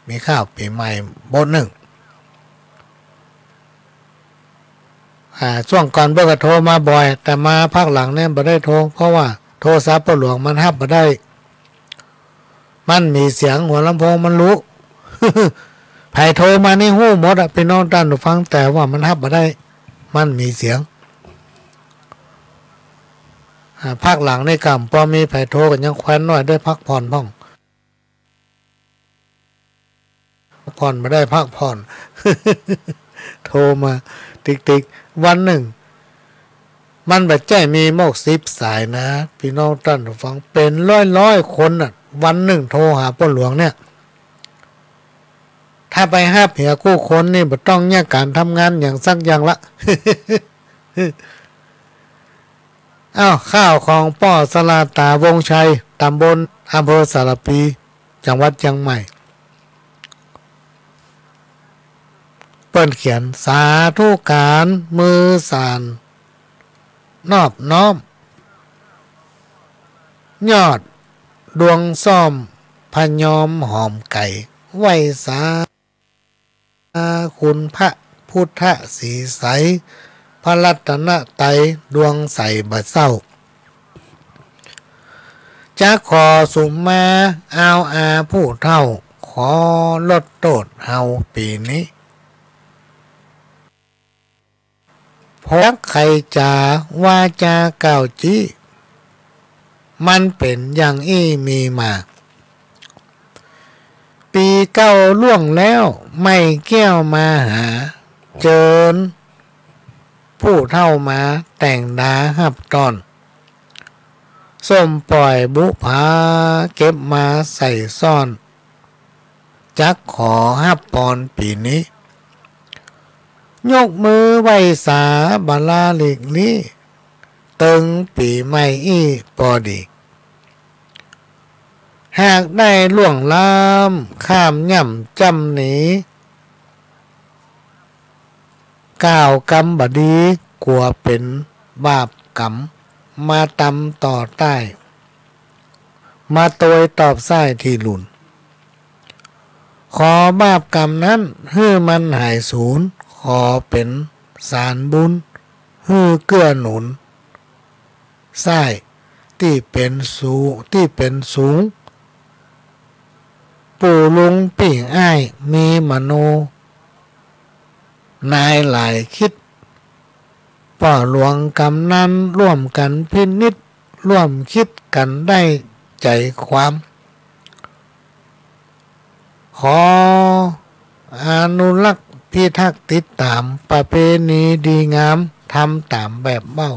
มีค่าวปี๋ใหม่บทนึ่ง อ่า ช่วงก่อนเปิ้นก็โทรมาบ่อย แต่มาภาคหลังเนี่ยบ่ได้โทร เพราะว่าโทรศัพท์ป้อหลวงมันฮับบ่ได้ มันมีเสียง หัวลำโพงมันรู้ ใผโทรมานี่ฮู้หมดอะ ปี้น้องต้านฟัง แต่ว่ามันฮับบ่ได้ มันมีเสียง อ่า ภาคหลังนี่ก็บ่มีใผโทรกั๋น ยังแควนน้อยได้พักผ่อนพ่อง พักผ่อนบ่ได้พักผ่อน โทรมาติ๊กๆ วันนึ่ง มันบ่ใจ้มีหมกสิบสายนะ ปี้น้องต้านฟัง เป๋นร้อยๆ คนน่ะ วันนึ่งโทรหาป้อหลวงเนี่ย ถ้าไปฮับเหียกู้คนนี่ บ่ต้องเยียะก๋านทำงานหยังสักอย่างละ อ้าว ค่าวของป้อสะหลาดต๋าวงชัย ต๋ำบล อำเภอสารภี จังหวัดเจียงใหม่ เปิ้นเขียน สาธุก๋าน มือสาน นอบน้อม ยอดดวงส้อม พะยอมหอมไก๋ ไหว้สา คุณพระพุทธสีใส พระรัตนตรัยดวงใสบ่เศร้า จักขอสุมา อาวอาผู้เฒ่า ขอลดโต้ษเฮาปี๋นี้ พอใค่จ๋าวาจากล่าวจี้ มันเป๋นอย่างอี้มีมา ปี๋เก่าล่วงแล้ว ไม้แก้วมาหา เจิญผู้เฒ่ามา แต่งดาฮับต้อน ส้มป่อยบุผา เก็บมาใส่ซ่อน จักขอฮับปอนปี๋นี้ ยกมือไหว้สา บ่ลาหลีกลี้ เติงปี๋ใหม่อี้ปอดี หากได้ล่วงล้ำ ข้ามย่ำจ้ำหนี กล่าวกำบ่ดี กั๋วเป๋นบาปก๋รรม มาต๋ำต่อใต้ มาตวยตอบใส้ตี้หลุน ขอบาปก๋รรมนั้น หื้อมันหายสูญ ขอเป๋นสานบุญ หื้อเกื้อหนุน ใส้ตี้เป๋นสู ตี้เป๋นสูง ปู่ลุงปี้อ้าย มีมโน นายหลายคิด ป้อหลวงกำนันร่วมกั๋นพินิจ ร่วมคิดกั๋นได้ใจ๋ความ ขออนุรักษ์พิทักษ์ติดต๋าม ประเพณีดีงาม ทำต๋ามแบบเว้า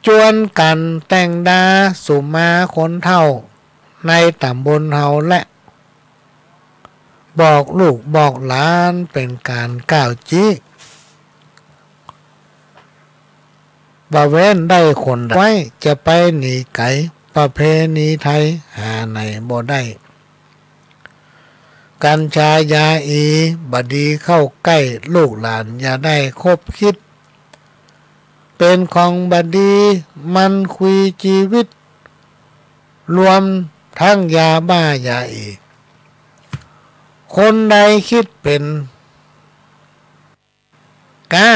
จวนกั๋นแต่งดาสุมาคนเฒ่า ในต๋ำบลเฮาและ บอกลูกบอกหลานเป๋นก๋านกล่าวจี้ บ่เว้นได้คนใด ไว้จะไปหนีไก๋ ประเพณีไทยหาไหนบ่ได้ กัญชายาอี บ่ดีเข้าใก้ ลูกหลานอย่าได้คบคิด เป๋นของบ่ดี มันคุยจีวิต รวมตึงยาบ้ายาอี คนใดคิดเป๋นก๊า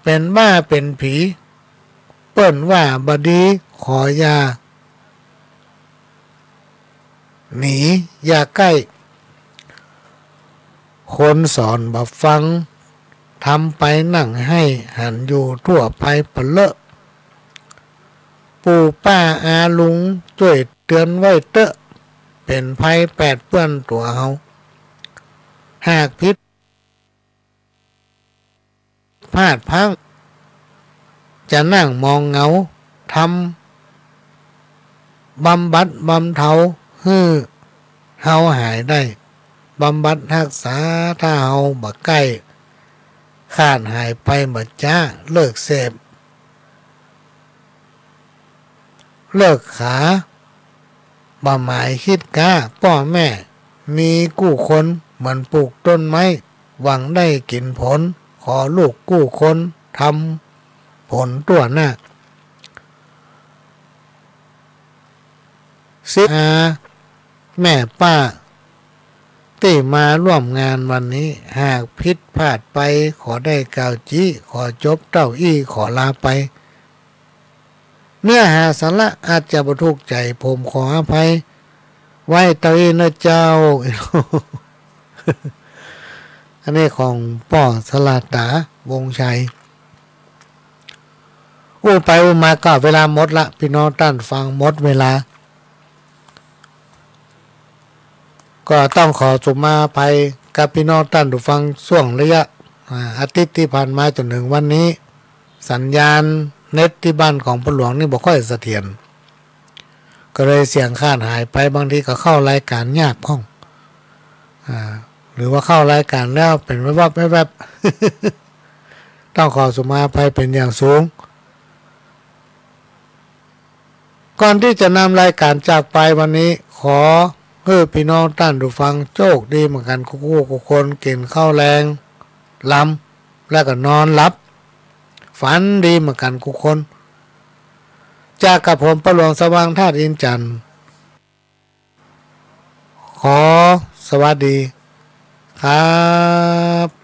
เป๋นบ้าเป๋นผี เปิ้นว่าบ่ดี ขออย่าหนีอย่าใก้ คนสอนบ่ฟัง ทำไปนั่งไห้ หันอยู่ทั่วไปปะเลอะ ปู่ป้าอาลุงจ้วยเตื๋อนไว้เต๊อะ เป๋นภัยแปดเปื้อนตั๋วเฮา หากผิดพลาดพลั้ง จะนั่งมองเหงา ทำ บำบัดบรรเทาหื้อเฮาหายได้ บำบัดฮักษา ถ้าเฮาบ่ใก้ ขาดหายไปบ่จ๊า เลิกเสพ เลิกขา บ่หมายคิดก๊า ป้อแม่มีกู้คน เหมือนปลูกต้นไม้ หวังได้กิ๋นผล ขอลูกกู้คน ทำผลตั้วหน้า สิบห้า แม่ป้าตี้มาร่วมงานวันนี้ หากผิดพลาดไป ขอได้กล่าวจี้ ขอจบเต้าอี้ ขอลาไป เนื้อหาสาระอาจจะบ่ถูกใจ๋ ผมขออภัยไว้เต้าอี้เน่อเจ้า อันนี้ของป้อสลาต๋า วงศ์ชัย อู้ไปอู้มาก็เวลาหมดละ ปี้น้องต้านฟัง หมดเวลา ก็ต้องขอสุมาอภัยกับปี้น้องต้านผู้ฟัง ช่วงระยะ อ่า อาทิตย์ตี้ผ่านมาจ๋นเถิงวันนี้ สัญญาณเน็ตตี้บ้านของป้อหลวงนี่บ่ค่อยเสถียร ก็เลยเสียงขาดหายไป บางทีก็เข้ารายก๋านยากพ่อง อ่า หรือว่าเข้ารายก๋านแล้วเป๋นแวบๆ แวบๆ ต้องขอสุมาอภัยเป๋นอย่างสูง ก่อนตี้จะนำรายก๋านจากไปวันนี้ ขอหื้อปี้น้องต้านผู้ฟังโจคดีเหมือนกั๋นกู้ๆ กู้คน กิ๋นข้าวแลง ลำ แล้วก็นอนหลับ ฝันดีเหมือนกั๋นกู้คน จากกับผมป้อหลวงสว่างธาตุอินทร์จันทร์ ขอสวัสดีครับ